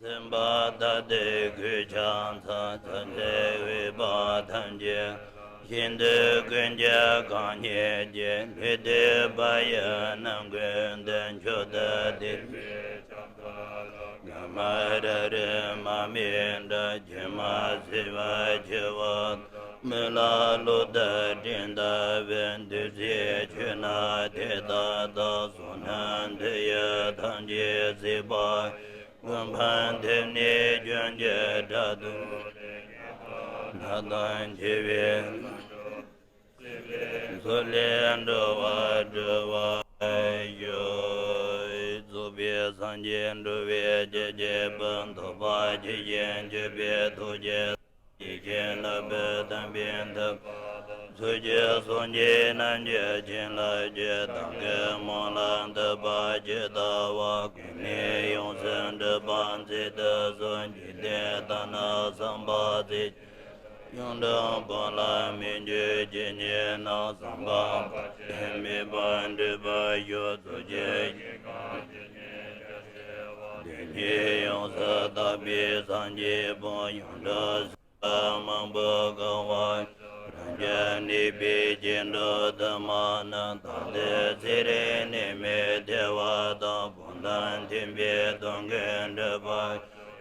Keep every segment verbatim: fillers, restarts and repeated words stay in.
སེམས་པ་ཐ་དད་ཀུན་ཆགས་ཚང་། ཚང་ཚེ་འོད་དཔག་ཐམས་ཅད། ཤིན་ཏུ་ཀུན་ཁྱབ་གང་རྙེད་ཀྱི། ལུས་བཏུད་པ་ཡི་རྣམ་ཀུན་ཏུ། མཆོག་ཏུ་ཐུབ་པའི་ཁྱབ་བདག་ལ། གང་མ་ར་རི་མ་མི་འདྲ། སྒྱུ་མ་བྱས་པ་ཆེ་བ་དང་། མི་ལ་ལོག་ལྟ་སྤྲིན་ལྟ་བུའི། བདུད་རྩིའི་ཆུ་རྣམས་དེ་ལྟར་དག། བསོད་ནམས་འདི་ཡིས་ཐམས་ཅད་གཟིགས་པ། ཀུན་ཕན་བདེ་གནས་ཀུན་གྱི་གྲལ་དུ། ལྷ་དང་བཅས་པའི་ཚོགས་ལས་འགྲོ་བ་སྒྲོལ་བར་ཤོག། རྫོགས་པའི་སངས་རྒྱས་འགྲོ་བའི་སྐྱེ་མཆེད་པ། ཐོབ་པ་ཇི་བཞིན་སྤྱད་པའི་ཐུགས་རྗེས། ཡེ་ཤེས་ལྷག་པའི་དམ་པའི་ཐབས། ཚུལ་གྱི་སངས་རྒྱས་རྣམས་ཀྱི་བྱིན་རླབས་ཀྱིས། བདག་གིས་སྨོན་ལམ་བཏབ་པ་ཇི་ལྟ་བ། གོང་ནས་ཡོངས་སུ་གྲུབ་པ་ཇི་ལྟར་གསུངས། འཇིག་རྟེན་དག་ན་བསམ་པ་ཚིག་གཅིག་ཡོངས་གྲུབ་སྤངས་ལ་མི་འགྱུར་ཇི་སྙེད་ན། བསམ་པ་ཕར་ཕྱིན་མེད་པར་འགྲུབ་པར་ཤོག། རྫོགས་ཆེན་ཞིང་ཁམས་ཇི་སྙེད་ཀྱང་བདེ་བ། དེ་ཉིད་ཡོངས་སུ་དག་པའི་སངས་རྒྱས་དཔལ། ཡོངས་གྲུབ་སེམས་དཔའ་མང་པོས་གང་བར་ཤོག། རང་རྒྱལ་ནུས་པའི་སྐྱེ་འགྲོ་དུ་མ་རྣམས། བདག་ལྟའི་ཚེ་རིང་ནད་མེད་བདེ་བ་དང་། ཕོ་མཐའ་མཐུན་པའི་དོན་ཀུན་འགྲུབ་པར་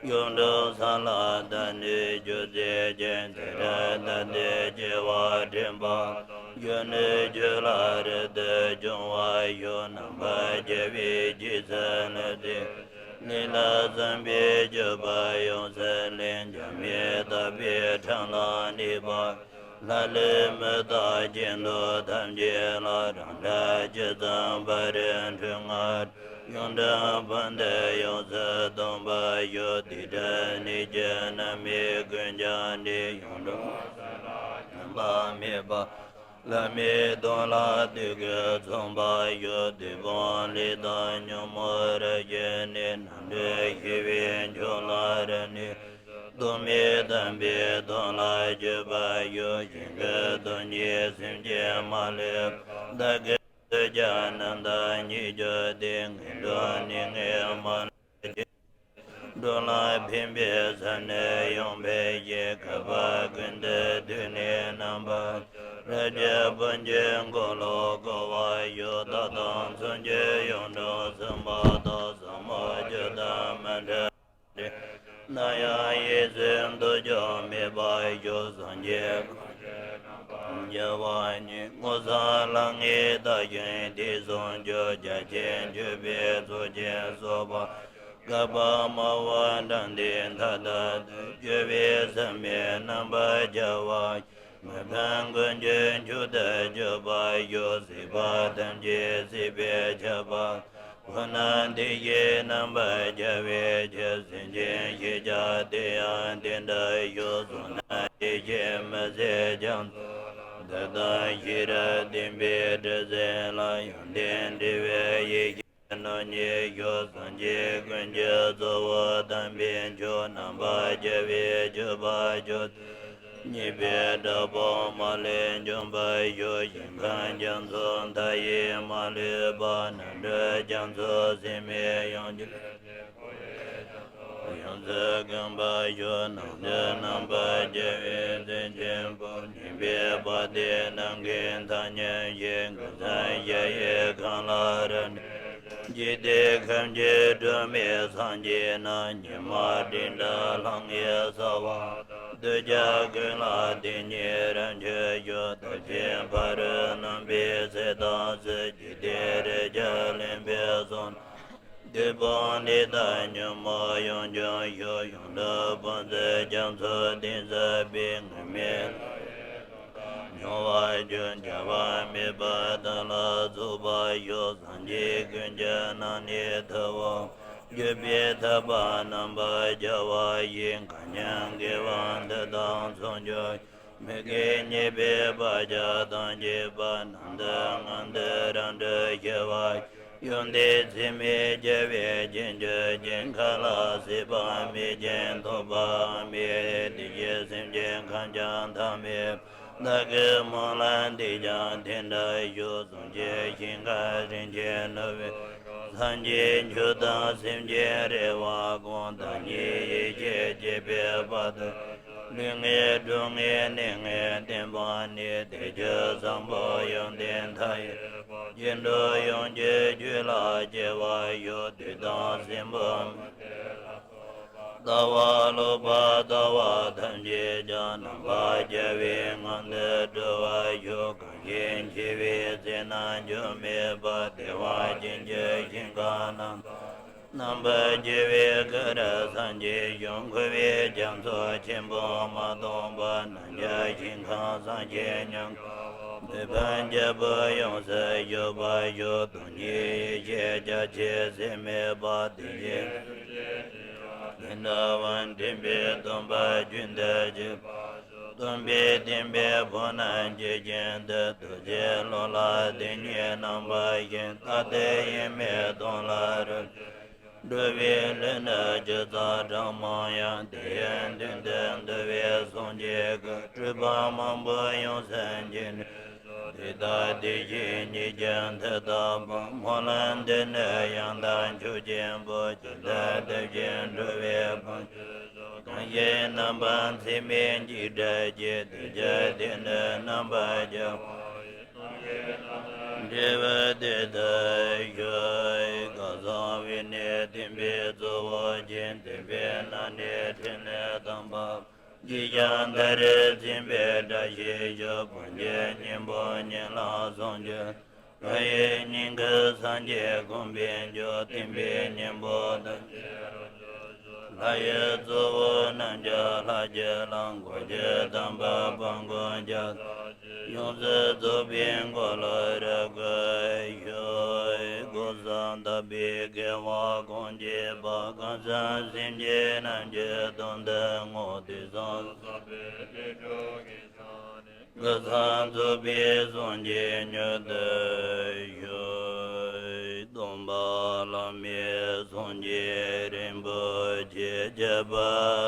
ཤོག། ཡོངས་གྲུབ་སེམས་ལ་དད་ནུས་རྒྱུ་མཛད་ཅིང་། ཚེ་རབས་ཐ་དད་སྐྱེ་བ་འདྲེན་པ་དང་། གཞོན་ནུའི་རྒྱུད་ལ་རབ་ཏུ་བྱུང་བར་ཤོག། རྣམ་པར་རྒྱལ་བའི་རྗེས་སུ་བསླབ་ཅིང་། ལས་ལ་བརྩོན་པའི་སྤྱོད་པ་ཡོངས་སུ་ལེན། འགྱུར་མེད་རྟག་པའི་འཕྲིན་ལས་གནས་པར་ཤོག། ལྷ་ཀླུ་མི་རྟག་སྐྱེ་འགྲོ་ཐམས་ཅད་ལ། རང་གྲོལ་ཇི་ཙམ་བར་འཁྲུལ་ངར། ཡོངས་གྲུབ་ཕན་བདེ་ཡོངས་སུ་སྟོན་པར་ཤོག། དེ་འཕྲལ་ནད་ཀྱིས་ན་མི་ཀུན་ཀྱང་བདེ། ཡོངས་གྲུབ་སེམས་ལ་ཉམས་པ་མེད་པ། བླ་མའི་དོན་ལ་དུས་ཀུན་འཚམས་པར་ཤོག། དུས་སྤངས་ལས་དང་ཉོན་མོངས་རབ་ཞི་ནས། རྣམ་གྲོལ་ཞི་བའི་མཆོག་ལ་རབ་གནས། ཐོགས་མེད་དམ་པའི་དོན་ལ་སྤྱོད་པར་ཤོག། ཞིང་ཁམས་སྟོང་ཉིད་སེམས་ཅན་མ་ལུས་པ། བདག་གི་ཐོབ་ཀྱང་རྣམ་དག་ཉིད་གྱུར་ཏེ། ངན་འགྲོའི་གནས་ལྔའི་མ་ལུས་ཕྱིར། འགྲོ་ལ་ཕན་པའི་ས་ནི་ཡོངས་འཕེལ་ཞིང་། བསྐལ་པ་ཀུན་ཏུ་དུས་ནི་རྣམ་པར་རབ་ཀྱི་དཔལ་གྱི་འཁོར་ལོ་བསྐོར་བར་ཤོག། བདག་དང་མཚུངས་ཆོས་ཡོངས་གྲུབ་སེམས་དཔའ་དག། ཟབ་མོ་སྤྱོད་དང་མི་འབྲལ་ནམ་ཡང་ཡིད་སེམས་སྡུག་ཀྱང་མེད་པར་ཤོག། སངས་རྒྱས་གང་ཞིག་རྣམ་པར་རྒྱལ་བ་ཉིད། མངོན་སུམ་ལམ་ལྔའི་བདག་ཞིང་དེ་བཟུང་ཤོག། རྒྱ་ཆེན་མཆོད་པའི་ཚོགས་ཀྱིས་གསོལ་བ། བསྐལ་པ་མང་པོ་འགྲིམས་ཏེ་མཐའ་དག་ཏུ། སྤྱོད་པའི་ཟབ་མོའི་རྣམ་པར་རྒྱལ་བ། མི་ཕམ་མགོན་གྱི་མཆོག་ཏུ་གྱུར་པར་ཤོག། སྲིད་པ་ཐམས་ཅད་སྲིད་པའི་ཆར་པ། ཕོ་ཉ་འདི་ཡི་རྣམ་པར་རྒྱལ་བའི་ཕྱིར། སེམས་ཅན་ཤེས་བྱ་དེ་ཡང་དེ་འདྲར་ཤོག། བསོད་ནམས་ཡེ་ཤེས་མི་ཟད་རྒྱ་མཚོ་ལ། བདག་དང་ཤེས་རབ་ལྡན་པའི་དྲི་ཟན་ལ། ཡོན་ཏན་འབྲེལ་བའི་ཡེ་ཤེས་རྣམ་གཉིས་ཤོག། སངས་རྒྱས་ཀུན་གྱི་གཙོ་བོ་དམ་པའི་མཆོག། རྣམ་པར་རྒྱལ་བའི་སྤྱོད་པ་མཆོག། ཉེས་པའི་དགྲ་བོ་མ་ལུས་འཇོམས་པར་ཤོག། ཞིང་ཁམས་རྒྱ་མཚོ་མཐའ་ཡས་མ་ལུས་པ། རྣམ་གྲོལ་རྒྱ་མཚོ་སེམས་དཔའི་དབྱངས་ཀྱིས། ཡོངས་སུ་གང་བར་ཤོག། རྣམ་གྲོལ་རྣམ་པར་རྒྱལ་བའི་སེམས་ཅན་པོ། ཉེས་པའི་བར་དོའི་ནམ་མཁའི་མཐའ་མཉམ་ཞིང་། ཀུན་བཟང་ཞལ་གྱི་ཁམས་ལ་རབ་འབྲེལ། འཇིག་རྟེན་ཁམས་ཀྱི་སྒྲོན་མེ་སངས་རྒྱས་རྣམས། ཉི་མ་སྤྲིན་བྲལ་ལྷང་ངེར་གསལ་བ། གདུལ་བྱ་ཀུན་ལ་དེ་ཉིད་རབ་མཆོད་ཤོག། དག་ཅིང་ཕ་རོལ་གནམ་པའི་ཚལ་དང་སྲིད། འཇིག་རྟེན་རེག་བྱ་ལེན་པའི་གསུང་རྣམས། དུས་སྤངས་ལས་དང་ཉོན་མོངས་ཡོངས་སྐྱོབ་ཤོག། ཡོངས་གྲུབ་དཔལ་མཛོད་རྒྱ་མཚོ་གཏིང་ཟབ་པའི། ངུར་སྨྲིག་ལྷ་ཡི་རོལ་དང་མྱོང་བར་གྱུར། བྱ་བ་མེད་པ་དག་ལ་རྫོགས་པར་ཤོག། སངས་རྒྱས་ཀུན་གྱི་སྣང་གནས་ཐུབ་པ། བརྒྱུད་པའི་ཐེག་པ་རྣམ་པར་རྒྱལ་བ་ཡི། མཁའ་མཉམ་དགེ་བའི་མཐུ་དང་མཚུངས་ཕྱོགས། མི་དགེ་ཉེས་པའི་བག་ཆགས་ཐམས་ཅད་པ། ནམ་དུ་མངོན་དུ་རབ་འབྲིང་ཞི་བ། ཡོན་ཏན་ཚད་མེད་རྒྱལ་བའི་ཞིང་བཅུ་ཅན། མཁའ་ལ་སྲིད་པ་མེད་ཅིང་ཐོབ་པའང་མེད། དེ་བཞིན་སེམས་ཅན་ཁམས་ཀྱང་ཐ་མལ་པ། བདག་གིས་སྨོན་ལམ་འདི་ཀྱང་དེ་འདྲར་ཤོག། བཟུང་བྱའི་ཞིང་ཁམས་རིན་ཆེན་ནོར་བུའི་ཚོགས། སངས་རྒྱས་ཆོས་དང་སེམས་ཅན་རེ་བ་ཀུན། བདག་ཉིད་ཡེ་ཤེས་སྐྱེད་པའི་བར་དུ། ལུས་ངན་སྒྲུབ་ངན་གནས་ངན་བསྟན་པ་ནི། དེ་ཕྱིར་བཟང་པོ་ཡོན་ཏན་མཐའ་ཡས་པ། སྐྱེ་འགྲོ་ཡོངས་ཀྱི་རྒྱུད་ལ་སྐྱེ་བར་ཤོག་དུས་དང་སེམས་པ་མི་ལྟ་བ་ལོག་པར་ལྟ་བ་ཐམས་ཅད་ཀྱང་། ནམ་མཁའ་རྒྱལ་བའི་ངང་དུ་གྲོལ་བར་ཤོག་གང་ཞིག་འཆི་བའི་ཚེ་ན་འགྱུར་མེད་པར། བདེ་བ་ཅན་གྱི་ཞིང་ཁམས་རྣམས། རྣམ་པར་རྒྱལ་བའི་གུ་རུ་སངས་རྒྱས་ཤིང་། འཁོར་བའི་རྒྱ་མཚོ་ཆེན་པོ་མ་སྟོངས་བར། ནམ་མཁའི་ཞིང་ཁམས་སངས་རྒྱས་ཉམས། མི་ཕམ་རྒྱལ་པོ་ཡོངས་སུ་བཞུགས་པར་ཤོག་སྟོང་ཉིད་ཡེ་ཤེས་རྒྱ་ཆེ་ཟད་མེད་པ། དེ་བཞིན་གཤེགས་པ་དྲན་པའི་སྟོན་པ་རྒྱུན་དུ་གཤེགས་པར་ཤོག་སྟོན་པའི་བསྟན་པའི་ཕོ་རྣམས་ཇི་བཞིན་དུ། རྡོ་རྗེ་ལོ་ལ་དེ་ཉིད་རྣམ་པར་བཞེངས། རྟག་ཏུ་དབྱེར་མེད་སྟོང་ལ་རབ་འགྲོ་བའི་ལུས་ནི་ཇི་ཙམ་གྲངས་མང་ཡང་། དེ་ཡི་མདུན་དུ་འདུ་བའི་སངས་རྒྱས་ཀྱིས། སྤྲུལ་པ་མང་པོ་ཡོངས་སུ་འགྱེད་ནས། དེ་དག་དེ་བཞིན་ཉིད་ཀྱི་མཐུ་དང་འཕགས། སྨོན་ལམ་འདི་ནི་ཡང་དག་མཆོག་ཆེན་པོ། ཇི་ལྟར་འདི་བཞིན་འགྲོ་བའི་ཕན་ཕྱིར་ཤོག་གང་ཞིག་རྣམ་པར་འཚེ་མེད་འཇིགས་སྐྲག་བྱེད། དེ་ཕྱིར་དེ་ནི་རྣམ་པར་རྒྱལ་བ་ཡི། སངས་རྒྱས་རྣམས་ཀྱི་འགྲེལ་པ་འདི་ལྟར་ཞུ། གང་ཟག་བོས་ནི་བསྟན་པའི་གཙོ་བོ་བྱས། འདུན་པས་རྣམས་ནི་ཕྲིན་ལས་དམ་པ། ཅིས་ཀྱང་ད་རེས་མཚན་དཔེ་བཀྲ་ཤིས་ཤོག་ཕན་ཕྱིར་སྙིང་པོ་ཉིད་ལ་བཟང་སྤྱོད། ལྷ་ཡི་སྙིང་ཁུ་སངས་རྒྱས་གོ་འཕེལ་མགྱོགས། བསྟན་པའི་སྙིང་པོ་དམ་ཆོས་རབ་ཤོག་ལྷ་ཡི་གཙོ་བོ་རྣམས་ཀྱི་ལྷ་ཀྱི་ལྷ། འགོག་བྱེད་དམ་པ་འབངས་མགོན་རྒྱལ། ཡོངས་སུ་རྫོགས་པའི་འཁོར་ལོ་རབ་བསྐོར་ཤོག་གོས་ཟ་འདབ་པའི་བསྐལ་པ་གང་སྐྱེས་པ། གང་ཟག་སེམས་ཅན་རྣམས་ཀྱི་དོན་དུ་བསྔོ། དུས་གསུམ་བསགས་པའི་ལས་བསྒྲུབ་ཀྱི་ཕྱག་ནི། ཀུན་བཟང་རྫོགས་པའི་སངས་རྒྱས་མྱུར་དུ་ཤོག་སྟོན་པ་བླ་མེད་སངས་རྒྱས་རིན་པོ་ཆེ། ཁྱབ་པ་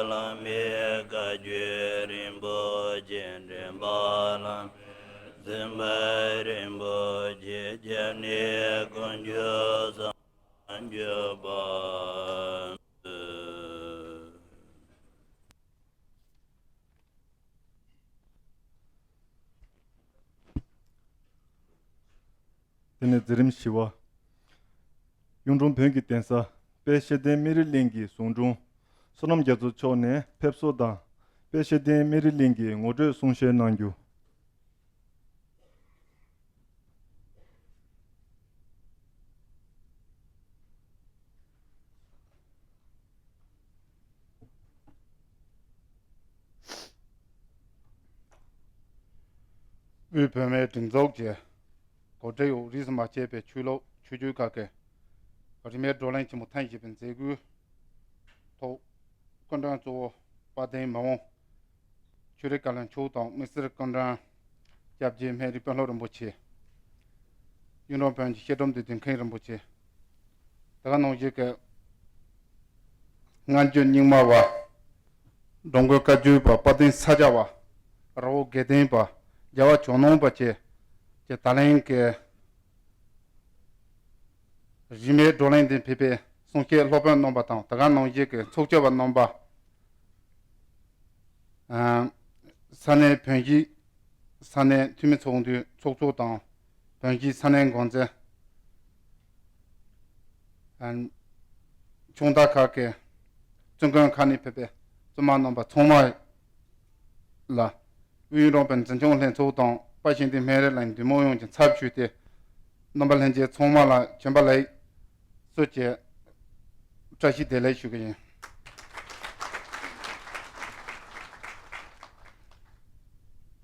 བླ་མེད་བཀའ་བརྒྱུད་རིན་པོ་ཆེ། འདྲེན་པ་བླ་མེད་སེམས་དཔའ་རིན་པོ་ཆེ། སྐྱབས་གནས་དཀོན་མཆོག་གསུམ། འགྱུར་བ་མེད། དེ་ནས་མཛད་རིམ་བཞི་པ། གཡུང་དྲུང་བོན་གྱི་གདན་ས་དཔལ་ཤེར་ཕྡན་སྨན་རི་གླིང་གི་ཟུང་དྲུང་བསོད་ནམས་རྒྱ་མཚོ་མཆོག་ནས་ཕེབས་བསུ་དང་། དཔལ་ཤེར་ཕྡན་སྨན་རི་གླིང་གི་ངོ་སྤྲོད་གསུང་བཤད་གནང་རྒྱུ། དབུས་བོད་མིའི་སྒྲིག་འཛུགས་ཀྱི་གོ་སྒྲིག་འོག་རིས་སུ་མ་ཆད་པའི་ཆོས་ལུགས་ཆོས་བརྒྱུད་ཁག་གི་རིས་མེད་བགྲོ་གླེང་ཆེན་མོ་ཐེངས་བཞི་པའི་མཛད་སྒོའི་ཐོག་སྐུ་མགྲོན་གཙོ་བོ་དཔལ་ལྡན་མི་དབང་ཆོས་རིག་བཀའ་བློན་མཆོག་དང་། དམིགས་བསལ་སྐུ་མགྲོན་སྐྱབས་རྗེ་སྨན་རི་དཔོན་སློབ་རིན་པོ་ཆེ། གཡུང་དྲུང་བོན་གྱི་བཤད་སྒྲུབ་འདུས་སྡེ་མཁན་རིན་པོ་ཆེ། དེ་ག་ནང་བཞིན་གྱི་སྔ་འགྱུར་རྙིང་མ་བ། འགྲོ་མགོན་བཀའ་བརྒྱུད་པ། དཔལ་ལྡན་ས་སྐྱ་བ། རི་བོ་དགེ་ལྡན་པ། རྒྱལ་བ་ཇོ་ནང་པ་བཅས་ཀྱི་ད་ལན་གྱི་རིས་མེད་བགྲོ་གླེང་འདིར་ཕེབས་པའི་གསུང་བཤད་སློབ་དཔོན་རྣམ་པ་དང་། དེ་ག་ནང་བཞིན་གྱི་ཚོགས་བཅར་བ་རྣམ་པ། ཨ། ས་གནས་བོན་གཞིས་ས་གནས་འཐུས་མི་ཚོགས་འདུའི་ཚོགས་གཙོ་དང་། བོན་གཞིས་ས་གནས་འགོ་འཛིན། ཨ། ཆུང་བདག་ཁག་གི་བཙུན་དགོན་ཁག་ནས་ཕེབས་པའི་བཙུན་མ་རྣམ་པ་ཚང་མ་ལ། དབུས་གཡུང་དྲུང་བོན་འཛིན་སྐྱོང་ལྷན་ཚོགས་དང་། དཔལ་ཤེར་ཕྡན་སྨན་རི་གླིང་འདུས་མང་ཡོངས་ཀྱི་ཚབ་ཞུས་ཏེ། རྣམ་པ་ལྷན་རྒྱས་ཚང་མ་ལ་བྱོན་པ་ལེགས་སོ་ཞེས་བཀྲ་ཤིས་བདེ་ལེགས་ཞུ་གི་ཡིན།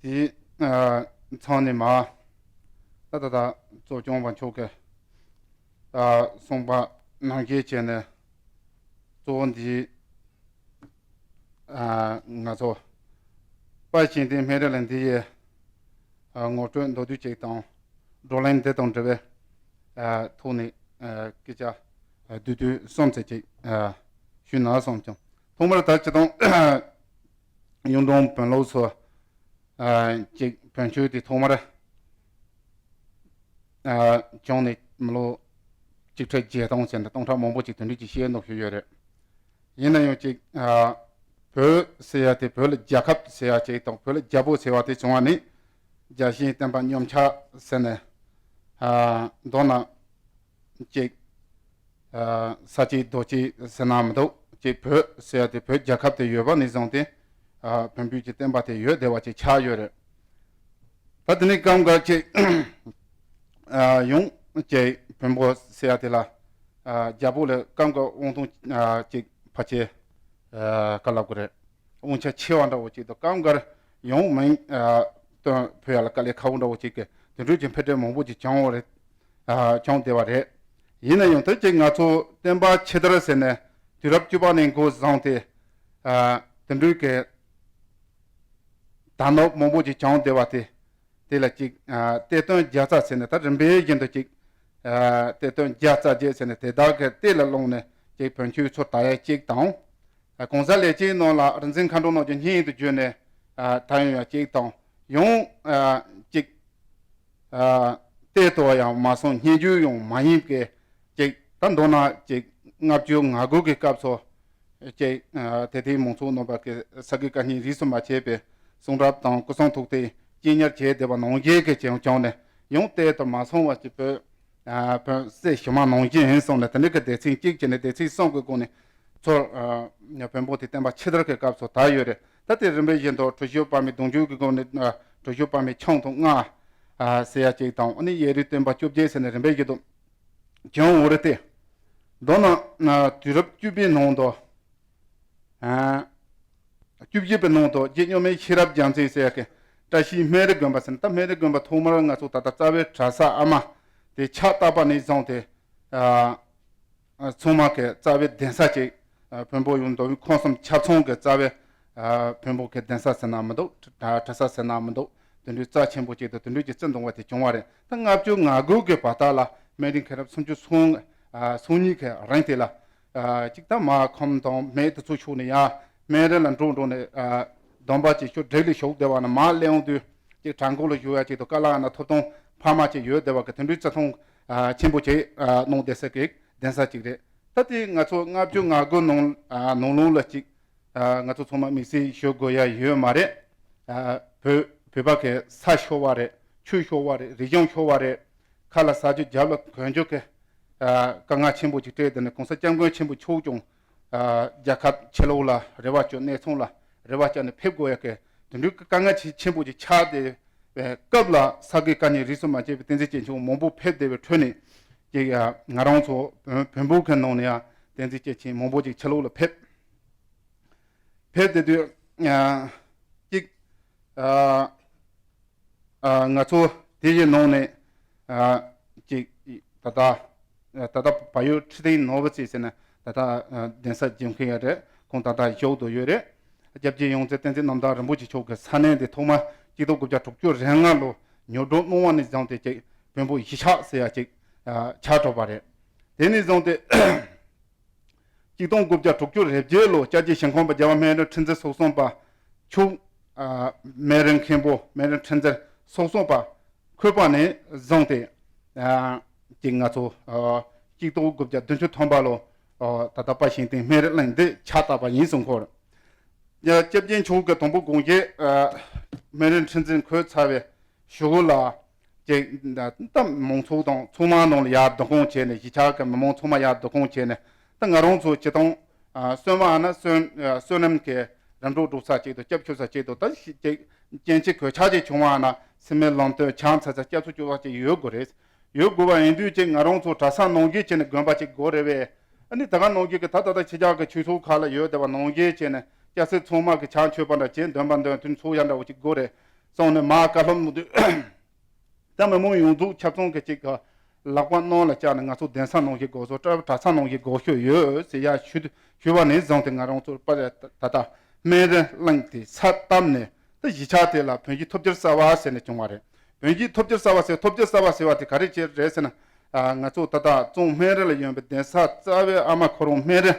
དེའི་མཚམས་ནས་མར་ད་ད་ད་གཙོ་སྐྱོང་བ་མཆོག་གི་ད་གསུངས་པ་ནང་བཞིན་བྱས་ནས། གཙོ་བོ་འདི་ང་ཚོ་དཔལ་ཤེར་ཕྡན་སྨན་རི་གླིང་འདི་ཡི་ངོ་སྤྲོད་མདོར་བསྡུས་ཅིག་དང་། བགྲོ་གླེང་འདི་དང་འབྲེལ་བའི་ཐོག་ནས་སྐད་ཆ་བསྡུས་བསྡུས་གསུམ་ཙམ་ཅིག་ཞུས་ན་བསམ་བྱུང་། ཐོག་མར་ད་སྤྱིར་བཏང་གཡུང་དྲུང་བོན་ལུགས་སུ་ཅིག་བོན་ཆོས་དེ་ཐོག་མར་བྱུང་ནས་མི་ལོ་ གཅིག་ཁྲི་བརྒྱད་སྟོང་ཟེར་ནས་སྟོང་ཕྲག་མང་པོ་ཅིག་དེ་འདྲ་ཅིག་བཤད་མདོག་ཞུ་ཡོད་རེད། ཡིན་ན་ཡང་ཅིག་ཨ་བོད་ཟེར་ཡ་དེ་བོད་ལ་རྒྱལ་ཁབ་ཟེར་ཡ་ཅིག་དང་བོད་ལ་རྒྱལ་པོ་ཟེར་བ་དེ་བྱུང་བ་ནི་རྒྱལ་གཞུང་བསྟན་པ་གཉོམ་ཆག་ཟེར་ནས་ཨ་མདོར་ན་ཅིག་ཨ་ས་སྐྱེས་རྡོ་སྐྱེས་ཟེར་ན་མི་འདུག་ཅིག་བོད་ཟེར་ཡ་དེ་བོད་རྒྱལ་ཁབ་དེ་ཡོད་པ་ནས་བཟུང་སྟེ་ཨ་བོན་པོའི་ཅིག་བསྟན་པ་དེ་ཡོད་བསྡད་པ་ཅིག་ཆགས་ཡོད་རེད། ད་དེ་ནས་སྐབས་འགར་ཅིག་ཨ་ཡང་ཅིག་བོན་པོ་ཟེར་ཡ་དེ་ལ་ཨ་རྒྱལ་པོ་ལ་སྐབས་འགར་དབང་ཐང་ཨ་ཅིག་ཕལ་ཆེར་ཨ་ག་ལབ་དགོས་རེད། དབང་ཆ་ཆེ་བ་འདྲ་བོ་ཅིག་དང་སྐབས་འགར་ཡང་མིང་ཨ་བཏོན་ཕོད་ཡ་ལ་དཀའ་ལས་ཁག་པོ་འདྲ་བོ་ཅིག་གི་དེ་འདྲའི་ཅིག་འཕེལ་འགྲིབ་མང་པོ་ཅིག་བྱུང་བ་རེད། ཨ་བྱུང་བསྡད་པ་རེད། ཡིན་ན་ཡང་ད་ཅིག་ང་ཚོ་བསྟན་པ་ཕྱི་དར་ཟེར་ནས་དུས་རབས་བཅུ་པ་ནས་འགོ་བཟུང་སྟེ་ཨ་དེ་འདྲའི་གི་དར་ནོར་མང་པོ་ཅིག་བྱུང་བསྡད་པ་དེ། དེ་ལ་ཅིག་ཨ་གཏེར་སྟོན་བརྒྱ་རྩ་ཟེར་ནས་ད་རིམ་པས་བཞིན་དུ་ཅིག་ཨ་གཏེར་སྟོན་བརྒྱ་རྩ་བརྒྱད་ཟེར་ནས་དེ་དག་གི་གཏེར་ལ་ལྷུང་ནས་ཅིག་བོན་ཆོས་ཚུར་དར་ཡ་གཅིག་དང་། ཨ་གོང་ས་ལས་ཆེན་ནང་ལ་རིག་འཛིན་མཁའ་འགྲོ་རྣམས་ཀྱི་སྙན་དུ་བརྗོད་ནས་ཨ་དར་ཡོང་ཡ་གཅིག་དང་ཡང་ཨ་ཅིག་ཨ་གཏེར་དུ་ཡང་མ་སོང་སྙན་བརྒྱུད་ཡང་མ་ཡིན་པའི་ཅིག་ད་མདོར་ན་ཅིག་ལྔ་བཅུ་ང་དགུ་གི་སྐབས་སུ། ཅེས་དེ་དེའི་མང་ཚོགས་རྣམ་པ་གི་ས་དགེ་བཀའ་རྙིང་རིས་སུ་མ་ཆད་པའི་གསུང་རབ་དང་སྐུ་གསུང་ཐུགས་དེ་སྤྱན་ཉར་བྱས་བསྡད་པ་ནང་བཞིན་གྱི་བྱུང་བྱུང་ནས་ཡང་གཏེར་དུ་མ་སོང་བ་ཅིག་བོད་ཨ་བོན་གསས་ཞུ་མ་ནང་བཞིན་ཡིན་གསུངས་ནས་དེ་འདྲ་གི་སྡེ་ཚན་གཅིག་བྱས་ནས་སྡེ་ཚན་གསུམ་གྱི་སྒོ་ནས་ཚུར་ཨ་བོན་པོ་དེ་བསྟན་པ་ཕྱི་དར་གྱི་སྐབས་སུ་དར་ཡོད་རེད། ད་དེ་རིམ་པས་བཞིན་དུ་གྲུ་བཞི་པ་མའི་གདུང་རྒྱུད་ཀྱི་སྒོ་ནས་ཨ་གྲུ་བཞི་པ་མའི་ཆུང་དུ་ལྔ་ཨ་ཟེར་ཡ་གཅིག་དང་ཨ་ནི་གཡས་རུའི་སྟོན་པ་བཅོ་བརྒྱད་ཟེར་ནས་རིམ་པས་བཞིན་དུ་བྱུང་ཡོད་རེད་དེ། མདོར་ན་ཨ་དུས་རབས་བཅུ་པའི་ནང་དུ། ཨ་བཅུ་བཞི་པའི་ནང་དུ་རྗེ་གཉུག་མའི་ཤེས་རབ་རྒྱལ་མཚན་ཟེར་ཡག་གི་བཀྲ་ཤིས་སྨན་རི་དགོན་པ་ཟེར་ན། ད་སྨན་རི་དགོན་པ་ཐོག་མར་ང་ཚོ་ད་ལྟ་རྩ་བའི་གྲྭ་ས་ཨ་མ་དེ་ཕྱག་བཏབ་པ་ནས་བཟུང་སྟེ་ཨ་ཚང་མ་གི་རྩ་བའི་གདན་ས་ཅིག་ཨ་བོན་པོ་ཡོངས་མདོ་དབུས་ཁམས་གསུམ་ཆ་ཚང་གི་རྩ་བའི་ཨ་བོན་པོ་གི་གདན་ས་ཟེར་ན་མི་འདུག་གྲྭ་གྲྭ་ས་ཟེར་ན་མི་འདུག་དེ་འདྲའི་རྩ་ཆེན་པོ་ཅིག་དང་དེ་འདྲའི་ཅིག་བརྩི་འདུང་བ་དེ་བྱུང་བ་རེད། ད་ལྔ་བཅུ་ང་དགུ་གི་བར་དག་ལ་སྨན་རི་མཁན་རབས་སུམ་ཅུ་སོ་ཨ་སོ་གཉིས་ཀྱི་རིང་དེ་ལ། ཨ་གཅིག་ད་མར་ཁམས་དང་སྨད་དེ་ཚོ་ཕྱོགས་ནས་ཡར་སྨན་རི་ལ་འགྲོ་འགྲོ་ནས་ཨ་སྡོམ་པ་ཅིག་ཞུ་བགྲེས་ལས་ཞུགས་བསྡད་པ་ན་མར་སླེབས་ཡོང་དུས་ཅིག་བྲག་འགོ་ལ་བཞུགས་ཡ་ཅིག་དང་ཀ་ལ་ན་ཐོབ་ཐང་འཕར་མ་ཅིག་ཡོད་བསྡད་པ་གི་དེ་འདྲའི་བརྩི་མཐོང་ཨ་ཆེན་པོ་ཅིག་ཨ་གནང་བསྡད་ས་གི་གདན་ས་ཅིག་རེད། ད་དེ་ང་ཚོ་ལྔ་བཅུ་ང་དགུ་ནང་ཨ་ནང་ལོགས་ལ་ཅིག་ཨ་ང་ཚོ་ཚང་མ་དམིགས་བསལ་ཞུ་དགོས་ཡ་ཡོད་མ་རེད། ཨ་བོད་བོད་པ་གི་ས་ཤོར་བ་རེད། ཆོས་ཤོར་བ་རེད། རིག་གཞུང་ཤོར་བ་རེད། ཁ་ལ་ཟ་རྒྱུ་རྒྱབ་ལ་གོན་རྒྱུ་གི་ཨ་དཀའ་ངལ་ཆེན་པོ་ཅིག་འཕྲད། དེ་ནས་གོང་ས་སྐྱབས་མགོན་ཆེན་པོ་མཆོག་ཀྱང་ཨ་རྒྱལ་ཁབ་ཕྱི་ལོགས་ལ་རེ་བ་བཅོལ། གནས་ཚང་ལ་རེ་བ་བཅོལ་ནས་ཕེབས་དགོས་ཡ་གི་དེ་འདྲའི་དཀའ་ངལ་ཆེ་ཆེན་པོ་ཅིག་ཆགས་བསྡད་པའི་སྐབས་ལ་ས་དགེ་བཀའ་རྙིང་རིས་སུ་མ་ཆད་པའི་བསྟན་འཛིན་སྐྱེས་མཆོག་མང་པོ་ཕེབས་བསྡད་པའི་ཁྲོད་ནས་ཅིག་ཨ་ང་རང་ཚོ་བོན་བོན་པོ་གི་ནང་ནས་ཡང་བསྟན་འཛིན་སྐྱེས་ཆེན་མང་པོ་ཅིག་ཕྱི་ལོགས་ལ་ཕེབས། ཕེབས་བསྡད་དུས་ཨ་གཅིག་ཨ་ཨ་ང་ཚོ་དེ་ཡི་ནང་ནས་ཨ་གཅིག་ད་ལྟ་ད་ལྟ་བལ་ཡུལ་ཁྲི་སྟེང་ནོར་བུ་རྩེ་ཟེར་ནས་ད་ལྟ་ཨ་གདན་ས་འཇིམ་མཁན་ཡ་རེད། ཁོང་ད་ལྟ་བཞུགས་དུ་ཡོད་རེད། སྐྱབས་རྗེ་ཡོངས་འཛིན་བསྟན་འཛིན་རྣམ་དག་རིན་པོ་ཆེ་མཆོག་གི་ས་གནས་དེ་ཐོག་མ་གཅིག་སྟོང་དགུ་བརྒྱ་དྲུག་ཅུ་རེ་ལྔ་ལོ་ཉོ་སྒྲུབ་གནང་བ་ནས་བཟུང་སྟེ་གཅིག་བོན་པོ་གཞིས་ཆགས་ཟེར་ཡ་གཅིག་ཨ་ཆགས་འགྲོ་བ་རེད། དེ་ནས་བཟུང་སྟེ། གཅིག་སྟོང་དགུ་བརྒྱ་དྲུག་ཅུ་རེ་བརྒྱད་ལོ་སྐྱབས་རྗེ་ཞིང་ཁམས་པ་རྒྱལ་བ་སྨན་རི་ཁྲི་འཛིན་སོ་གསུམ་པ་མཆོག་ཨ་སྨན་རི་མཁན་པོ་སྨན་རི་ཁྲི་འཛིན་སོ་གསུམ་པ་འཁོད་པ་ནས་བཟུང་སྟེ་ཨ་ཅིག་ང་ཚོ་ཨ་གཅིག་སྟོང་དགུ་བརྒྱ་བདུན་ཅུ་ཐམ་པ་ལོ་ཨ་ད་ལྟ་དཔལ་ཞིང་སྟེང་སྨན་རི་གླིང་འདི་ཕྱག་བཏབ་པ་ཡིན་གསུང་གི་ཡོད། ཡ་སྐྱབས་རྗེ་མཆོག་གི་དང་པོ་དགོངས་བཞེད་ཨ་སྨན་རི་ཁྲི་འཛིན་འཁོད་ཚར་བའི་གཞུག་གུ་ལ། ཅིག་ད་མང་ཚོགས་དང་ཚང་མ་ནང་ལ་ཡར་བསྡུ་སྐོང་བྱས་ནས་གཞིས་ཆགས་ཀྱི་མི་མང་ཚང་མ་ཡར་བསྡུ་སྐོང་བྱས་ནས་ད་ང་རང་ཚོ་སྤྱིར་བཏང་ཨ་བསོད་མ་ཨ་ན་བསོད་ཨ་བསོད་ནམས་ཀྱི་རིམ་གྲོ་སྒྲུབ་ས་གཅིག་ཏུ་སྐྱབས་ཞུ་ས་གཅིག་ཏུ་ད་ཅིག་སྐྱེ་འཆི་གོད་ཆག་ཅིག་བྱུང་བ་ན་སེམས་མེད་ལམ་སྟོན་ཆང་ཚ་ཚ་སྐྱབས་སུ་སྐྱོ་བ་ཅིག་ཡོད་དགོས་རེད། ཡོད་དགོས་པ་ཡིན་དུས་ཅིག་ང་རང་ཚོ་གྲྭ་ས་ནང་བཞིན་བྱས་ནས་དགོན་པ་ཅིག་དགོས་རེད་བས། ཨ་ནི་ད་ག་ནང་བཞིན་གྱི་ད་ད་ལྟ་ཕྱི་རྒྱལ་གྱི་ཆོས་ཚོགས་ཁག་ལ་ཡོད་བསྡད་པ་ནང་བཞིན་བྱས་ནས་སྐྱ་སེར་ཚང་མ་གི་ཕྱག་མཆོད་པ་འདྲ་བྱས་འདོན་པ་འདོན་དུས་ཚོགས་ཡ་འདྲ་བོ་ཅིག་དགོས་རེད་གསུངས་ནས་མར་བཀའ་སློབ་གནང་དུས། ད་མི་མང་ཡོངས་རྫོགས་ཆ་ཚང་གི་ཅིག་གི་ལག་པ་གནམ་ལ་བཅག་ནས་ང་ཚོ་གདན་ས་ནང་བཞིན་དགོས་སོ། གྲྭ་གྲྭ་ས་ནང་བཞིན་དགོས་ཤོས་ཡོད་ཟེར་ཡ་ཞུ་ཞུ་བ་ནས་བཟུང་སྟེ་ང་རང་ཚོར་པ་ད་ད་སྨན་རི་གླིང་དེ་ས་བཏབ་ནས་ད་གཞིས་ཆགས་དེ་ལ་བོན་གཞིས་ཐོབ་རྒྱལ་གསར་པ་ཟེར་ནས་བྱུང་བ་རེད། བོན་གཞིས་ཐོབ་རྒྱལ་གསར་པ་ཟེར། ཐོབ་རྒྱལ་གསར་པ་ཟེར་བ་དེ་ག་རེ་བྱས་རེད་ཟེར་ན། ཨ་ང་ཚོ་ད་ལྟ་གཙང་སྨན་རི་ལ་ཡོད་པའི་གདན་ས་རྩ་བའི་ཨ་མ་ཁོ་རང་སྨན་རི་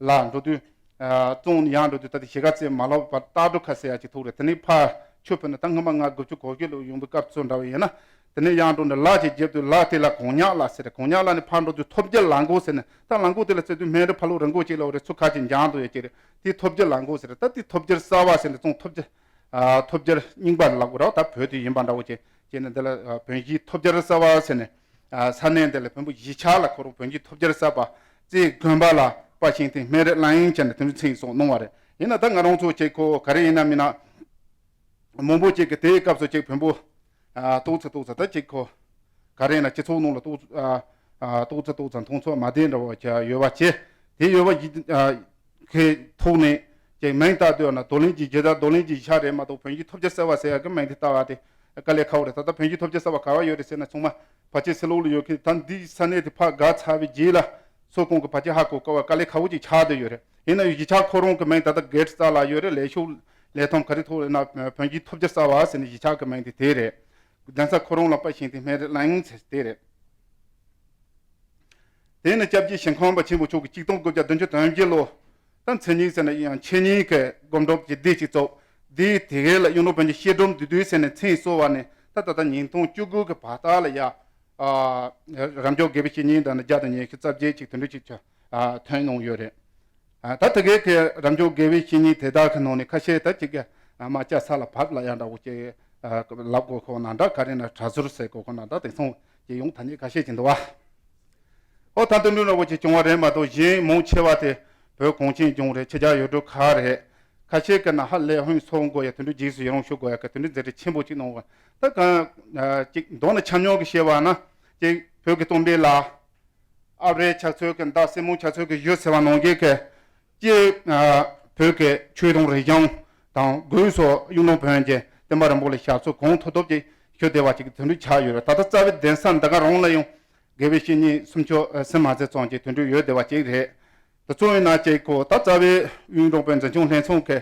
ལ་འགྲོ་དུས། ཨ་གཙང་ནས་ཡར་འགྲོ་དུས་ད་ལྟ་གཞིས་ཀ་རྩེ་མ་ལྷག་པར་སྟག་སྒྲོ་ཁ་ཟེར་ཡ་ཅིག་ཐུག་རེད། དེ་ནས་ཕར་ཆུ་ཕུད་ནས་ད་སྔོན་མ་ང་དགུ་བཅུ་གོ་བརྒྱད་ལོ་ཡོང་པའི་སྐབས་ཚོ་འདྲ་བ་ཡིན་ན། དེ་ནས་ཡར་འགྲོ་ནས་ལ་ཅིག་བརྒྱབ་དུས་ལ་དེ་ལ་གོང་ཉག་ལ་ཟེར། གོང་ཉག་ལ་ནས་ཕར་འགྲོ་དུས་ཐོབ་རྒྱལ་ལ་མགོ་ཟེར་ནས། ད་ལ་མགོ་དེ་ལ་བརྩི་དུས་སྨན་རི་ཕ་ལུ་རི་མགོ་ཅིག་ལ་འོ་རེད། ཚུར་ཁ་ཅིག་འགྱངས་འདུག་ཡ་ཅིག་རེད། དེ་ཐོབ་རྒྱལ་ལ་མགོ་ཟེར། ད་དེ་ཐོབ་རྒྱལ་གསར་བ་ཟེར་ནས་བཙོང་། ཐོབ་རྒྱལ་ཨ་ཐོབ་རྒྱལ་རྙིང་པ་ལབ་དགོས་རེད། ད་བོད་དུ་ཡིན་པ་འདྲ་བོ་ཅིག་བྱས་ནས། འདི་ལ་ཨ་བོན་གཞིས་ཐོབ་རྒྱལ་གསར་བ་ཟེར་ནས། ཨ་ས་གནས་འདི་ལ་བོན་པོ་གཞིས་ཆགས་ལ་ཁོ་རང་བོན་གཞིས་ཐོབ་རྒྱལ་གསར་པ་རྩེ་དགོན་པ་ལ་དཔའ་ཞིང་ཐིང་སྨན་རི་གླང་ཡིན་བྱས་ནས་དེ་འདྲ་མཚན་གསོལ་གནང་བ་རེད། ཡིན་ན་ད་ང་རང་ཚོ་ཅིག་ཁོ་ག་རེ་ཡིན་ན་མིན་ན། མང་པོ་ཅིག་གིས་དེའི་སྐབས་སུ་ཅིག་བོན་པོ་ཨ་ཏོག་ཙམ་ཏོག་ཙམ་ད་ཅིག་ཁོ་ག་རེ་ན་སྤྱི་ཚོགས་ནང་ལ་ཏོག་ཨ་ཨ་ཏོག་ཙམ་ཏོག་ཙམ་མཐོང་ཚོར་མ་བདེ་འདྲ་བོ་ཅིག་ཡོད་པ་བྱས། དེ་ཡོད་པ་ཡི་ཨ་གི་ཐོག་ནས་ཅིག་མིང་བཏགས་དུས་ན་རྡོར་གླིང་གི་རྗེ་དང་རྡོར་གླིང་གི་ཡིག་ཆ་རེད་མ་གཏོགས། བོན་གཞིས་ཐོབ་རྒྱལ་གསར་བ་ཟེར་ཡག་གི་མིང་དེ་བཏགས་པ་དེ་དཀའ་ལས་ཁག་པོ་རེད། ད་ལྟ་བོན་གཞིས་ཐོབ་རྒྱལ་གསར་བ་ག་བ་ཡོད་རེད་ཟེར་ན། ཚང་མ་ཕལ་ཆེར་ཕྱི་ལོགས་ལ་ཡོད་མཁན། ད་འདི་ས་གནས་དེ་ཕར་བརྒལ་ཚར་བའི་རྗེས་ལ་སོ་ཁོང་གིས་ཕལ་ཆེར་ཧ་གོ་དཀའ་བ་དཀའ་ལས་ཁག་པོ་ཅིག་ཆགས་བསྡད་ཡོད་རེད། ཡིན་ན་ཡང་གཞིས་ཆགས་ཁོ་རང་གི་མིང་ད་ལྟ་སྒེར་རྩ་ལ་ཡོད་རེད། ལས་ཤོག་ལས་ཐོག་ག་རེ་ཐོག་ཡིན་ན་བོན་གཞིས་ཐོབ་རྒྱལ་གསར་བ་ཟེར་ནས་གཞིས་ཆགས་ཀྱི་མིང་དེ་དེ་རེད། གདན་ས་ཁོ་རང་ལ་དཔའ་ཞིང་ཐིང་སྨན་རི་གླང་ཡིན་ཟེར་དེ་རེད། དེ་ནི་སྐྱབས་རྗེ་ཞིང་ཁམས་པ་ཆེན་པོ་མཆོག་གིས་གཅིག་སྟོང་དགུ་བརྒྱ་བདུན་ཅུ་དོན་བརྒྱད་ལོ། ད་མཚན་ཉིད་ཟེར་ན་ཡང་འཆད་ཉན་གྱི་སྒོམ་སྒྲུབ་ཀྱི་སྡེ་ཅིག་བཙུགས། སྡེ་དེ་གའི་ལ་གཡུང་དྲུང་བོན་གྱི་བཤད་སྒྲུབ་འདུས་སྡེ་ཟེར་ནས་མཚན་གསོལ་བ་ནས། ད་ད་ལྟ་ཉིས་སྟོང་བཅུ་དགུ་གི་བར་དག་ལ་ཡ་ཨ་རབ་འབྱམས་དགེ་བའི་བཤེས་གཉེན་དང་ནི་བརྒྱ་དང་ཉི་ཤུ་རྩ་བརྒྱད་ཅིག་དེ་འདྲ་ཅིག་ཨ་ཐོན་གནང་ཡོད་རེད། ཨ་ད་དེ་གའི་གི་རབ་འབྱམས་དགེ་བའི་བཤེས་གཉེན་དེ་དག་གི་ནང་ནས་ཁ་ཤས་ད་ཅིག་གི་ཨ་མ་ལྕགས་ས་ལ་བབས་ལ་ཡ་འདྲ་བོ་ཅིག་ཨ་ལབ་དགོས་ཁོ་ན་འདྲ། ག་རེ་ན་གྲྭ་ཟུར་ཟེར་དགོས་ཁོ་ན་འདྲ། དེང་སང་ཅིག་ཡོང་ཐ་སྙད་ཁ་ཤས་ཅིག་འདུག་བ། ཨོ་ད་དེ་འདྲ་འདྲ་བོ་ཅིག་བྱུང་བ་རེད་མ་གཏོགས། གཞན་མང་ཆེ་བ་དེ་བོད་གངས་ཅན་ལྗོངས་རེད། ཕྱི་རྒྱལ་ཡུལ་གྲུ་ཁག་རེད། ཁ་ཤས་ཀྱི་ན་ཧ་ལས་ཧུན་སོང་དགོས་ཡ་དེ་འདྲ། རྗེས་སུ་ཡི་རང་ཞུ་དགོས་ཡ་གི་དེ་འདྲ་མཛད་རྗེས་ཆེན་པོ་ཅིག་གནང་བ། ད་གང་ཅིག་མདོར་ན་ཆ་སྙོམས་ཀྱི་བཤད་པ་ན། ཅིག་བོད་ཀྱི་སྟོན་པའི་ལྷ་ཨ་རིའི་ཆགས་ཚུལ་གྱི་མདའ་སྲིན་མོ་ཆགས་ཚུལ་གྱི་གཞུ་ཟེར་བ་ནང་བཞིན་གྱི། ཅིག་ཨ་བོད་ཀྱི་ཆོས་དང་རིག་གཞུང་དང་སྒོས་སུ་གཡུང་དྲུང་བོན་གྱི་བསྟན་པ་རིན་པོ་ཆེའི་ཞབས་སོར་གང་ཐུབ་ཐུབ་ཅིག་ཞུ་བདེ་བ་ཅིག་དེ་འདྲ་ཆགས་ཡོད་རེད། ད་ལྟ་རྩ་བའི་གདན་ས་འདི་ག་རང་ལ་ཡང་དགེ་བའི་བཤེས་གཉེན་སུམ་ཅུ་ཟིན་མ་ཟིན་ཙམ་ཅིག་དེ་འདྲ་ཡོད་བདེ་བ་ཅིག་རེད། དེ་ཚོ་ཡིན་ན་ཅིག་ཁོ་ད་རྩ་བའི་གཡུང་དྲུང་བོན་འཛིན་སྐྱོང་ལྷན་ཚོགས་ཀྱི་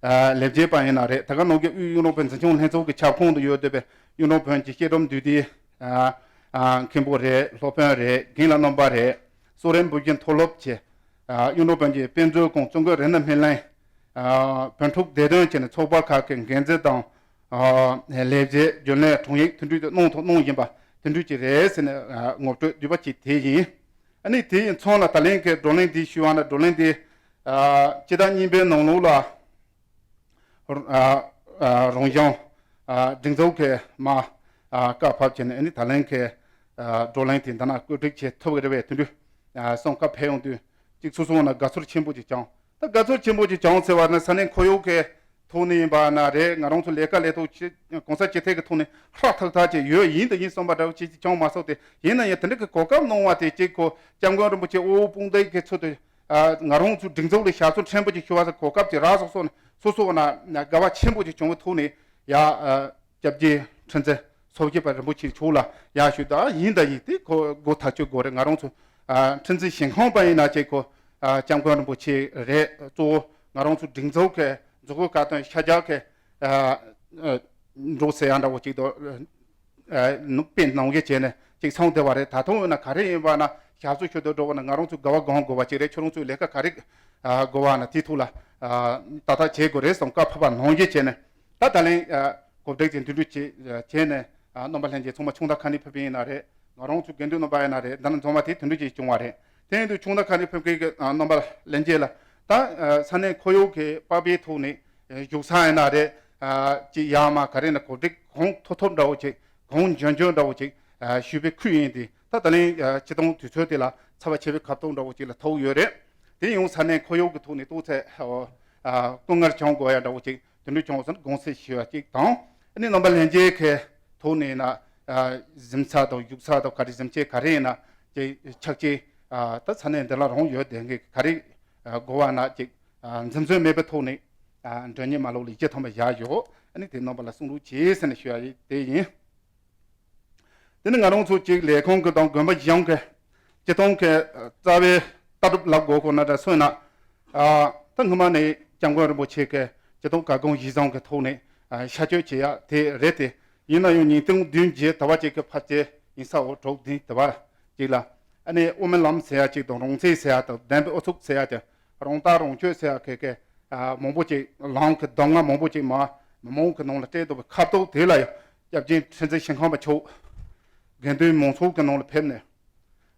ཨ་ལས་བྱེད་པ་ཡིན་ན་རེད། དེ་ག་ནང་བཞིན་དབུས་གཡུང་དྲུང་བོན་འཛིན་སྐྱོང་ལྷན་ཚོགས་ཀྱི་ཁྱབ་ཁོངས་དུ་ཡོད་བསྡད་པའི་གཡུང་དྲུང་བོན་གྱི་བཤད་སྒྲུབ་འདུས་སྡེའི་ཨ་ཨ་མཁན་པོ་རེད། སློབ་དཔོན་རེད། རྒན་ལགས་རྣམ་པ་རེད། སོག་རིམ་བུ་བཞིན་མཐོ་སློབ་བཅས། ཨ་གཡུང་དྲུང་བོན་གྱི་དཔེ་མཛོད་ཁང་། བཙུན་དགོན་རཏྣ་སྨིན་གླིང་། ཨ་བོན་ཕྲུག་སྡེ་བདུན་བཅས་ནས་ཚོགས་པ་ཁག་གི་འགན་འཛིན་དང་། ཨ་ལས་བྱེད། རྒྱུན་ལས། དྲུང་ཡིག་དེ་འདྲ་དེ་གནང་ཐུབ་གནང་བཞིན་པ་དེ་འདྲ་ཅིག་རེད་ཟེར་ནས་ཨ་ངོ་སྤྲོད་བསྡུས་པ་ཅིག་དེ་ཡིན། ཨ་ནི་དེ་ཡི་མཚམས་ལ་ད་ལན་གྱི་བགྲོ་གླེང་འདི་ཞུ་བ་ན། བགྲོ་གླེང་འདི་ཨ་སྤྱི་ཟླ་གཉིས་པའི་ནང་ལོགས་ལ་ཨ་ཨ་རང་གཞུང་ཨ་སྒྲིག་འཛུགས་ཀྱི་མ་ཨ་བཀའ་ཕབ་བྱས་ནས། ཨ་ནི་ད་ལན་གྱི་ཨ་བགྲོ་གླེང་དེ་འདི་ན་བཀོད་སྒྲིག་བྱེད་ཐུབ་ཀྱི་རེད་པས། དེ་འདྲ་ཨ་གསུང་བཀའ་ཕེབས་ཡོང་དུས། གཅིག་སོ་སོ་ན་དགའ་ཚོར་ཆེན་པོ་ཅིག་བྱུང་། ད་དགའ་ཚོར་ཆེན་པོ་ཅིག་བྱུང་ཟེར་བ་ན་ས་གནས་ཁོར་ཡུག་གི་ཐོག་ནས་ཡིན་པ་ན་རེད། ང་རང་ཚོ་ལས་ཀ་ལས་ཐོག་ཆེ་གོང་ས་ཆེ་ཐེག་གི་ཐོག་ནས་ཧྲག་ཐག་ཐག་ཅིག་ཡོད། ཡིན་དང་ཡིན་བསམ་པ་འདྲ་བོ་ཅིག་ཅིག་བྱུང་མ་སོང་སྟེ། ཡིན་ན་ཡང་དེ་འདྲ་གི་གོ་སྐབས་གནང་བ་དེ་ཅིག་ཁོ་སྐྱབས་མགོན་རིན་པོ་ཆེ་དབུ་དཔུང་སྡེ་གི་ཚུལ་དུ་ཨ་ང་རང་ཚོའི་སྒྲིག་འཛུགས་ལ་ཞབས་སོར་ཕྲན་བུ་ཅིག་ཞུ་བ་ཟེར་གོ་སྐབས་ཅིག་རག་སོང་སོང་ནས། སོ་སོ་ན་དགའ་བ་ཆེན་པོ་ཅིག་བྱུང་བའི་ཐོག་ནས་ཡ་ཨ་སྐྱབས་རྗེ་ཁྲི་འཛིན་ཚོགས་བཞི་པ་རིན་པོ་ཆེ་མཆོག་ལ་ཡར་ཞུས། ད་ཡིན་ད་ཡིན་དེ་ཁོ་སྒོ་ཐག་ཆོད་དགོས་རེད། ང་རང་ཚོ་ཨ་ཁྲི་འཛིན་ཞིང་ཁམས་པ་ཡིན་ན་ཅིག་ཁོ་ཨ་སྐྱབས་མགོན་རིན་པོ་ཆེ་རེད། གཙོ་བོ་ང་རང་ཚོ་སྒྲིག་འཛུགས་ཀྱི་མཛུབ་གུ་བཀའ་བསྟན་ཤར་རྒྱག་གི་ཨ་ཨ་འགྲོ་ཟེར་ཡ་འདྲ་བོ་ཅིག་དང་། ཨ་ནུབ་པའི་ནང་གི་བྱས་ནས་ཅིག་སོང་བསྡད་པ་རེད། ད་དུང་ཡིན་ན་ག་རེ་ཡིན་པ་ན་ཞབས་སོར་ཞུ་འདོད་འགྲོ་བ་ན་ང་རང་ཚོས་དགའ་བ་སྒོམ་དགོས་པ་ཅིག་རེད། ཁྱོད་རང་ཚོས་ལས་ཀ་ག་རེ་ཨ་དགོས་པ་ན་དེའི་ཐོག་ལ་ཨ་ཏག་ཏག་བྱེད་དགོས་རེད་བསམ་བཀའ་ཕབ་པ་ནང་བཞིན་བྱས་ནས། ད་ད་ལན་ཨ་གོ་སྒྲིག་ཅིག་འདི་འདྲ་ཅིག་བྱས་ནས་ཨ་རྣམ་པ་ལྷན་རྒྱས་ཚང་མ་ཕྱག་མདའ་ཁ་ནས་ཕེབས་པ་ཡིན་ན་རེད། ང་རང་ཚོ་དགེ་འདུན་རྣམ་པ་ཡིན་ན་རེད། འདི་ན་འཛོམས་པ་དེ་དེ་འདྲ་ཅིག་བྱུང་བ་རེད། དེ་ཡིན་དུས་ཕྱག་མདའ་ཁ་ནས་ཕེབས་མཁན་གྱི་ཨ་རྣམ་པ་ལྷན་རྒྱས་ལ་ད་ཨ་ས་གནས་ཁོར་ཡུག་གི་པགས་པའི་ཐོག་ནས་ཨ་བཞུགས་ས་ཡིན་ན་རེད། ཨ་ཅིག་ཡར་མར་ག་རེ་ན་གོ་སྒྲིག་གང་ཐུབ་ཐུབ་འདྲ་བོ་ཅིག་གང་འཇོན་འཇོན་འདྲ་བོ་ཅིག་ཨ་ཞུས་པའི་ཁུལ་ཡིན་ཏེ། ད་ད་ལན་ཨ་སྤྱི་བཏང་དུས་ཚོད་དེ་ལ་ཚ་བ་ཆེ་བའི་ཁ་ཕྱོགས་འདྲ་བོ་ཅིག་ལ་ཐུག་ཡོད་རེད། དེ་ཡང་ས་གནས་ཁོར་ཡུག་གི་ཐོག་ནས་ཏོག་ཙམ་ཨ་སྐུ་ངལ་བྱུང་དགོས་ཡ་འདྲ་བོ་ཅིག་དེ་འདྲ་བྱུང་སོང་། དགོངས་སེལ་ཞུ་བ་གཅིག་དང་། ཨ་ནི་རྣམ་པ་ལྷན་རྒྱས་ཀྱི་ཐོག་ནས་ན་ཨ་གཟིམ་ས་དང་བཞུགས་ས་དང་ག་རེ་གཟིམ་ཆས་ག་རེ་ཡིན་ན་ཅིག་ཕྱག་ཕྱིད་ཨ་ད་ས་གནས་འདི་ལ་རང་ཡོད་བསྡད་མཁན་ག་རེ་ཨ་དགོས་པ་ན་ཅིག་ཨ་འཛེམ་ཟོན་མེད་པའི་ཐོག་ནས་ཨ་མགྲོན་གཉེར་མ་ལོག་ལ་ཡིད་ཆེས་ཐོན་པ་བཞག་ཡོད། ཨ་ནི་དེ་རྣམ་པ་ལ་གསུང་རོགས་གྱིས་ཟེར་ནས་ཞུ་ཡ་དེ་ཡིན། དེ་ནི་ང་རང་ཚོ་གཅིག་ལས་ཁུངས་ཀྱི་དང་དགོན་པ་གཞུང་གི་སྤྱི་བཏང་གི་རྩ་བའི་ལྟ་གྲུབ་ལབ་དགོས་ཁོ་ན་འདྲ་སོང་ན། ཨ་ད་སྔོན་མ་ནས་སྐྱབས་མགོན་རིན་པོ་ཆེ་གི་སྤྱི་བཏང་བཀའ་དགོངས་གཞིར་བཟུང་གི་ཐོག་ནས་ཨ་ཤར་བསྐྱོད་བྱེད་ཡ་དེ་རེད་དེ། ཡིན་ན་ཡང་ཉིས་སྟོང་བདུན་བརྒྱད་ཟླ་བ་གཅིག་གི་ཕལ་ཆེར་ཡིན་ས་འོ་དྲུག་བདུན་ཟླ་བ་གཅིག་ལ་ཨ་ནི་དབུ་མའི་ལམ་ཟེར་ཡ་གཅིག་དང་རོང་ཚེ་ཟེར་ཡ་དང་བདེན་པའི་ཨུ་ཚུགས་ཟེར་ཡ་དང་རང་རྟགས་རང་སྤྱོད་ཟེར་ཡ་གི་གི་ཨ་མང་པོ་ཅིག་ལམ་གྱི་གདམས་ངག་མང་པོ་ཅིག་མ་མི་མང་གི་ནང་ལ་སྤྲད་འདུག་པའི་ཁ་ཐུག་དེ་ལ་ཡང་སྐྱབས་རྗེ་ཁྲི་འཛིན་ཞིང་ཁམས་པ་མཆོག་ དགེ་འདུན་མང་ཚོགས་ཀྱི་ནང་ལ་ཕེབས་ནས།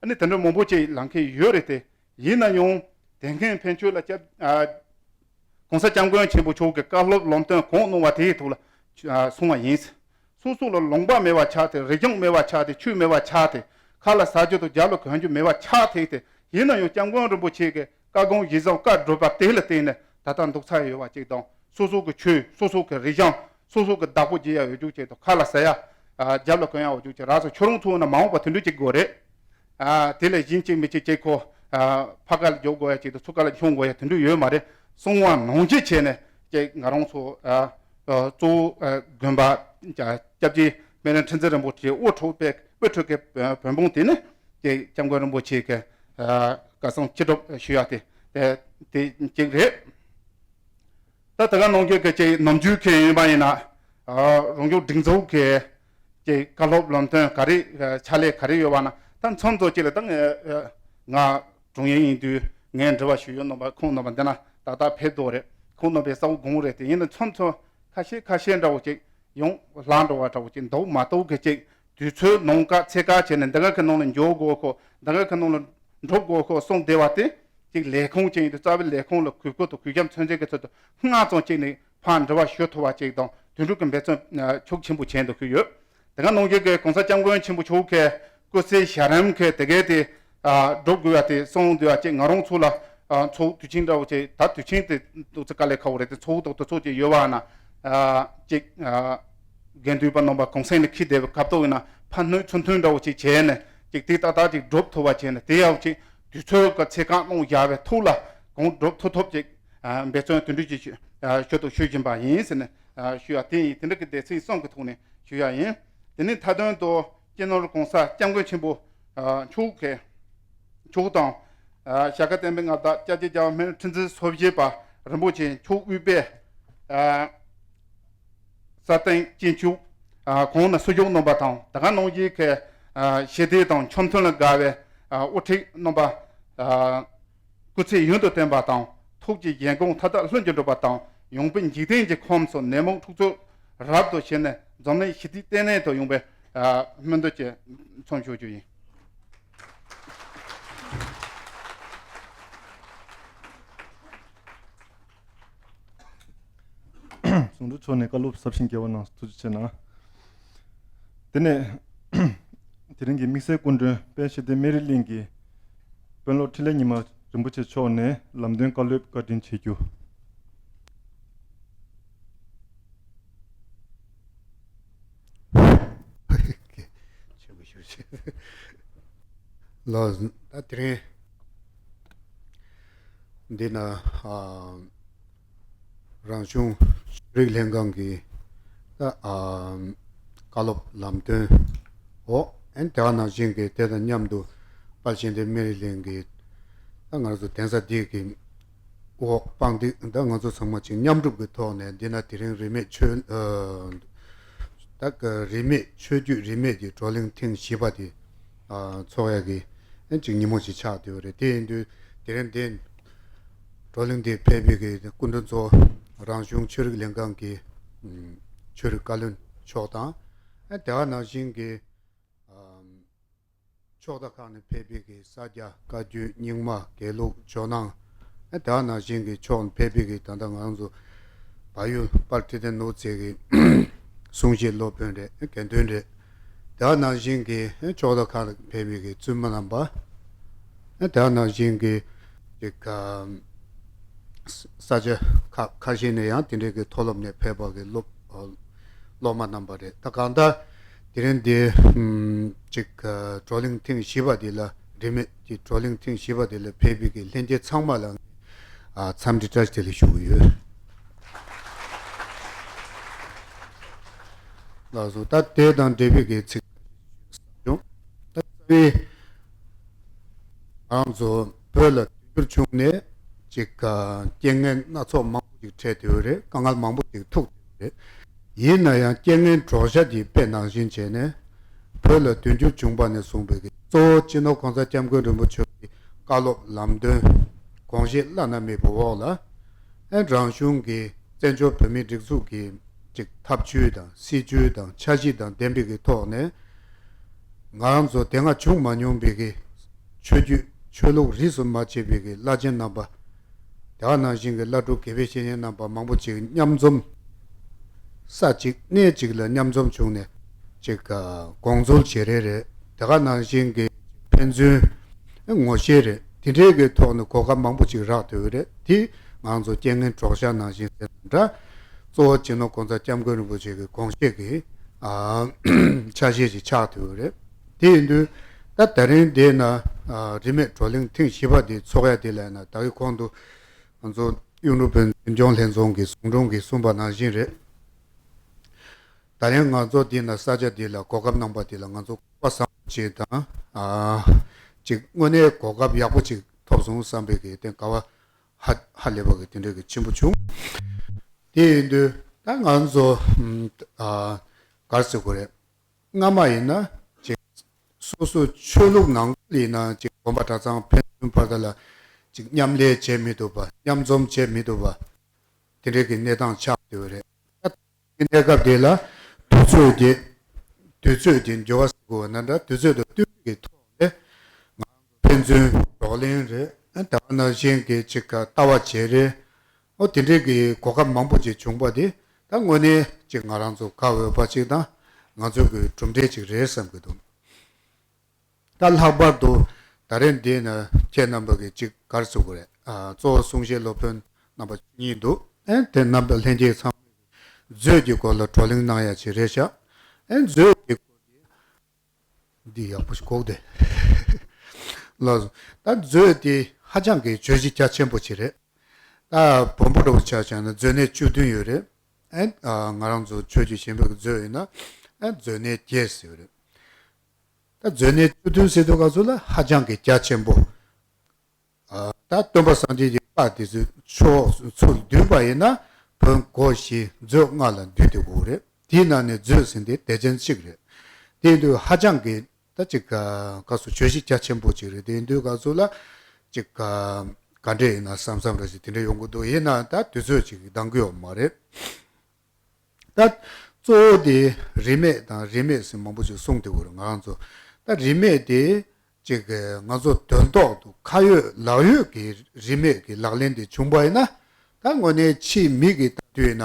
ཨ་ནི་དེ་འདྲ་མང་པོ་ཅིག་ལངས་མཁན་ཡོད་རེད་དེ། ཡིན་ན་ཡང་དེ་སྔའི་ཕན་ཆོད་ལ་སྐྱབས་ཨ་༸གོང་ས་༸སྐྱབས་མགོན་ཆེན་པོ་མཆོག་གི་བཀའ་སློབ་ལམ་སྟོན་གང་གནང་བ་དེའི་ཐོག་ལ་ཨ་གསུངས་པ་ཡིན། སོ་སོ་ལ་ལུང་པ་མེད་པ་ཆགས་ཏེ། རི་ལྗོངས་མེད་པ་ཆགས་ཏེ། ཆོས་མེད་པ་ཆགས་ཏེ། ཁ་ལ་ཟ་རྒྱུ་དང་རྒྱབ་ལ་གོན་རྒྱུ་མེད་པ་ཆགས་ཏེ། དེ་ཡིན་ན་ཡང་༸སྐྱབས་མགོན་རིན་པོ་ཆེ་གི་བཀའ་དགོངས་གཞིར་བཟུང་བཀའ་བསྒྲུབས་པ་དེ་ལ་བརྟེན་ནས་ད་ལྟ་འདུག་ཚར་ཡོད་པ་ཅིག་དང་། སོ་སོ་གི་ཆོས། སོ་སོ་གི་རིག་གཞུང་། སོ་སོ་གི་བདག་པོ་བྱེད་ཡ་ཡོད་རྒྱུ་ཅིག་དང་། ཁ་ལ་ཟ་ཡ། ཨ་རྒྱབ་ལ་གོན་ཡ་ཡོད་རྒྱུ་ཅིག་རག་སོང་། ཁྱོད་རང་ཚོ་ན་མ་འོངས་པ་དེ་འདྲ་ཅིག་དགོས་རེད། ཨ་དེ་ལས་གཞན་གཅིག་མི་གཅིག་ཅིག་ཁོ་ཨ་ཕ་ག་ལ་འཇོག་དགོས་ཡ་ཅིག་དང་། ཚུར་ག་ལ་མཆོང་དགོས་ཡ་དེ་འདྲ་ཡོད་མ་རེད། གསང་བ་ནང་བཞིན་བྱས་ནས་ཅིག་ང་རང་ཚོ་ཨ་ཨ་གཙོ་བོ་ཨ་དགོན་པ་སྐྱབས་རྗེ་སྨན་རི་ཁྲི་འཛིན་རིན་པོ་ཆེ་དབུ་ཁྲིད་པའི་དབུ་ཁྲིད་ཀྱི་བོད་འབངས་དེ་ནི་ཅིག་༸སྐྱབས་མགོན་རིན་པོ་ཆེ་གི་ཨ་བཀའ་གསུང་ཅི་སྒྲུབ་ཞུ་ཡ་དེ་དེ་དེ་གཅིག་རེད། ད་དེ་ག་ནང་བཞིན་གྱི་ཅིག་ནམ་རྒྱུན་མཁན་ཡིན་པ་ཡིན་ན། ཨ་རང་སྐྱོང་སྒྲིག་འཛུགས་ཀྱི་ཅིག་བཀའ་སློབ་ལམ་སྟོན་ག་རེ་ཨ་ཕྱག་ལས་ག་རེ་ཡོད་པ་ན། ད་མཚམས་ཚོ་ཅིག་ལ་ད་ང་ཨ་ང་དྲུང་ཡིག་ཡིན་དུས་ངས་འབྲེལ་བ་ཞུ་ཡོད་རྣམ་པ་ཁོང་རྣམ་པ་འདི་ན་ཏག་ཏག་ཕེབས་འདུག་རེད། ཁོང་རྣམ་པའི་གསལ་པོ་དགོངས་རེད་དེ། ཡིན་ན་མཚམས་ཚོ་ཁ་ཤས་ཁ་ཤས་འདྲ་བོ་ཅིག་ཡོང་ལྷག་འགྲོ་བ་འདྲ་བོ་ཅིག་འདུག་མ་གཏོགས་གི་ཅིག་དུས་ཚོད་ནང་ཀ་ཚེ་ཀ་བྱས་ནས་འདི་ག་གི་ནང་ལ་འཇོག་དགོས་ཁོ། འདི་ག་གི་ནང་ལ་འགྲོ་དགོས་ཁོ་གསུངས་བསྡད་པ་དེ་ཅིག་ལས་ཁུངས་ཅིག་ཡིན་དུས་རྩ་བའི་ལས་ཁུངས་ལ་གུས་བཀུར་དང་གུས་ཞབས་མཚོན་བྱེད་ཀྱི་ཚུལ་དུ་སྔ་ཙམ་ཅིག་ནས་ཕར་འབྲེལ་བ་ཞུ་ཐུབ་པ་ཅིག་དང་། དེ་འདྲ་གི་འབད་བརྩོན་ཤུགས་ཆེན་པོ་བྱས་འདུག་ཞུས་ཡོད། དེ་ག་ནང་བཞིན་གྱི་༸གོང་ས་༸སྐྱབས་མགོན་ཆེན་པོ་མཆོག་གི་སྐུ་ཚེ་ཞབས་རིམ་གྱི་དེ་གའི་དེ་ཨ་སྒྲུབ་དགོས་པ་དེ་གསུངས་འདུག་པ་ཅིག་ང་རང་ཚོ་ལ་ཨ་ཚོགས་དུས་ཆེན་འདྲ་བོ་ཅིག་ད་དུས་ཆེན་དེ་ཏོག་ཙམ་དཀའ་ལས་ཁག་པོ་རེད་དེ། ཚོགས་དང་དུས་ཚོད་ཅིག་ཡོད་པ་ན་ཨ་ཅིག་ཨ་དགེ་འདུན་པ་རྣམ་པ་གུང་སེང་ལ་འཁྱེར་བསྡད་པའི་སྐབས་ཐོག་ཡིན་ན་ཕར་སྣོན་ཚུར་འཐེན་འདྲ་བོ་ཅིག་བྱས་ནས་ཅིག་དེ་ཏག་ཏག་ཅིག་སྒྲུབ་ཐུབ་པ་བྱས་ནས། དེ་ཡག་ཅིག་དུས་ཚོད་ཀྱི་ཚེ་གང་གནང་བཞག་པའི་ཐོག་ལ་གང་སྒྲུབ་ཐུབ་ཐུབ་ཅིག་ཨ་འབད་བརྩོན་དེ་འདྲ་ཅིག་ཞུ་ཨ་ཞུ་དང་ཞུ་བཞིན་པ་ཡིན་ཟེར་ནས་ཨ་ཞུ་ཡ་དེ་ཡིན། དེ་འདྲ་གི་སྡེ་ཚན་གསུམ་གྱི་ཐོག་ནས་ཞུ་ཡ་ཡིན། དེ་ནས་མཐའ་དོན་དུ་སྤྱི་ནོར་༸གོང་ས་༸སྐྱབས་མགོན་ཆེན་པོ་ཨ་མཆོག་གི་མཆོག་དང་། ཨ་ཞྭ་སྒབ་བསྟན་པའི་མངའ་བདག་སྐྱབས་རྗེ་རྒྱལ་བ་སྨན་རི་ཁྲི་འཛིན་སོ་བཞི་པ་རིན་པོ་ཆེ་མཆོག་དབུས་པའི་ཨ་སྲ་བརྟན་སྤྱི་མཆོག་ཨ་གོང་ན་གསོལ་ཞུགས་གནང་བ་དང་། དེ་ག་ནང་བཞིན་གྱི་ཨ་ཞི་བདེ་དང་འཆམ་མཐུན་ལ་དགའ་བའི་ཨ་དབུ་ཁྲིད་རྣམ་པ་ཨ་སྐུ་ཚེ་ཡུན་དུ་བརྟན་པ་དང་། ཐུགས་ཀྱི་བཞེད་དགོངས་མཐའ་དག་ལྷུན་གྱིས་འགྲུབ་པ་དང་། ཡོངས་འཕེལ་འཇིག་རྟེན་གྱི་ཁམས་སུ་ནད་མུག་འཁྲུག་རྩོད་རབ་ཏུ་ཞི་ནས་འཛམ་གླིང་ཞི་བདེའི་ལྟེ་གནས་སུ་ཡོང་བའི་ཨ་སྨོན་འདུན་ཅིག་མཚམས་ཞུ་རྒྱུ་ཡིན། ཟུང་དྲུང་མཆོག་ནས་བཀའ་སློབ་ཟབ་ཞིང་རྒྱས་པ་གནང་སོང་། ཐུགས་རྗེ་ཆེ་གནང་། དེ་ནས་དེ་རིང་གི་དམིགས་བསལ་སྐུ་མགྲོན་དཔལ་ཞི་བདེ་སྨན་རི་གླིང་གི་དཔོན་སློབ་འཕྲིན་ལས་ཉི་མ་རིན་པོ་ཆེ་མཆོག་ནས་ལམ་སྟོན་བཀའ་སློབ་བཀའ་དྲིན་ཆེ་ཞུ། ཆེན་པོ་ཞུ་ཆེ། ལགས། ད་དེ་རིང་འདི་ན་ཨ་རང་གཞུང་ཆོས་རིག་ལྷན་ཁང་གི་ད་ཨ་བཀའ་སློབ་ལམ་སྟོན་འོག་ཨན་དེ་བ་ནང་བཞིན་གྱི་དེ་དང་མཉམ་དུ་དཔལ་ཞི་བདེ་སྨན་རི་གླིང་གི་ད་ང་ཚོ་གདན་ས་འདི་གི་འོག་དཔང་འདི་ད་ང་ཚོ་ཚང་མ་ཅིག་མཉམ་རུབ་ཀྱི་ཐོག་ནས་འདི་ན་དེ་རིང་རིས་མེད་ཆོས་ཨ་ད་ག་རིས་མེད་ཆོས་བརྒྱུད་རིས་མེད་ཀྱི་བགྲོ་གླེང་ཐེངས་བཞི་པ་དེ་ཨ་ཚོགས་ཡ་གི་ཨ་ཅིག་ཉིན་མོ་ཞིག་ཆགས་བསྡད་ཡོད་རེད། དེ་ཡིན་དུས་དེ་རིང་འདི་བགྲོ་གླེང་འདི་ཕེབས་པའི་གི་སྐུ་མགྲོན་ཚོ་རང་གཞུང་ཆོས་རིག་ལྷན་ཁང་གི་ཨ་ཆོས་རིག་བཀའ་བློན་མཆོག་དང་ཨ་དེ་བ་ནང་བཞིན་གྱི་ཨ་ཕྱོགས་མཐའ་ཁག་ནས་ཕེབས་པའི་གི་ས་སྐྱ་བཀའ་བརྒྱུད་རྙིང་མ་དགེ་ལུགས་ཇོ་ནང་ཨ་དེ་བ་ནང་བཞིན་གྱི་ཕྱོགས་ནས་ཕེབས་པའི་གི་ད་ལྟ་ང་ཚོ་བལ་ཡུལ་དཔལ་ཁྲི་བརྟན་ནོར་བུ་རྩེ་གི་གསུང་བཤད་སློབ་དཔོན་རེད། དགེ་འདུན་རེད། དེ་བ་ནང་བཞིན་གྱི་ཕྱོགས་མཐའ་ཁག་ནས་ཕེབས་པའི་གི་བཙུན་མ་རྣམ་པ་ཨ་དེ་བ་ནང་བཞིན་གྱི་ཅིག་ས་ཆ་ཁ་ཁ་ཤས་ནས་ཡང་དེ་འདྲའི་གི་མཐོ་སློབ་ནས་ཕེབས་པ་གི་སློབ་སློབ་མ་རྣམ་པ་རེད། ད་གང་ལྟར་དེ་རིང་འདི་ཅིག་བགྲོ་གླེང་ཐེངས་བཞི་པ་འདི་ལ་རིས་མེད་ཀྱི་བགྲོ་གླེང་ཐེངས་བཞི་པ་འདི་ལ་ཕེབས་པའི་གི་ལྷན་རྒྱས་ཚང་མ་ལ་འཚམས་འདྲི་བཀྲ་ཤིས་བདེ་ལེགས་ཞུ་གི་ཡོད། ལགས་སོ། ད་དེ་དང་འབྲེལ་བའི་གི་ཚིག་བྱུང་། ད་རྩ་བའི་ང་རང་ཚོ་བོད་ལ་དུས་འགྱུར་བྱུང་ནས་ཅིག་རྐྱེན་ངན་སྣ་ཚོགས་མང་པོ་ཅིག་འཕྲད་བསྡད་ཡོད་རེད། དཀའ་ངལ་མང་པོ་ཅིག་ཐུག་བསྡད་ཡོད་རེད། ཡིན་ན་ཡང་རྐྱེན་ངན་གྲོགས་ཤར་གྱི་དཔེ་ནང་བཞིན་བྱས་ནས་བོད་ལ་དུས་འགྱུར་བྱུང་པ་ནས་བཟུང་བའི་གི་གཙོ་བོ་སྤྱི་ནོར་༸གོང་ས་༸སྐྱབས་མགོན་རིན་པོ་ཆེ་གི་བཀའ་སློབ་ལམ་སྟོན་དགོངས་བཞེད་བླ་ན་མེད་པའི་འོག་ལ་ཨེ་རང་གཞུང་གི་བཙན་བྱོལ་བོད་མིའི་སྒྲིག་འཛུགས་ཀྱི་ཅིག་ཐབས་བྱུས་དང་སྲིད་བྱུས་དང་འཆར་གཞི་དང་ལྡན་པའི་གི་ཐོག་ནས་ ང་རང་ཚོ་དེ་སྔ་བྱུང་མ་མྱོང་པའི་གི་ཆོས་བརྒྱུད་ཆོས་ལུགས་རིས་སུ་མ་ཆད་པའི་གི་བླ་ཆེན་རྣམ་པ། དེ་ག་ནང་བཞིན་གྱི་བླ་སྒྲུབ་དགེ་བའི་བཤེས་གཉེན་རྣམ་པ་མང་པོ་ཅིག་མཉམ་འཛོམས་ས་གཅིག་གནས་གཅིག་ལ་མཉམ་འཛོམས་བྱུང་ནས་ཅིག་དགོངས་ཚུལ་བརྗེ་རེས་རེད། དེ་ག་ནང་བཞིན་གྱི་ཕན་ཚུན་ངོ་ཤེས་རེད། དེ་འདྲའི་གི་ཐོག་ནས་གོ་སྐབས་མང་པོ་ཅིག་རག་བསྡད་ཡོད་རེད། དེ་ང་ཚོ་རྐྱེན་ངན་གྲོགས་ཤར་ནང་བཞིན་ཟེར་ན་འདྲ། གཙོ་བོ་སྤྱི་ནོར་༸གོང་ས་༸སྐྱབས་མགོན་རིན་པོ་ཆེ་གི་དགོངས་བཞེད་ཀྱི་ཆ་ཤས་ཤིག་ཆགས་བསྡད་ཡོད་རེད། དེ་ཡིན་དུས་ད་ད་རིང་འདི་ན་རིས་མེད་བགྲོ་གླེང་ཐེངས་བཞི་པ་འདི་ཚོགས་ཡ་འདི་ལ་ན་ད་གི་གོང་དུ་ང་ཚོ་གཡུང་དྲུང་བོན་འཛིན་སྐྱོང་ལྷན་ཚོགས་ཀྱི་ཟུང་དྲུང་གིས་གསུངས་པ་ནང་བཞིན་རེད། ད་རིང་ང་ཚོ་འདི་ན་ས་ཆ་འདི་ལ་གོ་སྐབས་གནང་པ་འདི་ལ་ང་ཚོ་གོ་བ་བཟང་པོ་ཅིག་དང་ཅིག་དངོས་གནས་གོ་སྐབས་ཡག་པོ་ཅིག་ཐོབ་སོང་བསམ་པའི་གི་དེ་དགའ་བ་ཧ་ཧ་ལས་པ་གི་དེ་འདྲ་གི་ཆེན་པོ་བྱུང་། དེ་ཡིན་དུས་ད་ང་ཚོ་ཨ་ག་རེ་ཟེར་དགོས་རེད། སྔ་མ་ཡིན་ན་ཅིག་སོ་སོའི་ཆོས་ལུགས་ནང་ཁུལ་ཡིན་ན་ཅིག་དགོན་པ་གྲྭ་ཚང་ཕན་ཚུན་བར་དུ་ལ་ཅིག་མཉམ་ལས་བྱེད་མི་ཐུབ་པ། མཉམ་འཛོམས་བྱེད་མི་ཐུབ་པ། དེ་འདྲའི་གི་གནས་སྟངས་ཆགས་བསྡད་ཡོད་རེད། ད་གནས་སྐབས་དེ་ལ་དུས་ཚོད་དེ་དུས་ཚོད་དེ་འགྱུར་བ་ཟེར་དགོས་པ་ན་འདྲ། དུས་ཚོད་དང་བསྟུན་གྱི་ཐོག་ནས་ང་ཚོ་ཕན་ཚུན་བགྲོ་གླེང་རེད། ད་ག་ནང་བཞིན་གྱི་ཅིག་ལྟ་བ་བརྗེ་རེས། ཨོ་དེ་འདྲའི་གི་གོ་སྐབས་མང་པོ་ཅིག་བྱུང་པ་དེ་ད་དངོས་གནས་ཅིག་ང་རང་ཚོ་དགའ་འོས་པ་ཅིག་དང་ང་ཚོ་གི་གྲུབ་འབྲས་ཅིག་རེད་བསམ་གྱི་འདུག་ད་ལྷག་པར་དུ་ད་རེས་འདི་ན་ཁྱེད་རྣམ་པ་གི་ཅིག་ག་རེ་ཟེར་དགོས་རེད། ཨ་གཙོ་བོ་གསུང་བཤད་སློབ་དཔོན་རྣམ་པ་གཉིས་འདུག་ཨེ་དེ་རྣམ་པ་ལྷན་རྒྱས་ཚང་མས་མཛོད་ཀྱི་སྐོར་ལ་བགྲོ་གླེང་གནང་ཡ་ཅིག་རེད་ཤག་ཨེ་མཛོད་ཀྱི་སྐོར་འདི་ཡག་པོ་ཞིག་གོ་བསྡད། ལགས་སོ། ད་མཛོད་དེ་ཧ་ཅང་གི་བརྗོད་གཞི་རྒྱ་ཆེན་པོ་ཅིག་རེད། ད་བོན་པོ་འདྲ་བོ་ཆ་བཞག་ན་མཛོད་གནས་བཅུ་བདུན་ཡོད་རེད། ཨེ་ང་རང་ཚོ་ཆོས་བརྒྱུད་གཞན་པའི་མཛོད་ཡིན་ན་ཨེ་མཛོད་གནས་བརྒྱད་ཟེར་ཡོད་རེད། ད་མཛོད་གནས་བཅུ་བདུན་ཟེར་དུས་སྐབས་སུ་ལ་ཧ་ཅང་གི་རྒྱ་ཆེན་པོ། ད་སྟོན་པ་སངས་རྒྱས་ཀྱི་བཀའ་དེ་ཚོའི་ཕྱོགས་ཚུར་བསྡུས་པ་ཡིན་ན་བོན་སྒོ་བཞི་མཛོད་ལྔ་ལ་འདུས་ཏེ་དགོས་རེད། དེའི་ནང་ནས་མཛོད་ཟེར་འདི་དེ་ཅན་གཅིག་རེད། དེ་ཡིན་དུས་ཧ་ཅང་གི་ད་ཅིག་ག་སོ་བརྗོད་གཞི་རྒྱ་ཆེན་པོ་ཅིག་རེད། དེ་ཡིན་དུས་ག་ཚོད་ལ་ཅིག་ག་འདྲས་ཡིན་ན་བསམ་བསམ་རེ་ཞིག་དེ་འདྲས་ཡོང་གི་འདུག་ཡིན་ན་ད་དུས་ཚོད་ཅིག་འདང་གི་ཡོད་མ་རེད། ད་གཙོ་བོ་དེ་རིས་མེད་དང་རིས་མེད་ཟེར་མང་པོ་ཅིག་གསུངས་ཏེ་འོ་རེད། ང་རང་ཚོ་ད་རིས་མེད་དེ་ཅིག་ང་ཚོ་དོན་ཐོག་ཏུ་ཁ་ཡོད་ལག་ཡོད་ཀྱི་རིས་མེད་ཀྱི་ལག་ལེན་དེ་བྱུང་པ་ཡིན་ན། ད་དངོས་གནས་ཕྱིའི་མིག་གིས་ལྟ་དུས་ན་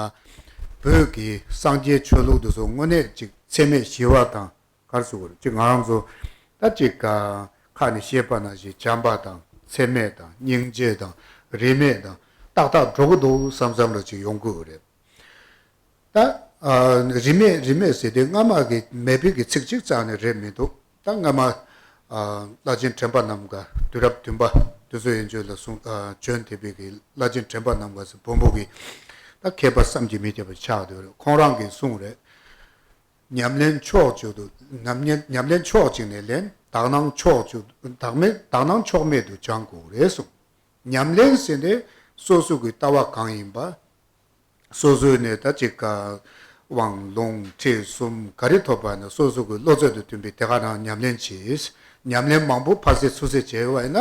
བོད་ཀྱི་སངས་རྒྱས་ཆོས་ལུགས་དེ་ཚོ་དངོས་གནས་ཅིག་འཚེ་མེད་ཞི་བ་དང་ག་རེ་ཟེར་དགོས་རེད། ཅིག་ང་རང་ཚོ་ད་ཅིག་ཁ་ནས་བཤད་པ་ནང་བཞིན་བྱམས་པ་དང་འཚེ་མེད་དང་སྙིང་རྗེ་དང་རིས་མེད་དང་ཏག་ཏག་འགྲོ་གི་འདུག་བསམ་བསམ་རེ་ཅིག་ཡོང་གི་ཡོད་རེད། ད་ཨ་རིས་མེད་རིས་མེད་ཟེར་དེ་སྔ་མ་གི་མེད་པའི་གི་ཚིག་གཅིག་རྩ་ནས་རེད་མི་འདུག་ད་སྔ་མ་ཨ་བླ་ཆེན་དྲན་པ་རྣམ་དཀར་དུས་རབས་བདུན་པ་དུས་ཚོད་ཡན་ཆོད་ལ་གསུངས་ཨ་བྱོན་ཐེབས་པའི་གི་བླ་ཆེན་དྲན་པ་རྣམ་དཀར་ཟེར་བོན་པོ་གི་ད་མཁས་པ་བསམ་གྱིས་མི་ཁྱབ་པ་ཆགས་འདུག་རེད། ཁོང་རང་གིས་གསུངས་རེད། ཉམས་ལེན་ཕྱོགས་གཅིག་ཏུ་ཉམས་ཉམས་ཉམས་ལེན་ཕྱོགས་གཅིག་ནས་ལེན། དག་སྣང་ཕྱོགས་གཅིག་དག་མེད་དག་སྣང་ཕྱོགས་མེད་དུ་སྦྱང་དགོས་རེད་གསུངས། ཉམས་ལེན་ཟེར་ནས་སོ་སོ་གི་ལྟ་བ་གང་ཡིན་པ། སོ་སོའི་ནས་ད་ཅིག་ག་དབང་ལུང་ཁྲིད་གསུམ་ག་རེ་ཐོབ་པ་ནས་སོ་སོ་གི་བློ་ཚོད་དུ་མཐུན་པའི་དེ་ག་རང་ཉམས་ལེན་བྱེད། ཉམས་ལེན་མང་པོ་ཕར་ཚད་ཚུར་ཚད་བྱས་པ་ཡིན་ན་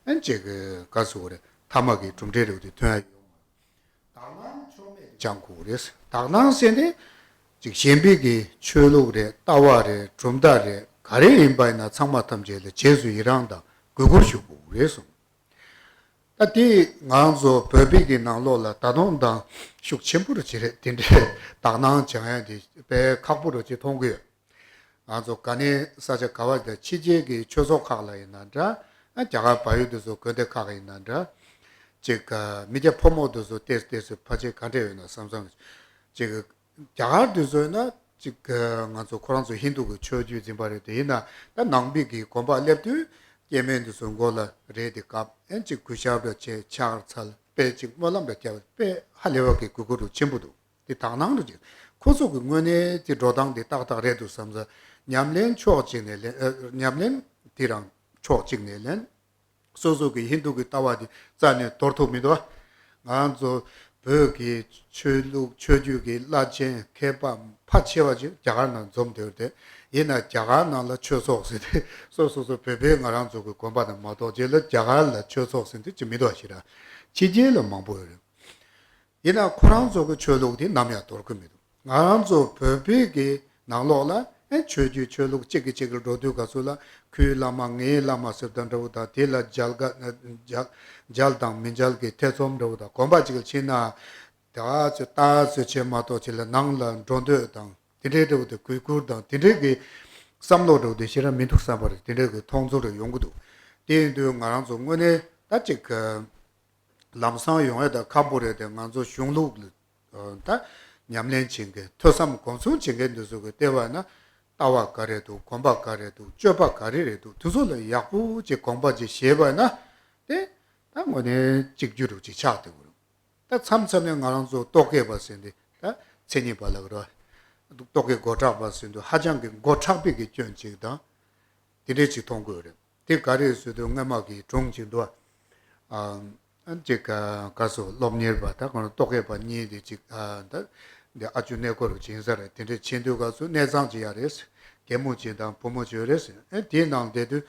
ཨན་ཅིག་ག་ཟེར་དགོས་རེད། ཐ་མ་གི་གྲུབ་འབྲས་རེད་དེ་ཐོན་ཡ་ཡོད། དག་སྣང་ཕྱོགས་མེད་སྦྱང་དགོས་རེད། དག་སྣང་ཟེར་ནས་ཅིག་གཞན་པའི་གི་ཆོས་ལུགས་རེད། ལྟ་བ་རེད། གྲུབ་མཐའ་རེད། ག་རེ་ཡིན་པ་ཡིན་ན་ཚང་མ་ཐམས་ཅད་ལ་རྗེས་སུ་ཡི་རང་དང་གུས་བཀུར་ཞུ་དགོས་རེད་གསུངས། ད་དེ་ང་ཚོ་བོད་པའི་གི་ནང་ལོགས་ལ་ད་དུང་དང་ཤུགས་ཆེན་པོ་རུ་ཅིག་རེད། དེ་འདྲའི་དག་སྣང་སྦྱང་ཡ་དེ་དཔེ་ཁག་པོ་རུ་ཅིག་མཐོང་གི་ཡོད། ང་ཚོ་ག་ནས་ས་ཆ་ག་བ་དང་ཕྱི་རྒྱལ་གྱི་ཆོས་ཚོགས་ཁག་ལ་ཡིན་ན་འདྲ། ཨ་རྒྱ་གར་བལ་ཡུལ་དུ་སོགས་དགོན་སྡེ་ཁག་ཡིན་ན་འདྲ། ཅིག་མི་སྐྱ་ཕོ་མོ་དུ་སོགས་ཏེས་ཏེས་སུ་ཕལ་ཆེར་ག་འདྲ་ཡོད་ན་བསམ་བསམ་ཅིག་རྒྱ་གར་དུ་སོགས་ན་ཅིག་ང་ཚོ་ཁོ་རང་ཚོ་ཧིན་དུ་གི་ཆོས་བརྒྱུད་འཛིན་པ་རེད། དེ་ཡིན་ན་ད་ནང་པའི་གི་དགོན་པ་སླེབས་དུས་སྐྱེ་དམན་དུ་སོགས་མགོ་ལ་རས་དེ་བཀབ། ཨན་ཅིག་གུས་ཞབས་འདྲ་བྱས། ཕྱག་འཚལ། དཔེ་ཅིག་སྨོན་ལམ་འདྲ་བརྒྱབ། དཔེ་ཧ་ལས་པ་གི་གུས་བཀུར་རུ་ཆེན་པོ་འདུག་དེ་དག་སྣང་རུ་ཅིག་ཁོ་ཚོ་གི་དངོས་གནས་དེ་འགྲོ་སྟངས་དེ་ཏག་ཏག་རེད་འདུག་བསམ་ས། ཉམས་ལེན་ཕྱོགས་གཅིག་ནས་ལེན། ཨ་ཉམས་ལེན་དེ་རང་ཕྱོགས་གཅིག་ནས་ལེན། སོ་སོ་གི་ཧིན་དུ་གི་ལྟ་བ་དེ་རྩ་ནས་དོར་ཐུབ་མི་འདུག་ང་ཚོ་བོད་ཀྱི་ཆོས་ལུགས་ཆོས་བརྒྱུད་ཀྱི་བླ་ཆེན་མཁས་པ་ཕལ་ཆེ་བ་ཅིག་རྒྱ་གར་ནང་འཛོམས་བསྡད་ཡོད་དེ། ཡིན་ན་རྒྱ་གར་ནང་ལ་ཆོས་ཚོགས་ཟེར་ཏེ་སོ་སོ་སོ་བོད་པའི་ང་རང་ཚོ་གི་དགོན་པ་ནང་མ་གཏོགས་རྗེས་ལ་རྒྱ་གར་ལ་ཆོས་ཚོགས་ཟེར་ཏེ་ཅིག་མི་འདུག་ཞེ་དྲག་ཕྱི་རྒྱལ་ལ་མང་པོ་ཡོད་རེད། ཡིན་ན་ཁོ་རང་ཚོ་གི་ཆོས་ལུགས་དེ་ནམ་ཡང་དོར་གི་མི་འདུག་ང་རང་ཚོ་བོད་པའི་གི་ནང་ལོགས་ལ་ ཨེ་ཆོས་བརྒྱུད་ཆོས་ལུགས་གཅིག་གིས་གཅིག་ལ་འགྲོ་དུས་སྐབས་སུ་ལ་ཁོའི་བླ་མ་ངའི་བླ་མ་ཟེར་དང་འདྲ་བོ་དང་། དེ་ལ་མཇལ་ཁ་མཇལ་མཇལ་དང་མི་མཇལ་གྱི་ཐེ་ཚོམ་འདྲ་བོ་དང་། དགོན་པ་གཅིག་ལ་ཕྱིན་ན་ད་ཚོད་ལྟ་ཚོད་བྱེད་མ་གཏོགས་ཅིག་ལ་ནང་ལ་འགྲོ་འདོད་དང་། དེ་འདྲའི་འདྲ་བོ་དེ་གུས་བཀུར་དང་དེ་འདྲའི་གི་བསམ་བློ་འདྲ་བོ་དེ་ཞེ་དྲག་མི་འདུག་བསམ་པ་རེད། དེ་འདྲའི་གི་མཐོང་ཚུལ་རེ་ཡོང་གི་འདུག། དེ་ཡིན་དུས་ང་རང་ཚོ་དངོས་གནས་ད་ཅིག་ལམ་སང་ཡོང་ཡ་ད་ཁག་པོ་རེད་དེ། ང་ཚོ་གཞུང་ལུགས་ལ་ད་ཉམས་ལེན་བྱེད་མཁན་ཐོས་བསམ་སྒོམ་གསུམ་བྱེད་མཁན་འདི་ཚོ་གི་ལྟེ་བ་ན། ལྟ་བ་ག་རེ་འདུག། གོམས་པ་ག་རེ་འདུག། སྤྱོད་པ་ག་རེ་རེ་འདུག། དེ་ཚོ་ལ་ཡག་པོ་ཅིག་དགོངས་པ་ཅིག་བཞེས་པ་ན། དེ་ད་དངོས་གནས་གཅིག་གྱུར་རུ་ཅིག་ཆགས་བསྡད་ཡོད་རེད། ད་མཚམས་མཚམས་ནས་ང་རང་ཚོ་རྟོག་གེ་པ་ཟེར་འདི་ད་མཚན་ཉིད་པ་ལབ་རོགས། རྟོག་གེ་མགོ་མཁྲེགས་པ་ཟེར་འདུག། ཧ་ཅང་གི་མགོ་མཁྲེགས་པའི་གི་སྐྱོན་ཅིག་དང་། དེ་འདྲས་ཅིག་མཐོང་དགོས་རེད། དེ་ག་རེ་ཟེར་དུས་སྔོན་མ་གི་སྒྲུང་ཅིག་འདུག། ཨ་ཅིག་ག་ག་སོ་སློབ་གཉེར་བ་ད་གང་རྟོག་གེ་པ་གཉིས་དེ་ཅིག་ཨ་ད་འདི་ཨ་ཅུ་གནས་སྐོར་རུ་ཕྱིན་ས་རེད། དེ་འདྲས་ཕྱིན་དུས་སྐབས་སུ་གནས་ཚང་ཅིག་ཡ་རེད། རྒན་མོ་ཅིག་དང་བུ་མོ་ཅིག་ཡོད་རེད། ཨེ་དེའི་ནང་བསྡད་དུས་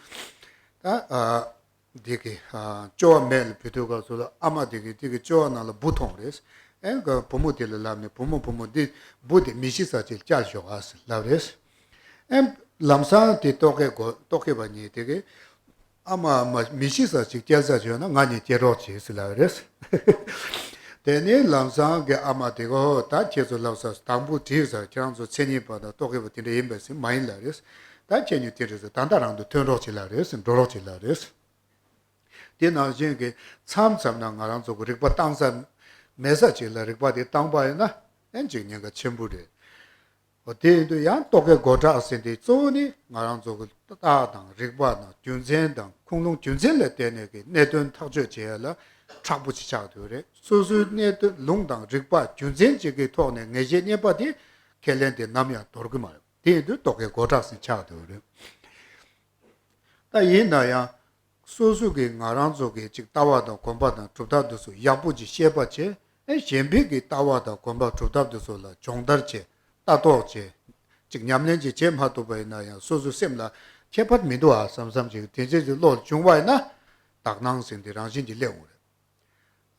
ད་ཨ། འདི་གི་ཨ་ཅོ་བ་མེད་ལ་བུད་དུས་སྐབས་སུ་ལ་ཨ་མ་དེ་གི་དེ་གི་ཅོ་བ་ནང་ལ་འབུ་མཐོང་རེད། ཨེ་ག་བུ་མོ་དེ་ལ་ལབ་ནས། བུ་མོ་བུ་མོ་འདི་འབུ་དེ་མི་ཤི་ས་ཅིག་བསྐྱལ་ཞོག་ཨ་ཟེར་ལབ་རེད། ཨེ་ལམ་སང་དེ་རྟོག་གེ་གོ་རྟོག་གེ་པ་གཉིས་དེ་གི་ཨ་མ་ཨ་མ་མི་ཤི་ས་ཅིག་བསྐྱལ་ས་ཅིག་ཡོད་ན་ང་གཉིས་སྐྱེལ་རོགས་བྱེད་ཟེར་ལབ་རེད། དེ་ནས་ལམ་སང་གི་ཨ་མ་དེ་གོ་ད་ཁྱེད་ཚོ་ལབ་ས་དང་པོ་དྲིས་ས། ཁྱེད་རང་ཚོ་མཚན་ཉིད་པ་དང་རྟོག་གེ་པ་དེ་འདྲ་ཡིན་པས་ཟེར། མ་ཡིན་ལབ་རེད། ད་ཁྱེད་གཉིས་དེ་འདྲ་ཟེར། ད་ལྟ་རང་དུ་ཐོན་རོགས་བྱེད་ལབ་རེད་ཟེར། འགྲོ་རོགས་བྱེད་ལབ་རེད། དེ་ནང་བཞིན་གྱི་མཚམས་མཚམས་ན་ང་རང་ཚོ་གི་རིག་པ་བཏང་ས་མེད་ས་ཅིག་ལ་རིག་པ་དེ་བཏང་པ་ཡིན་ན་ཨེ་ཅིག་ཉེན་ཁ་ཆེན་པོ་རེད། འོ་དེ་ཡིན་དུས་ཡང་རྟོག་གེ་མགོ་མཁྲེགས་ཟེར་དེ་གཙོ་བོ་ནི་ང་རང་ཚོ་གི་རྟགས་དང་རིག་པ་དང་རྒྱུ་མཚན་དང་ཁུངས་ལུང་རྒྱུ་མཚན་ལ་བརྟེན་ནས་ཀྱི་གནད་དོན་ཐག་གཅོད་བྱེད་ཡ་ལ་མཁྲེགས་པོ་ཅིག་ཆགས་འདུག་རེད། སོ་སོའི་གནད་དོན་ལུང་དང་རིག་པ་རྒྱུ་མཚན་ཅིག་གི་ཐོག་ནས་ངེས་ཤེས་རྙེད་པ་དེ་ཁས་ལེན་དེ་ནམ་ཡང་འདོར་གི་མ་རེད། དེ་ཡིན་དུས་རྟོག་གེ་མགོ་མཁྲེགས་ཟེར་ཆགས་འདུག་རེད། ད་ཡིན་ན་ཡང་། སོ་སོ་གིས་ང་རང་ཚོ་གི་ཅིག་ལྟ་བ་དང་གོམས་པ་དང་གྲུབ་མཐའ་འདི་ཚོ་ཡག་པོ་ཅིག་ཤེས་པ་བྱས། ཨེ་གཞན་པའི་གི་ལྟ་བ་དང་གོམས་པ་གྲུབ་མཐའ་འདི་ཚོ་ལ་སྦྱོང་བརྡར་བྱས། ལྟ་རྟོག་བྱས། ཅིག་ཉམས་ལེན་ཅིག་བྱེད་མ་ཐུབ་པ་ཡིན་ན་ཡང་། སོ་སོའི་སེམས་ལ་ཁྱད་པར་མི་འདུག་ཨ་བསམ་བསམ་ཅིག་དེ་འདྲས་ཅིག་བློ་ལ་བྱུང་བ་ཡིན་ན། དག་སྣང་ཟེར་འདི་རང་བཞིན་གྱིས་སླེབས་འོང་རེད།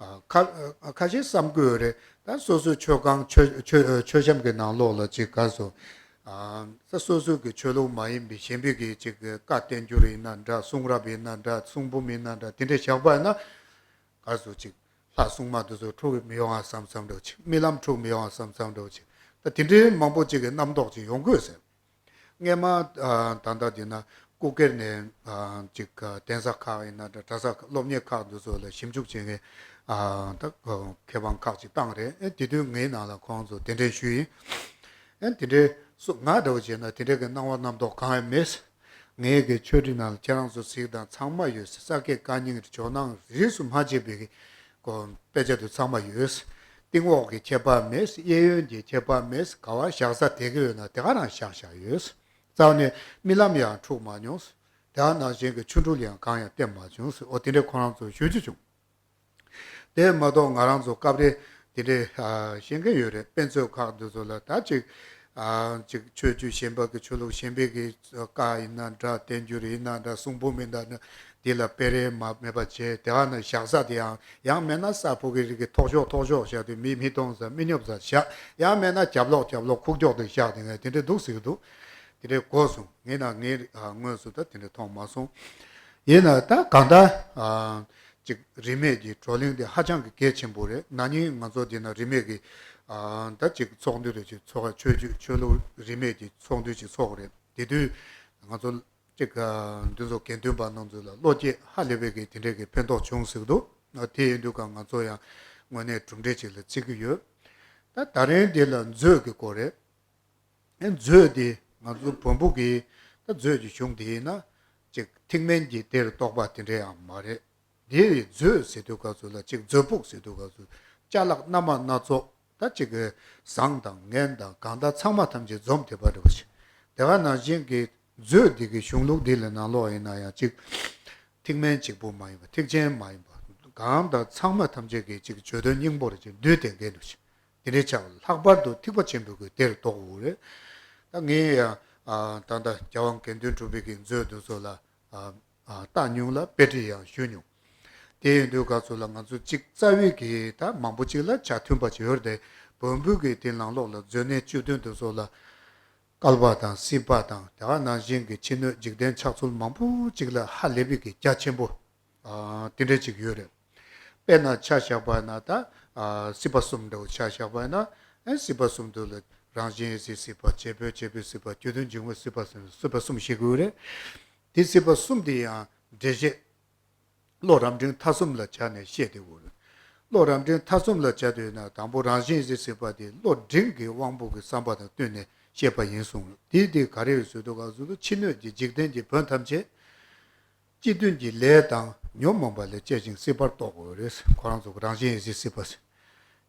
ཨ་ཁ་ཨ་ཁ་ཤས་བསམ་གྱི་ཡོད་རེད། ད་སོ་སོའི་མཆོད་ཁང་མཆོད་མཆོད་མཆོད་བཤམས་ཀྱི་ནང་ལོགས་ལ་ཅིག་ག་སོ། ཨ་ད་སོ་སོའི་གི་ཆོས་ལུགས་མ་ཡིན་པའི་གཞན་པའི་གི་ཅིག་གི་བཀའ་བསྟན་འགྱུར་ཡིན་ན་འདྲ། གསུང་རབ་ཡིན་ན་འདྲ། གསུང་འབུམ་ཡིན་ན་འདྲ། དེ་འདྲས་བཞག་པ་ཡིན་ན། ག་སོ་ཅིག་ལྷ་སྲུང་མ་དེ་ཚོ་འཁྲུག་མི་ཡོང་ང་བསམ་བསམ་འདྲ་བོ་ཅིག། རྨི་ལམ་འཁྲུག་མི་ཡོང་ང་བསམ་བསམ་འདྲ་བོ་ཅིག། ད་དེ་འདྲའི་མང་པོ་ཅིག་གི་རྣམ་རྟོག་ཅིག་ཡོང་གི་ཡོད་ཟེར། སྔས་མ་ཨ་ད་ལྟ་འདི་ན་སྐུ་སྒེར་ནས་ཨ་ཅིག་གདན་ས་ཁག་ཡིན་ན་འདྲ། གྲྭ་ས་སློབ་གཉེར་ཁག་འདི་ཚོ་ལ་ཞིབ་འཇུག་བྱེད་མཁན་ཨ་ད་མཁས་དབང་ཁག་ཅིག་བཏང་རེད། ཨེ་དེ་དུས་ངའི་ནང་ལ་ཁོང་ཚོ་གདན་འདྲེན་ཞུས་ཡིན། ཨེ་དེ་འདྲའི་སུ་ང་འདྲ་བོ་བྱས་ན་དེ་འདྲའི་གི་སྣང་བ་རྣམ་རྟོག་གང་ཡང་མེད། ངའི་གི་ཆོས་ཁྲིད་ནང་ལ་ཁྱེད་རང་ཚོ་གཟིགས་དང་། ཚང་མ་ཡོད། ས་དགེ་བཀའ་རྙིང་ཇོ་ནང་རིས་སུ་མ་ཆད་པའི་གི་ཀོ་དཔེ་ཆ་དེ་ཚང་མ་ཡོད། སྟེང་འོག་གི་ཁྱད་པར་མེད། གཡས་གཡོན་གྱི་ཁྱད་པར་མེད། ག་བ་བཞག་ས་དེ་ག་ཡོད་ན་དེ་ག་རང་བཞག་བཞག་ཡོད། རྩ་བ་ནས་རྨི་ལམ་ཡང་འཁྲུག་མ་མྱོང་། དེ་ག་ནང་བཞིན་གྱི་ཆོ་འཕྲུལ་ཡང་གང་ཡང་བསྟན་མ་བྱུང་། འོ་དེ་འདྲའི་ཁོ་རང་ཚོ་ཞུ་རྒྱུ་བྱུང་། དེ་མ་གཏོགས་ང་རང་ཚོ་སྐབས་རེ་དེ་འདྲའི་ཨ་ཤེས་མཁན་ཡོད་རེད། དཔེ་མཛོད་ཁག་འདི་ཚོ་ལ་ད་ཅིག་ཨ་ཅིག་ཆོས་བརྒྱུད་གཞན་པ་གི་ཆོས་ལུགས་གཞན་པའི་གི་བཀའ་ཡིན་ན་འདྲ། བསྟན་འགྱུར་ཡིན་ན་འདྲ། གསུང་འབུམ་ཡིན་ན་འདྲ། འདི་ལ་སྤེལ་རེས་མ་མེད་པ་བྱས། དེ་ག་ན་བཞག་ས་དེ་ཡང་ཡང་མེད་ན་ས་ཕོ་གི་རིགས་ཀྱི་ཐོག་ཤོག་ཐོག་ཤོག་བཞག་དུས་མི་མི་གཏོང་ས་མི་སྙོབ་ས་བཞག། ཡང་མེད་ན་རྒྱབ་ལོག་རྒྱབ་ལོག་ཁུག་ཀྱོག་དུ་བཞག་དེ་ངས་དེ་འདྲའི་འདུག་ཟེར་གི་འདུག། དེ་འདྲའི་གོ་སོང་། ངས་ན་ངས་ཨ་དངོས་སུ་ད་དེ་འདྲའི་མཐོང་མ་སོང་། ཡིན་ན་ད་གང་ལྟར་ཨ་ཅིག་རིས་མེད་ཀྱི་བགྲོ་གླེང་དེ་ཧ་ཅང་གི་གལ་ཆེན་པོ་རེད། ན་ནིང་ང་ཚོ་འདི་ན་རིས་མེད་ཀྱི་ཨ་ད་ཅིག་ཚོགས་འདུ་རེ་ཅིག་ཚོགས། ཆོས་བརྒྱུད་ཆོས་ལུགས་རིས་མེད་ཀྱི་ཚོགས་འདུ་ཅིག་ཚོགས་རེད། དེ་དུས་ང་ཚོ་ཅིག་ཨ་འདི་ཚོ་དགེ་འདུན་པ་རྣམ་ཚོ་ལ་བློ་སྐྱེད་ཧ་ལས་པའི་གི་དེ་འདྲའི་གི་ཕན་ཐོགས་བྱུང་ཟེར་གི་འདུག། ཨ་དེ་ཡིན་དུས་ཀ་ང་ཚོ་ཡང་དངོས་གནས་གྲུབ་འབྲས་ཅིག་ལ་བརྩི་གི་ཡོད། ད་ད་རིང་འདི་ལ་མཛོད་ཀྱི་སྐོར་རེད། ཨེ་མཛོད་དེ་ང་ཚོ་བོན་པོ་གི་ད་མཛོད་ཀྱི་གཞུང་དེ་ཡིན་ན་ཅིག་ཐེག་དམན་གྱི་གཏེར་རྟོགས་པ་དེ་འདྲ་ཡང་མ་རེད། དེ་ཡི་མཛོད་ཟེར་དུས་སྐབས་སུ་ལ་ཅིག་མཛོད་ཕུག་ཟེར་དུས་སྐབས་སུ་ཅ་ལག་སྣ་མང་སྣ་ཚོགས་ད་ཅིག་གི་ཟངས་དང་ངན་དང་གང་ལྟར་ཚང་མ་ཐམས་ཅད་འཛོམས་བསྡད་པ་འདྲ་བོ་ཞིག། དེ་ག་ནང་བཞིན་གྱི་མཛོད་འདི་གི་གཞུང་ལུགས་འདི་ལ་ནང་ལོགས་ཡིན་ན་ཡང་ཅིག་ཐེག་དམན་གཅིག་པུ་མ་ཡིན་པ། ཐེག་ཆེན་མ་ཡིན་པ། གང་དང་ཚང་མ་ཐམས་ཅད་ཀྱི་ཅིག་བརྗོད་དོན་སྙིང་པོ་རེ་ཅིག་འདུས་ཏེ་འགལ་འདུ་ཞིག་དེ་འདྲའི་ཆགས། ལྷག་པར་དུ་ཐེག་པ་ཆེན་པོའི་གི་གཏེར་རྟོགས་དགོས་རེད། ད་ངས་ཡང་ཨ་ད་ལྟ་རྒྱལ་དབང་དགེ་འདུན་གྲུབ་པའི་གི་མཛོད་འདི་ཚོ་ལ་ཨ་ཨ་བལྟ་མྱོང་ལ་དཔེ་ཁྲིད་ཡང་ཞུ་མྱོང་། དེ་ཡིན་དུས་སྐབས་སུ་ལ་ང་ཚོ་གཅིག་རྩ་བའི་གི་ད་མང་པོ་གཅིག་ལ་ཆ་མཐུན་པ་ཅིག་ཡོད་རེད་དེ། བོན་པོའི་གི་དེ་ནང་ལོགས་ལ་མཛོད་གནས་བཅུ་བདུན་འདི་ཚོ་ལ་ བསྐལ་པ་དང་སྲིད་པ་དང་དེ་ག་ནང་བཞིན་གྱི་ཕྱི་སྣོད་འཇིག་རྟེན་ཆགས་ཚུལ་མང་པོ་ཅིག་ལ་ཧ་ལས་པའི་གི་རྒྱ་ཆེན་པོ་ཨ་དེ་འདྲ་ཅིག་ཡོད་རེད། དཔེར་ན་ཆ་བཞག་པ་ན་ད་ཨ་སྲིད་པ་གསུམ་འདྲ་བོ་ཆ་བཞག་པ་ན་ཨ་སྲིད་པ་གསུམ་དུ་ལ་རང་བཞིན་གྱི་སྲིད་པ། བྱེད་པོས་བྱས་པའི་སྲིད་པ། རྒྱུ་མཐུན་འབྱུང་བའི་སྲིད་པ་ཟེར་ནས་སྲིད་པ་གསུམ་བཤད་ཀྱི་ཡོད་རེད། དེ་སྲིད་པ་གསུམ་དེ་ཡང་འགྲེལ་བཤད་བློ་རབ་འབྲིང་ཐ་གསུམ་ལ་སྦྱར་ནས་བཤད་དེ་འོ། བློ་རབ་འབྲིང་ཐ་གསུམ་ལ་སྦྱར་དུས་ན་དང་པོ་རང་བཞིན་གྱི་སྲིད་པ་དེ་བློ་འབྲིང་གི་དབང་པོ་གི་བསམ་པ་དང་བསྟུན་ནས་བཤད་པ་ཡིན་གསུངས། དེ་དེ་ག་རེ་ཟེར་དུས་ག་ཟེར་དུས་ཕྱི་སྣོད་ཀྱི་འཇིག་རྟེན་གྱི་བོན་ཐམས་ཅད་སྤྱི་མཐུན་གྱི་ལས་དང་ཉོན་མོངས་པ་ལས་སྐྱེས་ཤིང་སྲིད་པར་རྟོག་དགོས་རེད། ཁོ་རང་ཚོ་རང་བཞིན་གྱི་སྲིད་པ་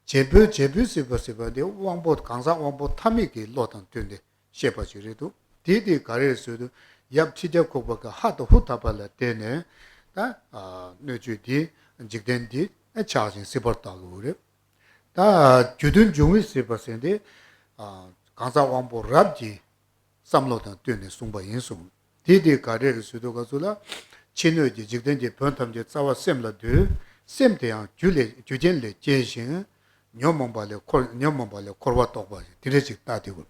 ཟེར། བྱེད་པོས་བྱས་པའི་སྲིད་པ་ཟེར་བ་དེ་དབང་པོ་གང་ཟག་དབང་པོ་ཐ་མལ་གྱི་བློ་དང་བསྟུན་ཏེ་བཤད་པ་ཞིག་རེད་འདུག་དེ་དེ་ག་རེ་ཟེར་དུས་ཡབ་ཁྲི་བརྒྱ་ཁོག་པ་གི་ཧ་དང་ཧུ་ཐ་པ་ལ་བརྟེན་ནས་ད་ཨ་སྣོད་བཅུད་འདི་འཇིག་རྟེན་འདི་ཆགས་ཤིང་སྲིད་པར་རྟོག་དགོས་རེད། ད་རྒྱུ་མཐུན་འབྱུང་བའི་སྲིད་པ་ཟེར་དེ་ཨ་གང་ཟག་དབང་པོ་རབ་ཀྱི་བསམ་བློ་དང་བསྟུན་ནས་གསུངས་པ་ཡིན་གསུངས། དེ་དེ་ག་རེ་རེད་ཟེར་དུས་ག་ཚོད་ལ། ཕྱི་སྣོད་ཀྱི་འཇིག་རྟེན་གྱི་བོན་ཐམས་ཅད་རྩ་བ་སེམས་ལ་འདུས། སེམས་དེ་ཡང་རྒྱུ་ལས་རྒྱུ་རྐྱེན་ལས་སྐྱེས་ཤིང་། ཉོན་མོངས་པ་ལས་འཁོར་ཉོན་མོངས་པ་ལས་འཁོར་བ་རྟོག་པ་དེ་འདྲ་ཞིག་ལྟ་དེ་གོ།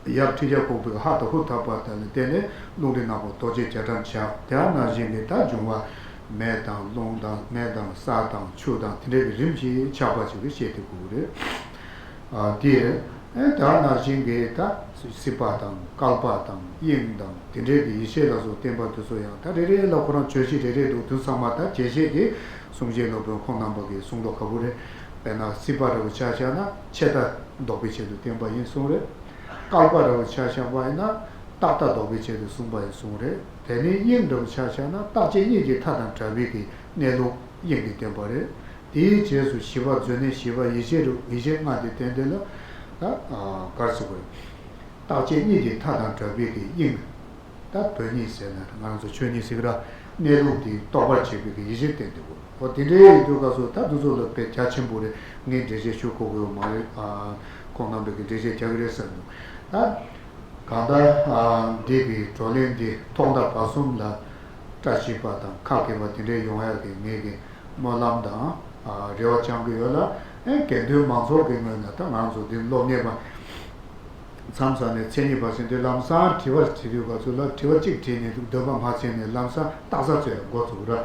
ཡབ་ཁྲི་བརྒྱ་ཁོག་པའི་ཧ་དང་ཧུ་ཐ་པ་དང་ལ་བརྟེན་ནས་རླུང་རིག་ནག་པོ་རྡོ་རྗེ་རྒྱ་གྲམ་བྱ། དེ་ནང་བཞིན་གྱི་ད་འབྱུང་བ་མེ་དང་རླུང་དང་མེ་དང་ས་དང་ཆུ་དང་དེ་འདྲ་གི་རིམ་གྱིས་ཆགས་པ་ཞིག་གི་བཤད་དེ་གོ་རེད། ཨ་དེ། ཨེ་ད་ནང་བཞིན་གྱི་ད་སྲིད་པ་དང་བསྐལ་པ་དང་དབྱིངས་དང་དེ་འདྲའི་གི་ཡེ་ཤེས་ལ་སོགས་བསྟན་པ་དེ་ཚོ་ཡང་ད་རེ་རེ་ལ་ཁོ་རང་བརྗོད་གཞི་རེ་རེ་འདུག་དུས་ཚང་མ་ད་རྒྱས་བཤད་དེ་གསུང་བཤད་སློབ་དཔོན་ཁོང་རྣམ་པ་གིས་གསུང་མདོག་ཁ་པོ་རེད། དཔེར་ན་སྲིད་པ་འདྲ་བོ་ཆ་བཞག་ན་ཆད་ལྟ་ལྡོག་པའི་ཆེད་དུ་བསྟན་པ་ཡིན་གསུང་རེད། བསྐལ་པ་འདྲ་བོ་ཆ་བཞག་པ་ཡིན་ན་རྟག་ལྟ་ལྡོག་པའི་ཆེད་དུ་གསུངས་པ་ཡིན་གསུང་རེད། དེ་ནས་དབྱིངས་འདྲ་བོ་ཆ་བཞག་ན་རྟག་ཆད་གཉིས་ཀྱི་མཐའ་དང་བྲལ་བའི་གི་གནས་ལུགས་དབྱིངས་ཀྱི་བསྟན་པ་རེད། དེའི་རྗེས་སུ་བཞི་པ་མཛོད་གནས་བཞི་པ་ཡེ་ཤེས་རུ་ཡེ་ཤེས་ལྔ་དེ་བསྟན་དེ་ལ་ད་གར་ཟེར་དགོས། རྟག་ཆད་གཉིས་ཀྱི་མཐའ་དང་བྲལ་བའི་གི་དབྱིངས། ད་དོན་གཉིས་ཟེར་ན་ང་རང་ཚོ་ཆོས་གཉིས་ཟེར་གི་ར། གནས་ལུགས་དེ་རྟོགས་པར་བྱེད་པའི་གི་ཡེ་ཤེས་བསྟན་དེ་དགོས། འོ་དེ་འདྲའི་ཡིན་དུས་སྐབས་སུ་ད་འདི་ཚོ་ལ་དཔེ་རྒྱ་ཆེན་པོ་རེད། ངས་འགྲེལ་བཤད་ཞུ་དགོས་དགོས་མ་རེད། ཨ་ཁོང་རྣམ་པས་གི་འགྲེལ་བཤད་རྒྱག་གི་རེད་བསམ་འདུག་ད་གང་ལྟར་ཨ་འདི་གི་བགྲོ་གླེང་འདི་ཐོག་མཐའ་བར་གསུམ་ལ་བཀྲ་ཤིས་པ་དང་ཁ་གྱེས་པ་དེ་འདྲའི་ཡོང་ཡག་གི་ངེད་ཀྱི་སྨོན་ལམ་དང་ཨ་རེ་བ་བཅང་གི་ཡོད་ལ། ཨེ་དགེ་འདུན་མང་ཚོགས་ཀྱི་ངོས་ནས་ད་ང་ཚོ་འདི་སློབ་གཉེར་པ་མཚམས་མཚམས་ནས་མཚན་ཉིད་པ་ཟེར་དུས་ལམ་སང་དྲི་བ་དྲི་དུས་སྐབས་སུ་ལ་དྲི་བ་གཅིག་དྲིས་ནས་འདོད་པ་མ་ཚིམ་ནས་ལམ་སང་རྟགས་གསལ་རྩོད་འགོ་ཚུགས་ར།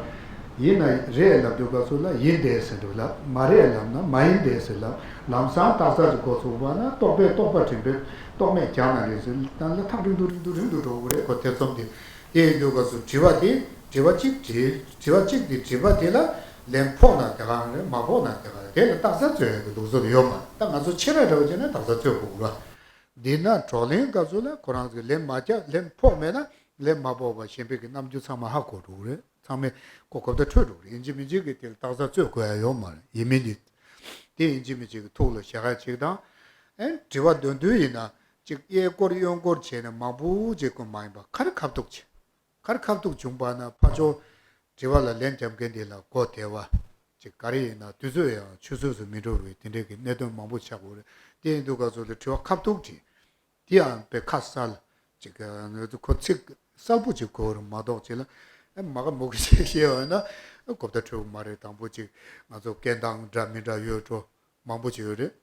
ཡིན་ན་རེད་ལབ་དུས་སྐབས་སུ་ལ་ཡིན་བསྡད་ཟེར་འདུག་ལ། མ་རེད་ལབ་ན་མ་ཡིན་བསྡད་ཟེར་ལབ། ལམ་སང་རྟགས་གསལ་གྱི་འགོ་ཚུགས་པ་ན་རྟོག་པས་རྟོག་པ་དྲན་པས་རྟོག་མེད་རྒྱག་ན་རེད་ཟེར། ད་ལ་ཐག་རིང་དུ་རིང་དུ་རིང་དུ་འགྲོ་གི་རེད་ཁོ་ཐེ་ཚོམ་དེ། དེ་ཡིན་དུས་སྐབས་སུ་དྲི་བ་དེ་དྲི་བ་གཅིག་དྲིས། དྲི་བ་གཅིག་དེ་དྲིས་པ་དེ་ལ་ལན་ཕོག་ན་དེ་ག་རེད། མ་ཕོག་ན་དེ་ག་རེད། དེ་ལ་རྟགས་གསལ་རྩོད་ཡག་གི་ལུགས་སྲོལ་ཡོད་མ་རེད། ད་ང་ཚོ་ཕྱི་ར་འདྲ་བོ་བྱས་ན་རྟགས་གསལ་རྩོད་དགོས་ར། འདི་ན་བགྲོ་གླེང་སྐབས་སུ་ལ་ཁོ་རང་ཚོས་ལན་མ་རྒྱག་ལན་ཕོག་མེད་ན་ལན་མ་ཕོག་པ་གཞན་པའི་གི་རྣམ་འགྱུར་ཚང་མ་ཧ་གོ་འགྲོ་གི་རེད། ཚང་མས་གོ་གོ་བརྡ་འཕྲོད་འགྲོ་གི་རེད། ཡིན་གཅིག་མིན་གཅིག་གི་དེ་ལ་རྟགས་གསལ་རྩོད་དགོས་ཡ་ཡོད་མ་རེད། ཡིན་མིན་འདི་དེ་ཡིན་གཅིག་མིན་གཅིག་གི་ཐུགས་ལ་བཞག་ཡ་གཅིག་དང་། ཨེ་དྲི་བ་འདོན་དུས་ཡིན་ན་གཅིག་གཡས་སྐོར་གཡོན་སྐོར་བྱས་ནས་མང་པོ་བྱེད་དགོས་མ་ཡིན་པ་ག་རེ་ཁ་ཐུག་བྱེད། ག་རེ་ཁ་ཐུག་བྱུང་བ་ན་ཕར་ཕྱོགས་དྲི་བ་ལ་ལན་རྒྱབ་མཁན་དེ་ལ་གོ་བདེ་བ་ཅིག་ག་རེ་ཡིན་ན་དུས་ཚོད་ཡང་ཆུད་ཟོས་སུ་མི་འགྲོ་བའི་དེ་འདྲའི་གི་གནད་དོན་མང་པོ་ཆགས་ཀྱི་ཡོད་རེད། དེ་ཡིན་དུས་སྐབས་སུ་ལ་དྲི་བ་ཁ་ཐུག་དྲིས། དེ་ཡང་དཔེ་ཁ་གསལ་ཅིག་ང་ཚོ་ཁོ་ཚིག་གསལ་པོ་ཅིག་གོ་རུ་མ་གཏོགས་ཅིག་ལ་ཨེ་མ་ག་མུ་གི་ཅིག་བཤད་པ་ཡིན་ན་གོ་བརྡ་འཕྲོད་ཀྱི་མ་རེད། དང་པོ་ཅིག་ང་ཚོ་སྐད་གདངས་འདྲ་མི་འདྲ་ཡོད་འགྲོ་མང་པོ་ཅིག་ཡོད་རེད།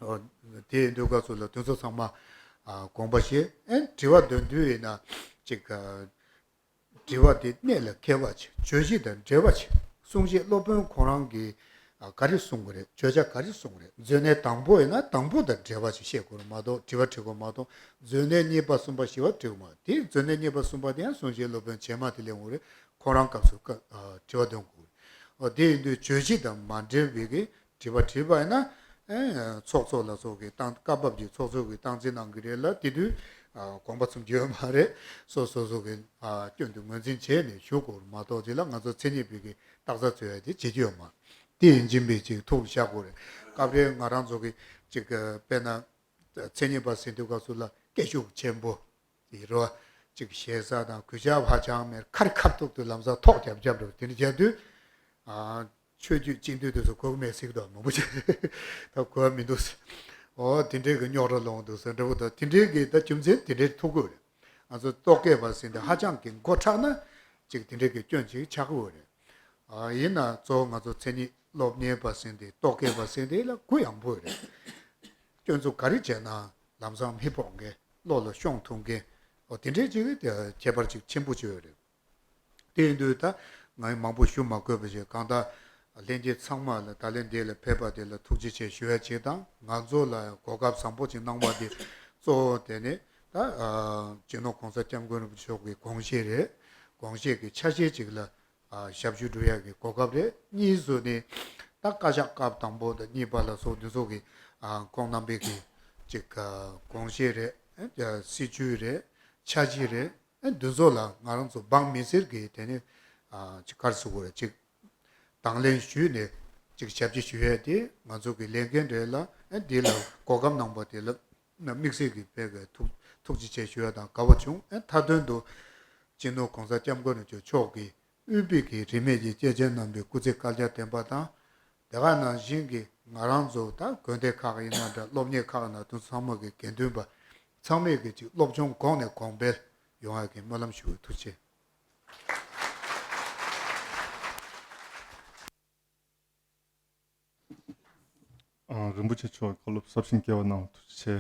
ཨོ། དེ་ཡིན་དུས་སྐབས་སུ་ལ་དོན་ཚོ་ཚང་མ་ཨ་དགོངས་པ་བཞེས། ཨེ་དྲི་བ་འདོན་དུས་ཡིན་ན་ཅིག་ཨ་དྲི་བ་དེ་གནད་ལ་འཁེལ་བ་བྱེད། བརྗོད་གཞི་དང་འབྲེལ་བ་བྱེད། གསུང་བཤད་སློབ་དཔོན་ཁོ་རང་གིས་ཨ་ག་རེ་གསུང་གི་རེད། བརྗོད་བྱ་ག་རེ་གསུང་གི་རེད། མཛོད་གནས་དང་པོ་ཡིན་ན་དང་པོ་དང་འབྲེལ་བ་ཞིག་བཤད་དགོས་རེད་མ་གཏོགས་དྲི་བ་དྲི་དགོས་མ་གཏོགས་མཛོད་གནས་གཉིས་པ་གསུམ་པ་བཞི་པ་དྲི་དགོས་མ་རེད། དེ་མཛོད་གནས་གཉིས་པ་གསུམ་པ་དེ་ཡང་གསུང་བཤད་སློབ་དཔོན་རྗེས་མ་དེ་སླེབས་ཡོང་གི་རེད། ཁོ་རང་སྐབས་སུ་ཨ་དྲི་བ་འདོན་དགོས་རེད། ཨོ་དེ་ཡིན་དུས་བརྗོད་གཞི་དང་མ་འབྲེལ་བའི་གི་དྲི་བ་དྲིས་པ་ཡིན་ན། ཨེ་ཚོགས་གཙོ་ལ་སོགས་ཀྱི་སྟངས་སྐབས་བབ་ཀྱི་ཚོགས་གཙོ་གི་སྟངས་འཛིན་གནང་གི་རེད་ལ། དེ་དུས་ཨ་དགོངས་པ་ཚོམ་གྱི་ཡོད་མ་རེད། སོ་སོ་སོ་གི་ཨ་སྐྱོན་དུ་ངོས་འཛིན་བྱས་ནས་ཞུ་དགོས་རེད་མ་གཏོགས་དེ་ལ་ང་ཚོ་མཚན་ཉིད་པའི་གི་རྟགས་གསལ་རྩོད་ཡ་དེ་བྱེད་ཀྱི་ཡོད་མ་རེད། དེ་ཡིན་གཅིག་མིན་གཅིག་ཐུགས་ལ་བཞག་དགོས་རེད། སྐབས་རེ་ང་རང་ཚོ་གི་ཅིག་དཔེར་ན་མཚན་ཉིད་པ་ཟེར་དུས་སྐབས་སུ་ལ་སྐད་ཤུགས་ཆེན་པོ། དེ་རོ། གཅིག་ཞེ་ས་དང་གུས་ཞབས་ཧ་ཅང་མེད། ཁ་རི་ཁ་ཐུག་ཏུ་ལམ་སང་ཐོག་རྒྱབ་རྒྱབ་རོ། དེ་འདྲ་བྱས་དུས། ཨ། ཆོས་བརྒྱུད་སྤྱི་འཐུས་དེ་ཚོ་གོ་གི་མེད་ཟེར་གི་འདུག་མང་པོ་ཅིག་ད་གོ་བ་མི་འདུག་ཟེར། ཨོ་དེ་འདྲའི་གི་རྙོག་དྲ་ལོང་འདུག་ཟེར་འདྲ་པོ་དང་དེ་འདྲའི་གི་ད་རྒྱུ་མཚན་དེ་འདྲའི་ཐུག་གི་རེད། ང་ཚོ་རྟོག་གེ་པ་ཟེར་འདི་ཧ་ཅང་གི་མགོ་ཁྲག་ན་ཅིག་དེ་འདྲའི་གི་སྐྱོན་ཅིག་ཆགས་གི་རེད། ཨ་ཡིན་ན་གཙོ་བོ་ང་ཚོ་མཚན་ཉིད་སློབ་གཉེར་པ་ཟེར་འདི་རྟོག་གེ་པ་ཟེར་འདི་ལ་གུ་ཡངས་པོ་རེད། སྐྱོན་འཛུགས་ག་རེ་བྱས་ན། ལམ་སང་མི་ཕོག་མཁན། བློ་ལ་ཤོང་ཐུབ་མཁན། འོ་དེ་འདྲའི་ཅིག་ཁྱད་པར་ཅིག་ཆེན་པོ་ཅིག་ཡོད་རེད། དེ་ཡིན་དུས་ད་ང་མང་པོ་ཞུ་མ་དགོས་པ་ཞིག་གང་ལྟར་ལྷན་རྒྱས་ཚང་མ་ལ་ད་ལན་འདི་ལ་ཕེབས་པ་དེ་ལ་ཐུགས་རྗེ་ཆེ་ཞུ་ཡ་ཅིག་དང་། ང་ཚོ་ལ་གོ་སྐབས་བཟང་པོ་ཅིག་གནང་བ་དེ་གཙོ་བོ་དེ་ནི་ད་ཨ་སྤྱི་ནོར་༸གོང་ས་༸སྐྱབས་མགོན་རིན་པོ་ཆེ་མཆོག་གི་དགོངས་བཞེད་རེད། དགོངས་བཞེད་ཀྱི་ཆ་ཤས་ཅིག་ལ་ཨ་ཞབས་ཞུ་སྒྲུབ་ཡ་གི་གོ་སྐབས་རེད། གཉིས་སུ་ནི་ད་བཀའ་ཤག་སྐབས་དང་པོ་དང་གཉིས་པ་ལ་སོགས་འདི་ཚོ་གི་ཨ་ཁོང་རྣམ་པའི་གི་ཅིག་ཨ་དགོངས་བཞེད་རེད། ཨ་སྲིད་ཇུས་རེད། འཆར་གཞི་རེད། ཨ་འདི་ཚོ་ལ་ང་རང་ཚོ་འབངས་མི་སེར་གྱིས་དེ་ནི་ཨ་ཅིག་ག་རེ་ཟེར་དགོས་རེད། ཅིག་དང་ལེན་ཞུས་ནས་ཅིག་ཞབས་ཕྱི་ཞུ་ཡས་དེ་ང་ཚོ་གི་ལས་འགན་རེད་ལ། ཨ་འདི་ལ་གོ་སྐབས་གནང་པ་དེ་ལ་དམིགས་བསལ་གྱི་དཔེ་གི་ཐུགས་ཐུགས་རྗེ་ཆེ་ཞུ་ཡ་དང་དགའ་བོ་བྱུང་། ཨ་མཐའ་དོན་དུ་སྤྱི་ནོར་༸གོང་ས་༸སྐྱབས་མགོན་རིན་པོ་ཆེ་མཆོག་གིས་དབུས་པའི་གི་རིས་མེད་ཀྱི་སྐྱེས་ཆེན་རྣམ་པའི་སྐུ་ཚེ་བསྐལ་བརྒྱར་བརྟན་པ་དང་། དེ་ག་ནང་བཞིན་གྱི་ང་རང་ཚོ་ད་དགོན་སྡེ་ཁག་ཡིན་ན་འདྲ། སློབ་གཉེར་ཁག་ཡིན་ན་འདྲ། ཚང་མ་གི་དགེ་འདུན་པ་ཚང་མས་གི་ཅིག་སློབ་སྦྱོང་གོང་ནས་གོང་འཕེལ་ཡོང་ཡ་གི་སྨོན་ལམ་ཞུ། ཐུགས་རྗེ་ཆེ། ཨ། རིན་པོ་ཆེ་མཆོག་བཀའ་སློབ་ཟབ་ཞིང་རྒྱས་པ་གནང་བ་ཐུགས་རྗེ་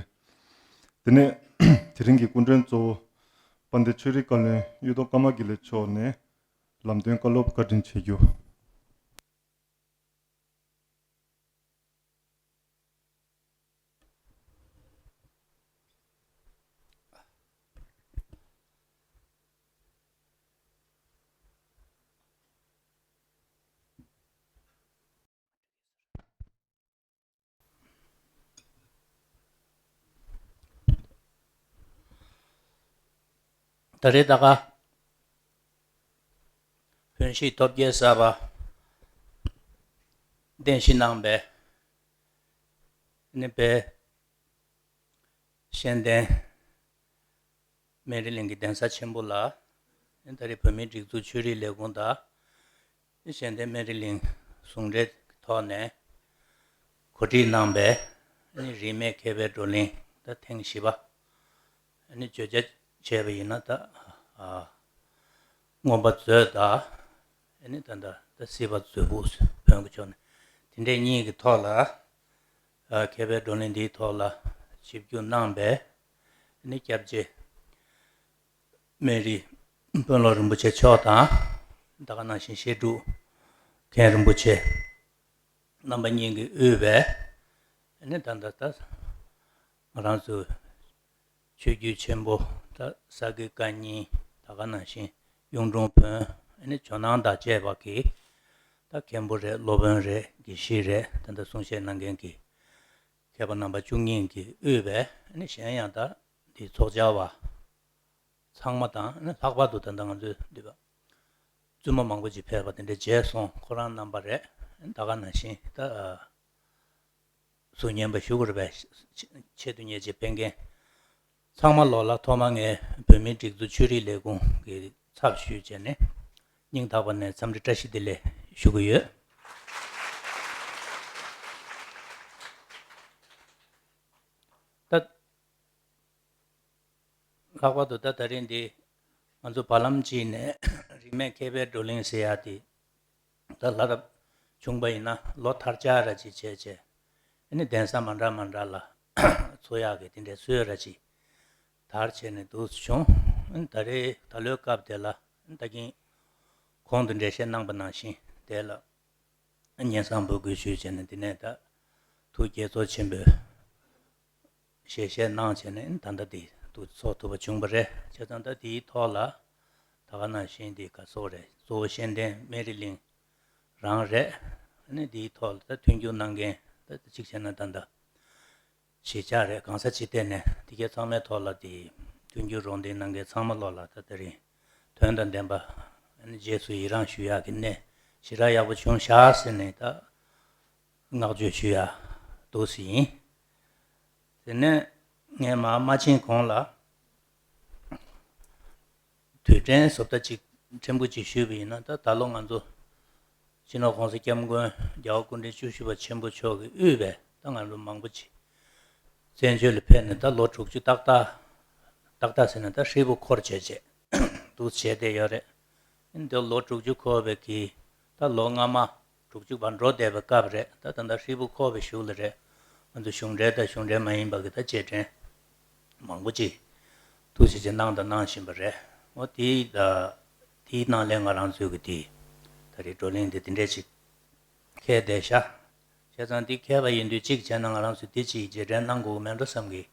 ཆེ། དེ་ནས་དེ་རིང་གི་སྐུ་མགྲོན་གཙོ་བོ་དཔལ་ལྡན་ཆོས་རིག་བཀའ་བློན་གཡུ་ཐོག་ཀརྨ་དགེ་ལེགས་མཆོག་ནས་ལམ་སྟོན་བཀའ་སློབ་བཀའ་དྲིན་ཆེ་ཞུ། ད་རེས་ད་ག་བོན་གཞིས་སྟོབས་རྒྱས་གསར་པ་གདན་ཞུ་གནང་བའི་ནི་པའི་གཞན་བསྟན་སྨན་རི་གླིང་གི་གདན་ས་ཆེན་པོ་ལ། ད་རེས་བོད་མིའི་སྒྲིག་འཛུགས་ཆོས་རིག་ལས་ཁུངས་དང་གཞན་བསྟན་སྨན་རི་གླིང་ཟུང་འབྲེལ་གྱི་ཐོག་ནས་གོ་སྒྲིག་གནང་བའི་རིས་མེད་མཁས་པའི་བགྲོ་གླེང་ད་ཐེངས་བཞི་པ་ནི་བརྗོད་བྱ་བྱས་པ་ཡིན་ན། ད་ཨ་མངོན་པ་མཛོད་དང་། ཨ་ནི་ད་ལྟ་ད་སྲིད་པ་མཛོད་ཕུགས་བོན་གྱི་ཕྱོགས་ནས་དེ་འདྲའི་གཉིས་ཀྱི་ཐོག་ལ། ཨ་མཁས་པའི་བགྲོ་གླེང་འདིའི་ཐོག་ལ་ཆིབས་བསྒྱུར་གནང་བའི་ཨ་ནི་སྐྱབས་རྗེ་སྨན་རི་དཔོན་སློབ་རིན་པོ་ཆེ་མཆོག་དང་། ད་ག་ནང་བཞིན་བཤད་སྒྲུབ་མཁན་རིན་པོ་ཆེ་རྣམ་པ་གཉིས་ཀྱིས་དབུས་པའི་ཨ་ནི་ད་ལྟ་ད་ང་རང་ཚོའི་ཆོས་བརྒྱུད་ཆེན་པོ་ད་ས་དགེ་བཀའ་རྙིང་། ད་ག་ནང་བཞིན་གཡུང་དྲུང་བོན། ཨ་ནི་ཇོ་ནང་དང་བཅས་པ་གི་ད་མཁན་པོ་རེད། སློབ་དཔོན་རེད། དགེ་བཤེས་རེད། ད་ལྟ་གསུང་བཤད་གནང་མཁན་གྱི་མཁས་པ་རྣམ་པ་བཅུ་གཉིས་ཀྱིས་དབུས་པའི་ཨ་ནི་གཞན་ཡང་ད་འདིའི་ཚོགས་བཅར་བ་ཚང་མ་དང་། ཨ་ནི་ལྷག་པར་དུ་ད་ལྟ་ང་ཚོའི་འདི་པ་བཙུན་མ་མང་པོ་ཅིག་ཕེབས་པ་དེ་འདྲ་མཇལ་སོང་། ཁོ་རང་རྣམ་པ་རེད། ད་ག་ནང་བཞིན་ད་གཟུགས་བརྙན་པ་ཞུ་དགོས་རེད་པས། ཆེད་དུ་གཉེར་ཆེད་ཕེབས་མཁན་ཚང་མ་ལོག་ལ་ཐོག་མ་ངས་བོད་མིའི་སྒྲིག་འཛུགས་ཆོས་རིག་ལས་ཁུངས་ཀྱི་ཚབ་ཞུས་བྱས་ནས་སྙིང་ཐག་པ་ནས་འཚམས་འདྲི་བཀྲ་ཤིས་བདེ་ལེགས་ཞུ་གི་ཡོད། ད་ལྷག་པར་དུ་ད་ད་རིང་འདི་ང་ཚོ་བར་ལམ་གཅིག་ནས་རིས་མེད་མཁས་པའི་བགྲོ་གླེང་ཟེར་ཡ་དེ་ད་ལྷ་རབ་བྱུང་པ་ཡིན་ན་ལོ་དར་ཆ་ར་ཅིག་བྱས་བྱས། ཨ་ནི་གདན་ས་མ་འདྲ་མ་འདྲ་ལ་འཚོགས་ཡག་གི་དེ་འདྲའི་སྲོལ་ར་ཅིག་དར་བྱས་ནས་འདུག་སེ་བྱུང་། ཨ་ནི་ད་རེས་ད་ལོའི་སྐབས་དེ་ལ་ད་གིན་གོང་དུ་འགྲེལ་བཤད་གནང་པ་ནང་བཞིན་དེ་ལ་སྙན་སེང་འབོད་སྐུལ་ཞུས་བྱས་ནས། དེ་ནས་ད་ཐུགས་དགྱེས་ཚོར་ཆེན་པོས་ཞལ་བཞེས་གནང་བྱས་ནས་ད་ལྟ་འདི་འདུག་ཚོགས་ཐུབ་པ་བྱུང་བ་རེད། བྱས་ཙང་ད་འདིའི་ཐོག་ལ་ད་ག་ནང་བཞིན་འདི་ག་སོགས་རེད། གཙོ་བོ་གཞན་བསྟན་སྨན་རི་གླིང་རང་རེད། ཨ་ནི་འདིའི་ཐོག་ལ་ད་མཐུན་འགྱུར་གནང་མཁན་ད་གཅིག་བྱས་ན་ད་ལྟ་གཞིས་ཆགས་རེད། གང་ས་ཅི་ཐད་ནས་དེ་གའི་ཚང་མའི་ཐོག་ལ་དེ་མཐུན་འགྱུར་རོགས་འདེགས་གནང་མཁན་ཚང་མ་ལོག་ལ་ད་དེ་རིང་དོན་དང་ལྡན་པ། ཨ་ནི་རྗེས་སུ་ཡི་རང་ཞུ་ཡག་གི་གནས་ཞེ་དྲག་ཡག་པོ་བྱུང་ཤག་ཟེར་ནས་ད་བསྔགས་བརྗོད་ཞུ་ཡག་འདུག་སེ་ཡིན། དེ་ནས་ངས་མར་མ་ཕྱིན་གོང་ལ་དུས་དྲན་བཟོ་ལྟ་ཅིག་ཕྲན་བུ་ཅིག་ཞུས་པ་ཡིན་ན། ད་ད་ལོ་ང་ཚོ་སྤྱི་ནོར་༸གོང་ས་༸སྐྱབས་མགོན་རྒྱལ་བ་སྐུ་ཕྲེང་བཅུ་བཞི་པ་ཆེན་པོ་མཆོག་གིས་དབུས་པའི་ད་ང་ཚོ་མང་པོ་ཅིག་བཙན་བྱོལ་ལ་ཕེབས་ནས་ད་ལོ་དྲུག་ཅུ་ཏག་ཏག་ཏག་ཏག་ཟེར་ན་ད་ཧྲིལ་པོ་འཁོར་བྱས་བྱས་འདུག་བྱས་བསྡད་ཡོད་རེད། འདི་ལོ་དྲུག་ཅུ་འཁོར་བའི་གི་ད་ལོ་སྔ་མ་དྲུག་ཅུ་བར་འགྲོ་བསྡད་པའི་སྐབས་རེད། ད་ད་ལྟ་ཧྲིལ་པོ་འཁོར་བའི་གཞུག་ལ་རེད། ང་ཚོ་གཞུང་འབྲེལ་དང་གཞུང་འབྲེལ་མ་ཡིན་པ་གི་ད་རྗེས་དྲན་ མང་པོ་ཅིག་ཐུགས་རྗེ་ཆེ་གནང་དང་གནང་བཞིན་པ་རེད། འོ་དེའི་ད་དེའི་ནང་ལས་ང་རང་ཚོའི་གི་དེ་ད་རེས་བགྲོ་གླེང་དེ་དེ་འདྲས་ཅིག་འཁེལ་བསྡད་ཤག་བྱས་ཙང་འདི་འཁེལ་བ་ཡིན་དུས་གཅིག་བྱས་ན་ང་རང་ཚོས་འདི་ཅིག་རྗེས་དྲན་གནང་དགོས་ཀྱི་མེད་འགྲོ་བསམ་གི།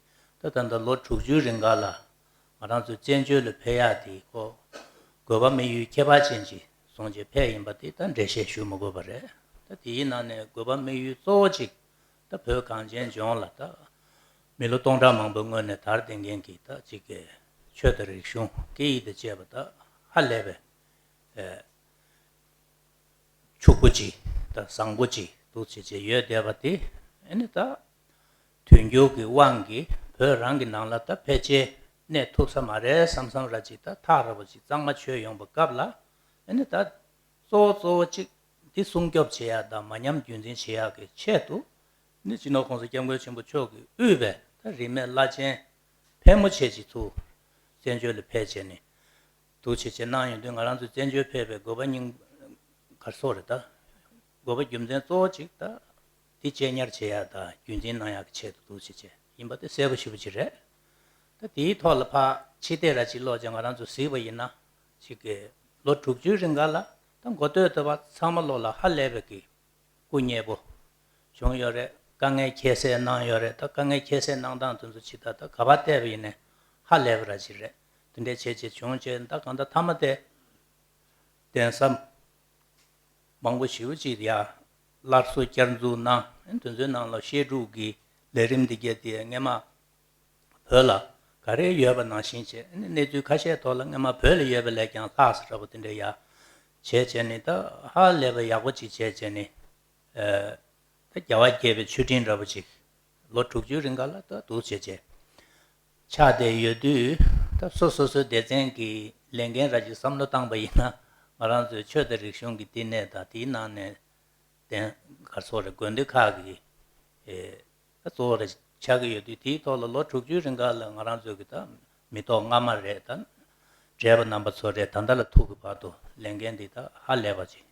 ད་ད་ལྟ་ལོ་དྲུག་ཅུའི་རིང་ག་ལ་ང་རང་ཚོས་བཙན་བྱོལ་ལ་ཕེབས་ཡག་དེ་ཁོ་དགོས་པ་དམིགས་ཡུལ་ཁྱད་པར་ཅན་ཅིག་བཟུང་བྱས་ཕེབས་ཡིན་པ་དེ་ད་འགྲེལ་བཤད་ཞུ་མི་དགོས་པ་རེད། ད་དེའི་ནང་ནས་དགོས་པ་དམིགས་ཡུལ་གཙོ་བོ་གཅིག་ད་བོད་གངས་ཅན་ལྗོངས་ལ་ད་མི་ལོ་སྟོང་ཕྲག་མང་པོའི་སྔོན་ནས་དར་བསྡད་མཁན་གྱི་ད་གཅིག་གི་ཆོས་དང་རིག་གཞུང་སྐད་ཡིག་དང་བཅས་པ་ད་ཧ་ལས་པའི་ཕྱུག་པོ་ཅིག་དང་བཟང་པོ་ཅིག་འདུག་བྱས་བྱས་ཡོད་བསྡད་པ་དེ་ཨ་ནི་ད་དུས་འགྱུར་གྱི་དབང་གིས་བོད་རང་གི་ནང་ལ་ད་ཕལ་ཆེར་གནས་ཐུབ་ས་མ་རེད་བསམ་བསམ་ར་ཅིག་ད་ཐག་རིང་པོ་ཅིག་གཙང་མ་ཆོད་ཡོང་པའི་སྐབས་ལ་ཨ་ནི་ད་གཙོ་བོ་གཙོ་བོ་གཅིག་འདི་སྲུང་སྐྱོབ་བྱེད་ཡག་དང་མ་ཉམས་རྒྱུན་འཛིན་བྱེད་ཡག་གི་ཆེད་དུ་ནི་སྤྱི་ནོར་༸གོང་ས་༸སྐྱབས་མགོན་ཆེན་པོ་མཆོག་གིས་དབུས་པའི་ད་རིས་མེད་བླ་ཆེན་ཕལ་མོ་ཆེ་ཅིག་ཚུར་བཙན་བྱོལ་ལ་ཕེབས་བྱས་ནས་འདུག་བྱས་བྱས་གནང་ཡོང་དུས་ང་རང་ཚོས་བཙན་བྱོལ་ཕེབས་པའི་དགོས་པ་སྙིང་གར་སོགས་རེད་ད། དགོས་པ་རྒྱུ་མཚན་གཙོ་བོ་གཅིག་ད་འདི་གཅེས་ཉར་བྱེད་ཡག་དང་རྒྱུན་འཛིན་གནང་ཡག་གི་ཆེད་དུ་འདུག་བྱས་བྱས་ཡིན་པ་དེ་གསལ་པོ་ཞེ་པོ་ཅིག་རེད། ད་དེའི་ཐོག་ལ་ཕར་ཕྱི་བལྟས་ར་ཅིག་ལོག་ཅིག་ང་རང་ཚོ་གཟིགས་པ་ཡིན་ན་ཅིག་གི་ལོ་དྲུག་ཅུའི་རིང་ག་ལ་ད་འགོ་སྟོད་དུ་བ་ཚང་མ་ལོག་ལ་ཧ་ལས་པའི་གི་སྐུ་མཉེལ་པོ་བྱུང་ཡོད་རེད། དཀའ་ངལ་ཁྱད་བསད་གནང་ཡོད་རེད། ད་དཀའ་ངལ་ཁྱད་བསད་གནང་སྟངས་དེ་ཚོ་ཇི་ལྟར་ད་ག་པར་བལྟས་པ་ཡིན་ནའི་ཧ་ལས་པ་ར་ཅིག་རེད། དེ་འདྲའི་བྱས་བྱས་བྱུང་བྱས་ད་གང་ལྟར་མཐའ་མ་དེ་གདན་ས་མང་པོ་ཞེ་པོ་ཅིག་ཡ་སླར་གསོ་བསྐྱར་འཛུགས་གནང་། དེ་ཚོའི་ནང་ལ་བཤད་སྒྲུབ་ཀྱི་ལས་རིམ་འདི་གས་དེ་སྔས་མ་བོད་ལ་ག་རེ་ཡོད་པ་ནང་བཞིན་བྱས་གནས་ཚུལ་ཁ་ཤས་ཐོག་ལ་སྔས་མ་བོད་ལ་ཡོད་པ་ལས་ཀྱང་ལྷག་ས་འདྲ་པོ་དེ་འདྲ་ཡ་བྱས་བྱས་ནས་ད་ཧ་ལས་པ་ཡག་པོ་ཅིག་བྱས་བྱས་ནས་ད་རྒྱལ་བ་དགྱེས་པའི་མཆོད་སྤྲིན་འདྲ་པོ་ཅིག་ལོ་དྲུག་ཅུའི་རིང་ག་ལ་ད་འདུག་བྱས་བྱས་ཆགས་བསྡད་ཡོད་དུས་ད་སོ་སོ་སོའི་སྡེ་ཚན་གྱི་ལས་འགན་ར་ཅིག་བསམ་བློ་བཏང་པ་ཡིན་ན་ང་རང་ཚོའི་ཆོས་དང་རིག་གཞུང་གི་བསྟི་གནས་དང་དེའི་ནང་ནས་གདན་གར་སོགས་རེད་དགོན་སྡེ་ཁག་གི་ད་གཙོ་བོ་རེ་ཆགས་ཀྱི་ཡོད་དུས་དེའི་ཐོག་ལ་ལོ་དྲུག་ཅུའི་རིང་ག་ལ་ང་རང་ཚོ་གི་ད་མི་ཐོག་སྔ་མ་རེད་ད་བགྲེས་པ་རྣམ་པ་ཚོ་རེད་ད་ལྟ་ལ་ཐུག་གི་བར་དུ་ལས་འགན་འདི་ད་ཧ་ལས་པ་ཅིག་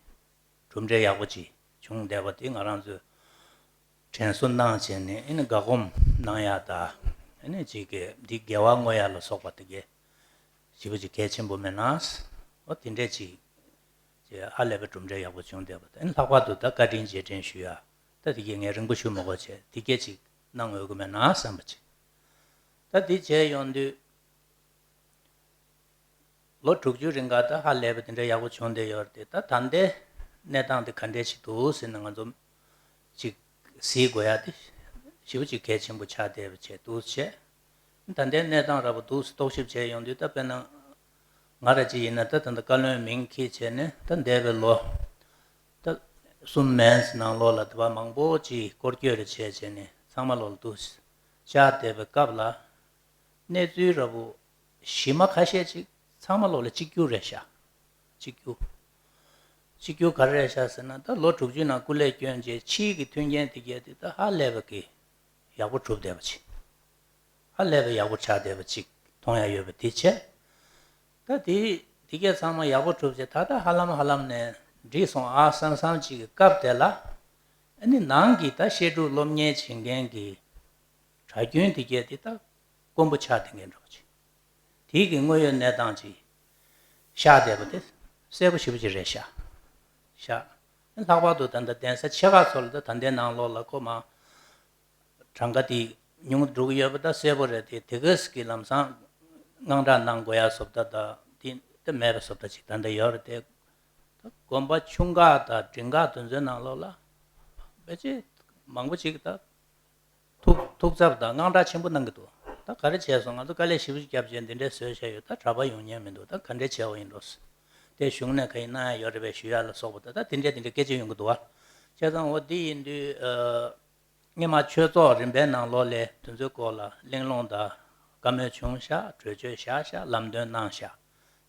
གྲུབ་འབྲས་ཡག་པོ་ཅིག་བྱུང་བསྡད་པ་དེ་ང་རང་ཚོས་དྲན་གསོ་གནང་བྱས་ནས་ཨ་ནི་དགའ་སྒོམ་གནང་ཡག་ད་ཨ་ནི་ཅིག་གི་འདི་དགེ་བ་བསྔོ་ཡག་ལ་སོགས་པ་དེ་གས་ཞེ་པོ་ཅིག་གལ་ཆེན་པོ་མེད་ན། འོ་དེ་འདྲས་ཅིག་ཅེས་ཧ་ལས་པའི་གྲུབ་འབྲས་ཡག་པོ་བྱུང་བསྡད་པ་དང་ལྷག་པར་དུ་ད་བཀའ་དྲིན་རྗེས་དྲན་ཞུ་ཡ་ད་དེ་གས་ངས་རིང་པོ་ཞུ་མི་དགོས་བྱས་དེ་གས་ཅིག་གནང་འོས་ཀྱི་མེད་ན་བསམ་པ་ཅིག་ད་དེ་བྱས་ཡོང་དུས་ལོ་དྲུག་ཅུ་རིང་ག་ད་ཧ་ལས་པའི་དེ་འདྲ་ཡག་པོ་བྱུང་བསྡད་ཡོད་རེད་དེ་ད་ད་ལྟའི་གནས་སྟངས་དེ་ག་འདྲས་ཞིག་འདུག་ཟེར་ན་ང་ཚོ་ཅིག་གཟིགས་དགོས་ཡ་དེ་ཞེ་པོ་ཅིག་གལ་ཆེན་པོ་ཆགས་བསྡད་པ་བྱས་འདུག་བྱས། ད་ལྟའི་གནས་སྟངས་ར་བ་འདུག་རྟོག་ཞིབ་བྱས་ཡོང་དུས་ད་དཔེར་ན་ང་ར་ཅིག་ཡིན་ན་ད་ད་ལྟ་བཀའ་བློན་མིང་འཁྱེར་བྱས་ནས་ད་འདས་པའི་ལོ་ད་གསུམ་མན་ནང་ལོགས་ལ་དེ་བ་མང་པོ་ཅིག་སྐོར་སྐྱོད་རེ་བྱས་བྱས་ནས་ཚང་མ་ལོག་ལ་འདུག་བཅར་བསྡད་པའི་སྐབས་ལ་གནས་ཚུལ་ར་བ་གཞི་མ་ཁ་ཤས་ཅིག་ཚང་མ་ལོག་ལ་གཅིག་གྱུར་རེད་ཤག་གཅིག་གྱུར། གཅིག་གྱུར་ག་རེ་རེད་ཤག་ཟེར་ན་ད་ལོ་དྲུག་ཅུ་ནང་སྐུ་ལས་བསྐྱོན་རྗེས་ཕྱིའི་གི་མཐུན་རྐྱེན་དེ་གས་དེ་ད་ཧ་ལས་པ་གི་ཡག་པོ་གྲུབ་བསྡད་པ་ཅིག་ཧ་ལས་པའི་ཡག་པོ་ཆགས་བསྡད་པ་ཅིག་མཐོང་ཡ་ཡོད་པ་དེ་བྱས། ད་དེ་དེ་གས་ཚང་མ་ཡག་པོ་གྲུབ་བྱས་ད་ལྟ་ཧ་ལམ་ཧ་ལམ་ནས་འགྲིག་སོང་ཨ་བསམ་བསམ་ཅིག་གི་སྐབས་དེ་ལ་ཨ་ནི་ནང་གི་ད་བཤད་སྒྲུབ་སློབ་གཉེར་བྱེད་མཁན་གྱི་གྲྭ་རྒྱུན་དེ་གས་དེ་ད་དཀོན་པོ་ཆགས་བསྡད་མཁན་འདྲ་པོ་ཅིག་དེ་གི་དངོས་ཡོད་གནས་སྟངས་ཅིག་ཤར་བསྡད་པ་དེ་གསལ་པོ་ཞེ་པོ་ཅིག་རེད་ཤག་ཤག་ལྷག་པར་དུ་ད་ལྟ་གདན་ས་ཆེ་ཁག་ཚོ་ལ་ད་ད་ལྟའི་ནང་ལོགས་ལ་ཁོ་མ་གྲངས་ཀ་དེ་ཉུང་དུ་འགྲོ་གི་ཡོད་པ་ད་གསལ་པོ་རེད་དེ་དེ་གས་ཀྱི་ལམ་སང་དངངས་སྐྲག་གནང་དགོས་ཡ་བཟོ་ལྟ་ད་དེ་ད་མེད་པ་བཟོ་ལྟ་ཅིག་ད་ལྟ་ཡོད་རེད་དེ། ད་དགོན་པ་ཆུང་ཁག་དང་འབྲིང་ཁག་དེ་ཚོའི་ནང་ལོགས་ལ་ཕལ་ཆེར་མང་པོ་ཅིག་ད་ཐུགས་ཐུགས་འཚབ་དང་དངངས་སྐྲག་ཆེན་པོ་གནང་གི་འདུག་ད་ག་རེ་བྱས་སོང་ང་ཚོ་དཀའ་ལས་ཞེ་པོ་ཅིག་བརྒྱབ་བྱས་འདི་འདྲའི་བཟོས་བཞག་ཡོད་ད་གྲྭ་པ་ཡོང་མཁན་མི་འདུག་ད་ག་འདྲས་བྱས་པ་ཡིན་འགྲོ། དེ་གཞུང་ནས་ག་ཡིན་གནང་ཡ་ཡོད་རེད་པས་ཞུ་ཡ་ལ་སོགས་པ་ད་ད་དེ་འདྲས་དེ་འདྲས་སྐད་ཆ་ཡོང་གི་འདུག་བ། བྱས་ཙང་འོ་འདི་ཡིན་དུས་ཨ། སྔས་མ་ཆོས་ཚོགས་རིམ་པའི་ནང་ལོགས་ལས་དེ་ཚོའི་སྐོར་ལ་གླེང་སློང་དང་བཀའ་མོལ་བྱུང་ཤག་གྲོས་ཆོད་བཞག་ཤག་ལམ་སྟོན་གནང་ཤག་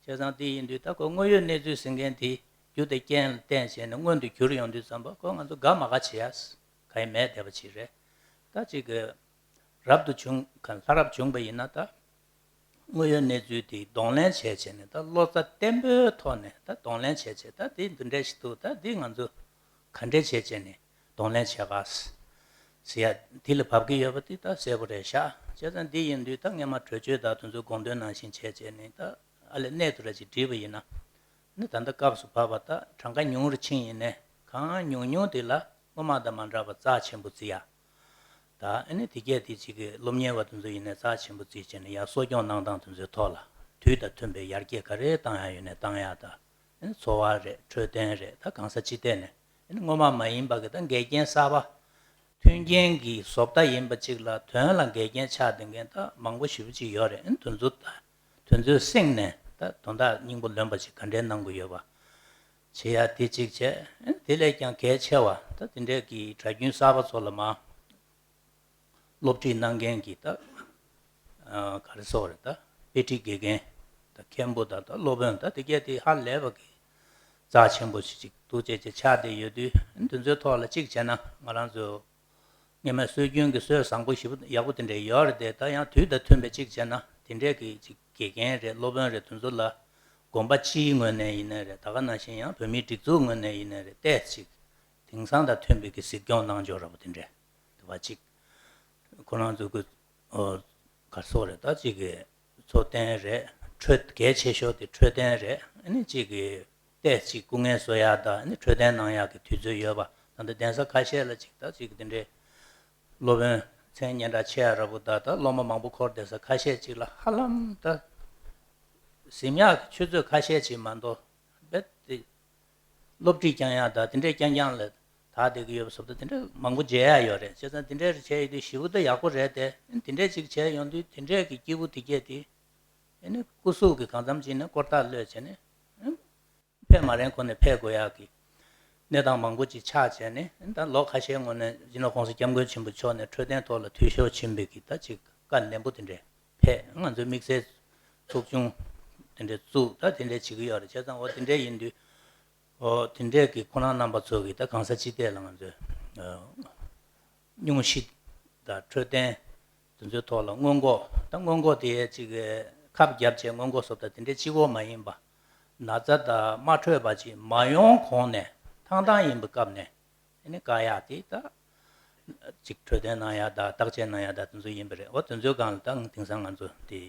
བྱས་ཙང་དེ་ཡིན་དུས་ད་ཁོ་དངོས་ཡོད་གནས་ཚུལ་ཟེར་མཁན་དེ་རྒྱུ་དང་རྐྱེན་ལ་བརྟེན་བྱས་ནས་མངོན་དུ་གྱུར་ཡོང་དུས་ཙམ་པ་ཁོ་ང་ཚོ་དགའ་མ་དགའ་བྱེད་ཡ་ག་ཡེ་མེད་བསྡད་པ་ཅིག་རེད། ད་ཅིག་གི་རབ་ཏུ་བྱུང་ག་ལྷ་རབ་བྱུང་པ་ཡིན་ན་ད། དངོས་ཡོད་གནས་ཚུལ་དེ་གདོང་ལེན་བྱས་བྱས་ནས་ད་བློ་རྩ་བརྟན་པོའི་ཐོག་ནས་ད་གདོང་ལེན་བྱས་བྱས་ད་དེ་འདི་འདྲ་ཞིག་འདུག་ད་དེ་ང་ཚོ་ག་འདྲས་བྱས་བྱས་ནས་གདོང་ལེན་བྱས་ག་ཟེར་ཡ་དེ་ལ་བབ་ཀྱི་ཡོད་པ་དེ་ད་གསལ་པོ་རེད་ཤག་བྱས་ བྱས་ཙང་འདི་ཡིན་དུས་ད་སྔས་མ་གྲོས་ཆོད་དང་དེ་ཚོའི་དགོངས་དོན་ནང་བཞིན་བྱས་བྱས་ནས་ད་ཨ་ལས་གནད་དུ་ར་ཅིག་བསྒྲིལ་བ་ཡིན་ན། ནི་ད་ལྟ་སྐབས་སུ་བབས་པ་ད་གྲངས་ཀ་ཉུང་རུ་ཕྱིན་ཡིན་ནའི་གང་ཉུང་ཉུང་དེ་ལ་སྔོན་མ་དང་མ་འདྲ་བ་རྩ་ཆེན་པོ་བརྩི་ཡ། ད་ཨ་ནི་དེ་གས་དེ་གཅིག་གི་སློབ་གཉེར་བ་དེ་ཚོ་ཡིན་ནའི་རྩ་ཆེན་པོ་བརྩིས་བྱས་ནས་ཡར་གསོ་སྐྱོང་གནང་སྟངས་དེ་ཚོའི་ཐོག་ལ་དུས་དང་མཐུན་པའི་ཡར་རྒྱས་ག་རེ་བཏང་ཡ་ཡོད་ནའི་བཏང་ཡ། ད་ཨ་ནི་འཚོ་བ་རེད། འཕྲོད་བསྟེན་རེད། ད་གང་ས་ཅི་ཐད་ནས་ཨ་ནི་སྔོན་མ་མ་ཡིན་པ་གི་ད་འགལ་རྐྱེན་གསར་པ། མཐུན་རྐྱེན་གྱི་བཟོ་ལྟ་ཡིན་པ་གཅིག་ལ་དོན་ལ་འགལ་རྐྱེན་ཆགས་བསྡད་མཁན་ད་མང་པོ་ཞེ་པོ་ཅིག་ཡོད་རེད། ཨ་ནི་དེ་ཚོ་ད་དེ་ཚོའི་གསེང་ནས་ད་དོན་དག་སྙིང་པོ་ལོན་པ་ཅིག་ག་འདྲས་གནང་དགོས་ཡོད་པ་བྱེད་ཡ་དེ་གཅིག་བྱས། ཨ་ནི་དེ་ལས་ཀྱང་གལ་ཆེ་བ་ད་དེ་འདྲས་ཀྱི་གྲྭ་རྒྱུན་གསར་པ་ཚོ་ལ་མ་སློབ་ཁྲིད་གནང་མཁན་གྱི་ད་ཨ་ག་རེ་ཟེར་དགོས་རེད། ད་དཔེ་ཁྲིད་དགེ་རྒན་ད་མཁན་པོ་ད་ད་སློབ་དཔོན་ད་དེ་གས་དེ་ཧ་ལས་པ་གི་རྩ་ཆེན་པོ་ཞིག་ཅིག་འདུག་བྱས་བྱས་ཆགས་བསྡད་ཡོད་དུས། ཨ་ནི་དེ་ཚོའི་ཐོག་ལ་གཅིག་བྱས་ན་ང་རང་ཚོ་སྔས་མའི་སྲོལ་རྒྱུན་གྱི་སྲོལ་བཟང་པོ་ཞེ་པོ་ཡག་པོ་དེ་འདྲ་ཡོད་རེད་དེ། ད་ཡང་དུས་དང་མཐུན་པའི་གཅིག་བྱས་ན་དེ་འདྲས་ཀྱི་གཅིག་དགེ་རྒན་རེད། སློབ་དཔོན་རེད། དེ་ཚོ་ལ་དགོན་པ་སྤྱིའི་ངོས་ནས་ཡིན་ནའི་རེད། ད་ག་ནང་བཞིན་ཡང་བོད་མིའི་སྒྲིག་འཛུགས་ངོས་ནས་ཡིན་ནའི་རེད། ཏོག་ཙམ་དེང་སང་དང་མཐུན་པའི་གི་གཟིགས་སྐྱོང་གནང་ཕྱོགས་འདྲ་པོ་དེ་འདྲས་དུ་བ་གཅིག་ཁོ་རང་ཚོ་གི་ཨོ་ག་རེ་ཟེར་དགོས་རེད། ད་གཅིག་གི་འཚོ་རྟེན་རེད། འཕྲོད་གལ་ཆེ་ཤོས་དེ་འཕྲོད་བསྟེན་རེད། ཨ་ནི་གཅིག་གི་ཏོག་ཙམ་སྐུ་ངལ་གསོ་ཡག་དང་ཨ་ནི་འཕྲོད་བསྟེན་གནང་ཡག་གི་དུས་ཚོད་ཡོད་པ། ད་ལྟ་གདན་ས་ཁ་ཤས་ལ་ཅིག་ད་ཅིག་དེ་འདྲའི་སློབ་དཔོན་མཚན་སྙན་གྲགས་ཆེ་ཡ་འདྲ་པོ་དང་ད་སློབ་མ་མང་པོ་འཁོར་བསྡད་ས་ཁ་ཤས་ཅིག་ལ་ཧ་ལམ་ད་གཟིམ་ཡག་གི་ཆུ་ཚོད་ཁ་ཤས་ཅིག་མ་གཏོགས་རྦད་དེ་སློབ་ཁྲིད་བསྐྱང་ཡག་དང་དེ་འདྲའི་རྐྱང་རྐྱང་ལ་ད་བསྡད་ཀྱི་ཡོད་པ་སོགས་ད་དེ་འདྲ་མང་པོ་མཇལ་ཡག་ཡོད་རེད། བྱས་ཙང་དེ་འདྲའི་བྱས་ཡོད་དུས་ཞེ་པོ་ད་ཡག་པོ་རེད་དེ། དེ་འདྲའི་ཅིག་བྱས་ཡོང་དུས་དེ་འདྲའི་གི་སྐྱིད་པོ་དེ་གས་དེ་ཨ་ནི་སྐུ་གཟུགས་ཀྱི་གང་འཚམ་ཅིག་ནས་སྐོར་ཐག་གློད་བྱས་ནས་ཨ་ཕེབས་མ་རན་ཁོ་ནས་ཕེབས་དགོས་ཡག་གི་གནས་སྟངས་མང་པོ་ཅིག་ཆགས་བྱས་ནས། ད་ལོ་ཁ་ཤས་སྔོན་ནས་སྤྱི་ནོར་༸གོང་ས་༸སྐྱབས་མགོན་ཆེན་པོ་མཆོག་ནས་འཕྲོད་བསྟེན་ཐོག་ལ་འཐུས་ཤོར་ཕྱིན་པའི་གི་ད་ཅིག་བཀའ་ནན་པོ་དེ་འདྲས་ཕེབས། ང་ཚོའི་དམིགས་བསལ་ཚོགས་ཆུང་དེ་འདྲས་བཙུགས། ད་དེ་འདྲས་བྱེད་ཀྱི་ཡོད་རེད། བྱས་ཙང་འོ་དེ་འདྲས་ཡིན་དུས་འོ་དེ་འདྲས་ཀྱི་ཁོང་རྣམ་པ་ཚོ་གི་ད་གང་ས་ཅི་ཐད་ལ་ང་ཚོས་སྙུང་གཞི་དང་འཕྲོད་བསྟེན་དེ་ཚོའི་ཐོག་ལ་སྔོན་འགོག་ད་སྔོན་འགོག་དེ་ཅིག་ཁབ་བརྒྱབ་བྱས་སྔོན་འགོག་སོགས་ད་དེ་འདྲའི་གཅིག་པོ་མ་ཡིན་པ་ན་ཚ་དང་མ་འཕྲོད་པ་ཅིག་མ་ཡོང་གོང་ནས་ཐང་ཐང་ཡིན་པའི་སྐབས་ནས་ཨ་ནི་བཀག་ཡག་དེ་ད་ཅིག་འཕྲོད་བསྟེན་གནང་ཡག་དང་བརྟག་དཔྱད་གནང་ཡག་དང་དེ་ཚོ་ཡིན་པ་རེད། འོ་དེ་ཚོའི་སྒང་ལ་ད་དེང་སང་ང་ཚོ་དེ་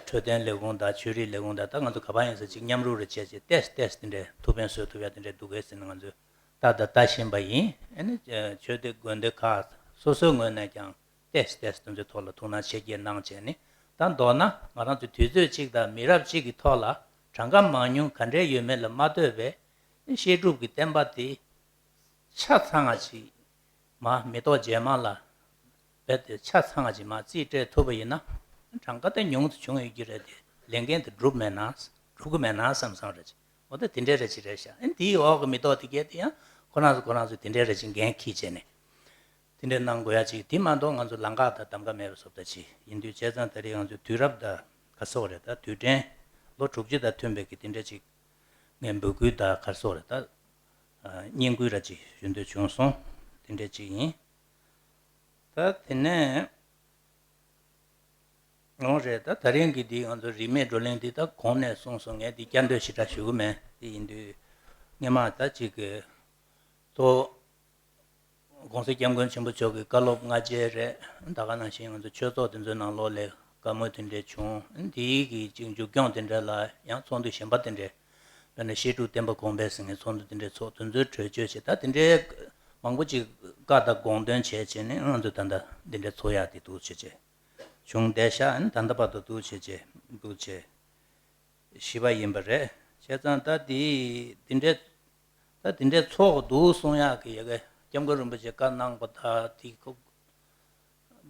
འཕྲོད་བསྟེན་ལས་ཁུངས་དང་ཆོས་རིག་ལས་ཁུངས་དང་ད་ང་ཚོ་ག་པར་ཡིན་ས་ཅིག་མཉམ་རུབ་རེ་བྱས་བྱས་ཏོག་ཙམ་ཏོག་ཙམ་དེ་འདྲའི་ཐུགས་ཕན་གསོས་ཐུབ་ཡག་དེ་འདྲའི་འདུག་གས་ཟེར་ནས་ང་ཚོས་ལྟ་དང་ལྟ་བཞིན་པ་ཡིན། ཨ་ནི་ཆོས་སྡེ་དགོན་སྡེ་ཁག་སོ་སོའི་ངོས་ནས་ཀྱང་ཏོག་ཙམ་ཏོག་ཙམ་དེ་ཚོའི་ཐོག་ལ་ཐུགས་སྣང་ཆེ་བསྐྱེད་གནང་བྱས་ནས། ད་མདོར་ན་ང་རང་ཚོ་དུས་ཚོད་གཅིག་དང་མི་རབས་གཅིག་གི་ཐོག་ལ་གྲངས་ཀ་མང་ཉུང་ག་འདྲས་ཡོད་མེད་ལ་མ་ལྟོས་པའི་བཤད་སྒྲུབ་ཀྱི་བསྟན་པ་དེ་ཆ་ཚང་བ་ཅིག་མ་མི་ཐོག་རྗེས་མ་ལ་རྦད་དེ་ཆ་ཚང་བ་ཅིག་མ་རྩིས་སྤྲད་ཐུབ་པ་ཡིན་ན་གྲངས་ཀ་དེ་ཉུང་དུ་བྱུང་ཡོད་ཀྱི་རེད་དེ། ལས་འགན་དེ་འགྲུབ་མེད་ན་འགྲུབ་ཀྱི་མེད་ན་བསམ་བསམ་རེད། འོ་ད་དེ་འདྲས་རེད་ཅིག་རེད་ཤག་ཨ་ནི་དེའི་འོག་གི་མི་ཐོག་དེ་གས་དེ་ཡང་ཁོ་རང་ཚོ་ཁོ་རང་ཚོས་དེ་འདྲས་རེད་ཅིག་འགན་འཁྱེར་བྱས་ནས། དེ་འདྲ་གནང་དགོས་ཡ་ཅིག་དེ་མ་གཏོགས་ང་ཚོ་ལམ་ཁ་དང་གདམ་ག་མེད་པ་བཟོ་ལྟ་ཅིག་ཡིན་དུས། བྱས་ཙང་ད་རེས་ང་ཚོ་དུས་རབས་དང་ག་ཟེར་དགོས་རེད། ད་དུས་དྲན་ལོ་དྲུག་ཅུ་དང་མཐུན་པའི་གི་དེ་འདྲ་ཅིག་ངས་འབོད་སྐུལ་དང་ག་ཟེར་དགོས་རེད། ད་ཨ་བསྙེན་བཀུར་ར་ཅིག་ཞུ་འདོད་བྱུང་སོང་། དེ་འདྲ་ཅིག་ཡིན། ད་དེ་ནས་འོང་རེད། ད་ད་རིང་གི་འདི་ང་ཚོ་རིས་མེད་བགྲོ་གླེང་འདི་ད་གོང་ནས་གསུངས་སོང་། ངས་འདི་བསྐྱར་ཟློས་ཞེ་དྲག་ཞུ་གི་མེད། དེ་ཡིན་དུས་སྔས་མ་ད་ཅིག་གི་གཙོ་༸གོང་ས་༸སྐྱབས་མགོན་ཆེན་པོ་མཆོག་གི་བཀའ་སློབ་སྔ་རྗེས་རེད། ད་ག་ནང་བཞིན་ང་ཚོ་ཆོས་ཚོགས་དེ་ཚོའི་ནང་ལོགས་ལ་བཀའ་མོལ་དེ་འདྲ་བྱུང་། འདིའི་གི་ཅིག་མཇུག་སྐྱོང་དེ་འདྲ་ལ་ཡང་ཚོགས་འདུ་གཞན་པ་དེ་འདྲ། དཔེར་ན་བཤད་སྒྲུབ་བསྟན་པ་གོང་འཕེལ་ཟེར་མཁན་ཚོགས་འདུ་དེ་འདྲ་ཚོགས། དེ་ཚོའི་གྲོས་ཆོད་བྱས། ད་དེ་འདྲའི་མང་པོ་ཅིག་བཀའ་དང་དགོངས་དོན་བྱས་བྱས་ནས་ང་ཚོ་ད་ལྟ་འདི་འདྲ་ཚོགས་ཡག་དེ་འདུག་བྱས་བྱས་བྱུང་བསྡད་ཤག་ཨ་ནི་ད་ལྟ་བར་དུ་འདུག་བྱས་བྱས་འདུག་བྱས། བཞི་པ་ཡིན་པ་རེད། བྱས་ཙང་ད་དེ་འདི་འདྲའི་ད་འདི་འདྲའི་ཚོགས་འདུག་གསུང་ཡག་གི་ཡ་གི་༸སྐྱབས་མགོན་རིན་པོ་ཆེ་བཀའ་གནང་པ་དང་དེ་ཁོ་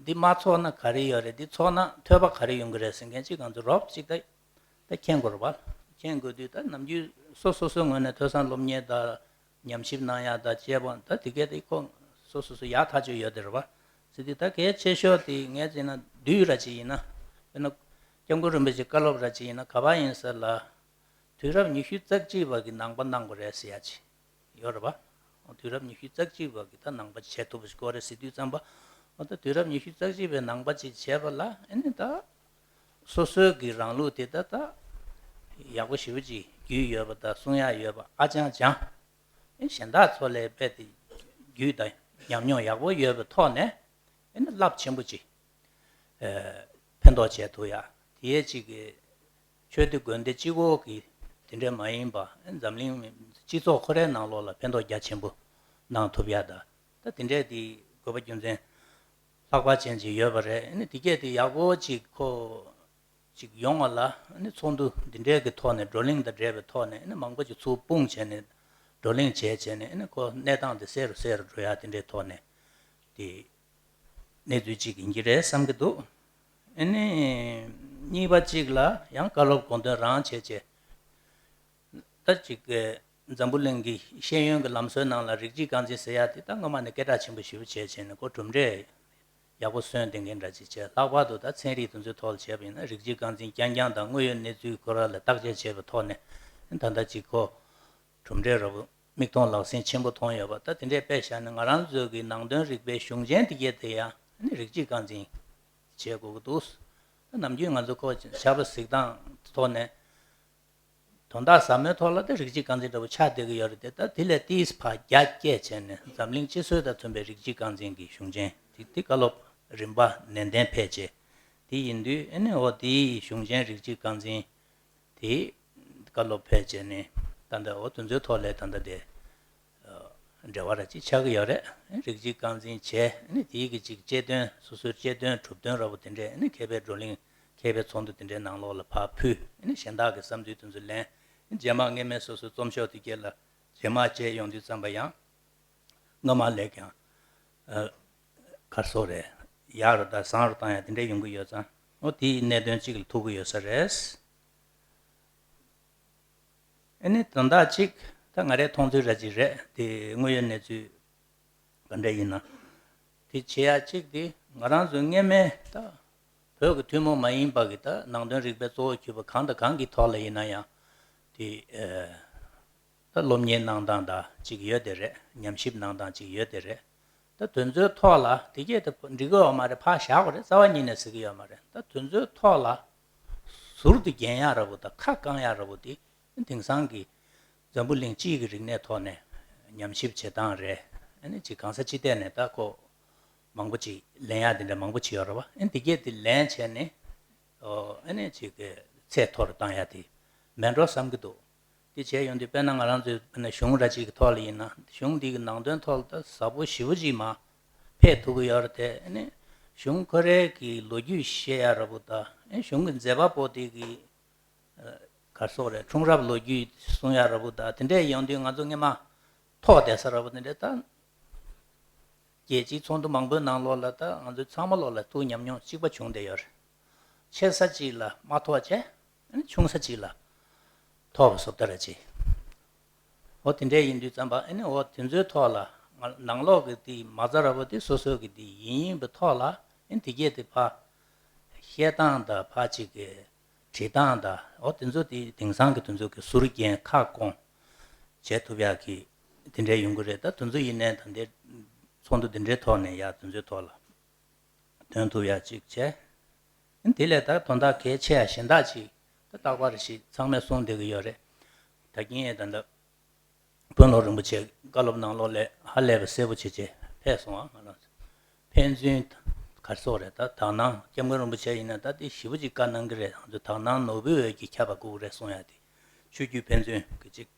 འདི་མ་ཚོགས་ན་ག་རེ་ཡོད་རེད། འདི་ཚོགས་ན་ཐོས་པ་ག་རེ་ཡོང་གི་རེད་ཟེར་མཁན་ཅིག་ང་ཚོ་རོབ་ཅིག་ད་ད་མཁྱེན་དགོས་རེད་པ། མཁྱེན་དགོས་དུས་ད་ནམ་རྒྱུན་སོ་སོ་སོའི་ངོས་ནས་ཐོས་བསམ་སློབ་གཉེར་དང་ཉམས་ཞིབ་གནང་ཡག་དང་བཅས་པ་ད་དེ་གས་དེ་ཁོ་སོ་སོ་སོ་ཡག་ཐག་ཆོད་ཡོད་དེ་རེད་པ། ཟེར་དུས་ད་གལ་ཆེ་ཤོས་དེ་ངས་བྱས་ན་བསྡུས་ར་ཅིག་ཡིན་ན། དཔེར་ན་༸སྐྱབས་མགོན་རིན་པོ་ཆེའི་བཀའ་སློབ་ར་ཅིག་ཡིན་ན་ག་པར་ཡིན་ས་ལ། དུས་རབས་ཉི་ཤུ་རྩ་གཅིག་པ་གི་ནང་པ་གནང་དགོས་རེད་ཟེར་ཡ་ཅིག་ཡོད་རེད་པ། དུས་རབས་ཉི་ཤུ་རྩ་གཅིག་པ་གི་ད་ནང་པ་བྱེད་ཐུབ་པ་ཞིག་དགོས་རེད་ཟེར་དུས་ཙམ་པ། འོ་ད་དུས་རབས་ཉི་ཤུ་རྩ་གཅིག་པའི་ནང་པ་ཅིག་བྱས་པ་ལ་ཨ་ནི་ད་སོ་སོའི་གི་རང་ལུགས་དེ་ད་ད་ཡག་པོ་ཞེ་པོ་ཅིག་རྒྱུས་ཡོད་པ་དང་གསུང་ཡག་ཡོད་པ་ཨ་ཅང་ཅང་། ཨ་ནི་གཞན་དག་ཚོ་ལས་རྦད་དེ་རྒྱུས་དང་ཉམས་མྱོང་ཡག་པོ་ཡོད་པའི་ཐོག་ནས་ཨ་ནི་རླབས་ཆེན་པོ་ཅིག་ཕན་ཐོགས་བྱས་ཐུབ་ཡ། དེའི་གཅིག་གི་ཆོས་སྡེ་དགོན་སྡེ་གཅིག་པོ་གི་དེ་འདྲས་མ་ཡིན་པ་འཛམ་གླིང་སྤྱི་ཚོགས་ཁོ་རའི་ནང་ལོགས་ལ་ཕན་ཐོགས་རྒྱ་ཆེན་པོ་གནང་ཐུབ་ཡ་ད། ད་དེ་འདྲས་དེ་དགོས་པ་རྒྱུ་མཚན་ལྷག་པ་ཅན་ཅིག་ཡོད་པ་རེད། ཨ་ནི་དེ་གས་དེ་ཡག་པོ་ཅིག་ཁོ་ཅིག་ཡོང་བ་ལ་ཨ་ནི་ཚོགས་འདུ་འདི་འདྲས་ཀྱི་ཐོག་ནས་བགྲོ་གླེང་དང་འབྲེལ་བའི་ཐོག་ནས་ཨ་ནི་མང་པོ་ཅིག་ཚུར་སྤུངས་བྱས་ནས་བགྲོ་གླེང་བྱས་བྱས་ནས་ཨ་ནི་ཁོ་གནས་སྟངས་དེ་གསལ་རུ་གསལ་རུ་འགྲོ་ཡ་དེ་འདྲའི་ཐོག་ནས་དེ་གནས་ཚུལ་ཅིག་ཡིན་གྱི་རེད་བསམ་གྱི་འདུག་ཨ་ནི་གཉིས་པ་གཅིག་ལ་ཡང་བཀའ་སློབ་དགོངས་དོན་རང་བྱས་བྱས། ད་ཅིག་གི་འཛམ་བུ་གླིང་གི་ཤེས་ཡོན་གྱི་ལམ་སྲོལ་ནང་ལ་རིགས་གཅིག་རྐང་འཛིན་ཟེར་ཡ་དེ་ད་སྔོན་མ་ནས་སྐད་གྲགས་ཆེན་པོ་ཞེ་པོ་བྱས་བྱས་ནས་ཁོ་གྲུབ་འབྲས་ཡག་པོ་སོན་བསྡད་མཁན་འདྲ་ཅིག་བྱས། ལྷག་པར་དུ་ད་ཚན་རིག་དེ་ཚོའི་ཐོག་ལ་བྱས་པ་ཡིན་ན་རིགས་གཅིག་རྐང་འཛིན་རྐྱང་རྐྱང་དང་དངོས་ཡོད་གནས་ཚུལ་ཁོ་རང་ལ་བརྟག་དཔྱད་བྱས་པའི་ཐོག་ནས་ད་ལྟ་ཅིག་ཁོ་གྲུབ་འབྲས་ར་བོ་མིག་མཐོང་ལག་ཟིན་ཆེན་པོ་མཐོང་ཡོད་པ། ད་དེ་འདྲའི་དཔེ་བཞག་ན་ང་རང་ཚོའི་གི་ནང་དོན་རིག་པའི་གཞུང་ཆེན་དེ་གས་དེ་ཡང་རིགས་གཅིག་རྐང་འཛིན་བྱེད་དགོས་ཀྱི་འདུག་ད་ནམ་རྒྱུན་ང་ཚོ་ཁོ་ཆར་པ་གཟིགས་སྟངས་ཐོག་ནས། དོན་དག་ཟབ་མོའི་ཐོག་ལ་དེ་རིགས་གཅིག་རྐང་འཛིན་འདྲ་པོ་ཆགས་བསྡད་ཀྱི་ཡོད་རེད་དེ། ད་དེ་ལས་ཏིས་ཕར་རྒྱ་སྐྱེད་བྱས་ནས་འཛམ་གླིང་སྤྱི་སྲོལ་དང་མཐུན་པའི་རིགས་གཅིག་རྐང་འཛིན་གྱི་གཞུང་ཆེན་དེ་དེ་བཀའ་སློབ་རིམ་པ་ནན་ཏན་ཕེབས་བྱས། དེ་ཡིན་དུས་ཨ་ནི་འོ་དེའི་གཞུང་ཆེན་རིགས་གཅིག་རྐང་འཛིན་དེ་བཀའ་སློབ་ཕེབས་བྱས་ནས་ད་ལྟ་འོ་དེ་ཚོའི་ཐོག་ལས་ད་ལྟ་དེ། འབྲེལ་བ་ར་ཅིག་ཆགས་ཀྱི་ཡོད་རེད། རིགས་གཅིག་རྐང་འཛིན་བྱས་ནས་དེའི་གི་ཅིག་དཔྱད་དོན་སོ་སོའི་དཔྱད་དོན་གྲུབ་དོན་ར་བོ་དེ་འདྲས་ནི་མཁས་པའི་བགྲོ་གླེང་མཁས་པའི་ཚོགས་འདུ་དེ་འདྲའི་ནང་ལོགས་ལ་ཕར་ཕུལ་ནས་གཞན་དག་གི་བསམ་ཚུལ་དེ་ཚོ་ལེན། རྗེས་མ་སྔས་མའི་སོ་སོའི་རྩོམ་ཤོག་དེ་གས་ལ་རྗེས་མ་བྱས་ཡོང་དུས་ཙམ་པ་ཡང་སྔ་མ་ལས་ཀྱང་གར་སོགས་རེད་ཡག་རུ་དང་བཟང་རུ་བཏང་ཡ་དེ་འདྲས་ཡོང་གི་ཡོད་ཙང་འོ་དེའི་གནད་དོན་གཅིག་ལ་ཐུག་གི་ཡོད་ས་རེད། ཨ་ནི་དོན་དག་གཅིག་ད་ང་རའི་མཐོང་ཚུལ་ར་ཅིག་རེད་དེ། དངོས་ཡོད་གནས་ཚུལ་ག་འདྲ་ཡིན་ན། དེ་བྱེད་ཡ་གཅིག་དེ་ང་རང་ཚོའི་སྔས་མའི་ད་བོད་ཀྱི་ཐུན་མོང་མ་ཡིན་པ་གི་ད་ནང་དོན་རིག་པའི་གཙོ་བོ་གྱུར་པ་གང་དང་གང་གི་ཐོག་ལ་ཡིན་ན་ཡང་དེ་ད་སློབ་གཉེར་གནང་སྟངས་ད་ཅིག་ཡོད་དེ་རེད། ཉམས་ཞིབ་གནང་སྟངས་ཅིག་ཡོད་དེ་རེད། ད་དོན་ཚོའི་ཐོག་ལ་དེ་གས་དེ་འགྲིག་གི་ཡོད་མ་རེད། ཕར་བཞག་དགོས་རེད། རྩ་བ་ཉིད་ནས་ཟེར་གི་ཡོད་མ་རེད། ད་དོན་ཚོའི་ཐོག་ལ་ཟུར་དུ་འགེངས་ཡག་ར་བོ་དང་ཁ་བསྐང་ཡག་ར་བོ་དེ་དེང་སང་གི་འཛམ་བུ་གླིང་སྤྱིའི་གི་རིག་གནས་ཐོག་ནས་ཉམས་ཞིབ་བྱེད་སྟངས་རེད། ཨ་ནི་ཅིག་གང་ས་ཅི་ཐད་ནས་ད་ཁོ་མང་པོ་ཅིག་ལེན་ཡག་དེ་འདྲ་མང་པོ་ཅིག་ཡོད་ར་བ། ཨ་ནི་དེ་གས་དེ་ལེན་བྱས་ནས་ཨ་ནི་ཅིག་གི་ཚད་མཐོ་རུ་བཏང་ཡག་དེ་མེད་འགྲོ་བསམ་གི་འདུག་དེ་བྱས་ཡོང་དུས་དཔེར་ན་ང་རང་ཚོའི་དཔེར་ན་གཞུང་ར་ཅིག་གི་ཐོག་ལ་ཡིན་ན་གཞུང་འདི་གི་ནང་དོན་ཐོག་ལ་ད་ཟབ་པོ་ཞེ་པོ་ཅིག་མ་ཕེབས་ཐུབ་ཀྱི་ཡོད་རེད་དེ། ཨ་ནི་གཞུང་ཁོ་རའི་གི་ལོ་རྒྱུས་བཤད་ཡ་ར་བོ་ད་ཨ་གཞུང་གི་མཛད་པ་པོ་དེ་གི་ག་རེ་ཟེར་དགོས་རེད། འཁྲུངས་རབས་ལོ་རྒྱུས་གསུང་ཡ་ར་བོ་ད་དེ་འདྲས་ཡོང་དུས་ང་ཚོ་སྔས་མ་ཐོག་བསྡད་ས་ར་བོ་དེ་འདྲས་ད་རྒྱལ་སྤྱིའི་ཚོགས་འདུ་མང་པོའི་ནང་ལོགས་ལ་ད་ང་ཚོ་ཚང་མ་ལོགས་ལ་ཐུགས་ཉམས་མྱོང་གཅིག་པ་བྱུང་བསྡད་ཡོད་རེད། ཆེ་ས་གཅིག་ལ་མ་ཐོགས་བྱས། ཨ་ནི་ཆུང་ས་གཅིག་ལ་ཐོགས་པ་བཟོ་ལྟ་ར་ཅིག་འོ་དེ་འདྲས་ཡིན་དུས་ཙམ་པ་ཨ་ནི་འོ་དེ་ཚོའི་ཐོག་ལ་ང་ནང་ལོགས་ཀྱི་དེ་མ་རྩ་ར་བོ་དེ་སོ་སོ་གི་དེ་ཡིན་ཡིན་པའི་ཐོག་ལ་ཨ་ནི་དེ་གས་དེ་ཕར་བཤད་སྟངས་དང་ཕར་ཅིག་གི་བྲིས་སྟངས་དང་འོ་དེ་ཚོ་དེ་དེང་སང་གི་དེ་ཚོ་གི་ཟུར་རྒྱན་ཁ་སྐོང་བྱེད་ཐུབ་ཡག་གི་དེ་འདྲས་ཡོང་གི་རེད། ད་དེ་ཚོ་ཡིན་ནའི་ད་འདི་ཚོགས་འདུ་དེ་འདྲའི་ཐོག་ནས་ཡ་དེ་ཚོའི་ཐོག་ལ། འདོན་ཐུབ་ཡ་གཅིག་བྱས། དེ་ལས་ད་དོན་དག་གལ་ཆེ་ཡ་གཞན་དག་ཅིག་ད་རྟག་པར་ཞིག་ཚང་མས་གསུངས་བསྡད་ཀྱི་ཡོད་རེད། ད་གིན་ཡས་ད་ལྟ་དཔོན་སློབ་རིན་པོ་ཆེ་བཀའ་སློབ་ནང་ལོགས་ལས་ཧ་ལས་པ་གསལ་པོ་བྱེད་བྱེད་ཕེབས་སོང་ཨ། ང་རང་ཚོ་ཕན་ཚུན་ག་རེ་ཟེར་དགོས་རེད། ད་དག་སྣང་སྐྱབས་མགོན་རིན་པོ་ཆེ་ཡིན་ན་ད་དེ་ཞེ་པོ་ཅིག་བཀའ་གནང་གི་རེད། ང་ཚོ་དག་སྣང་ནོར་བུའི་འོད་ཀྱིས་ཁྱབ་པ་དགོས་ཀྱི་རེད་གསུང་ཡ་དེ་ཆོས་བརྒྱུད་ཕན་ཚུན་གྱི་ཅིག་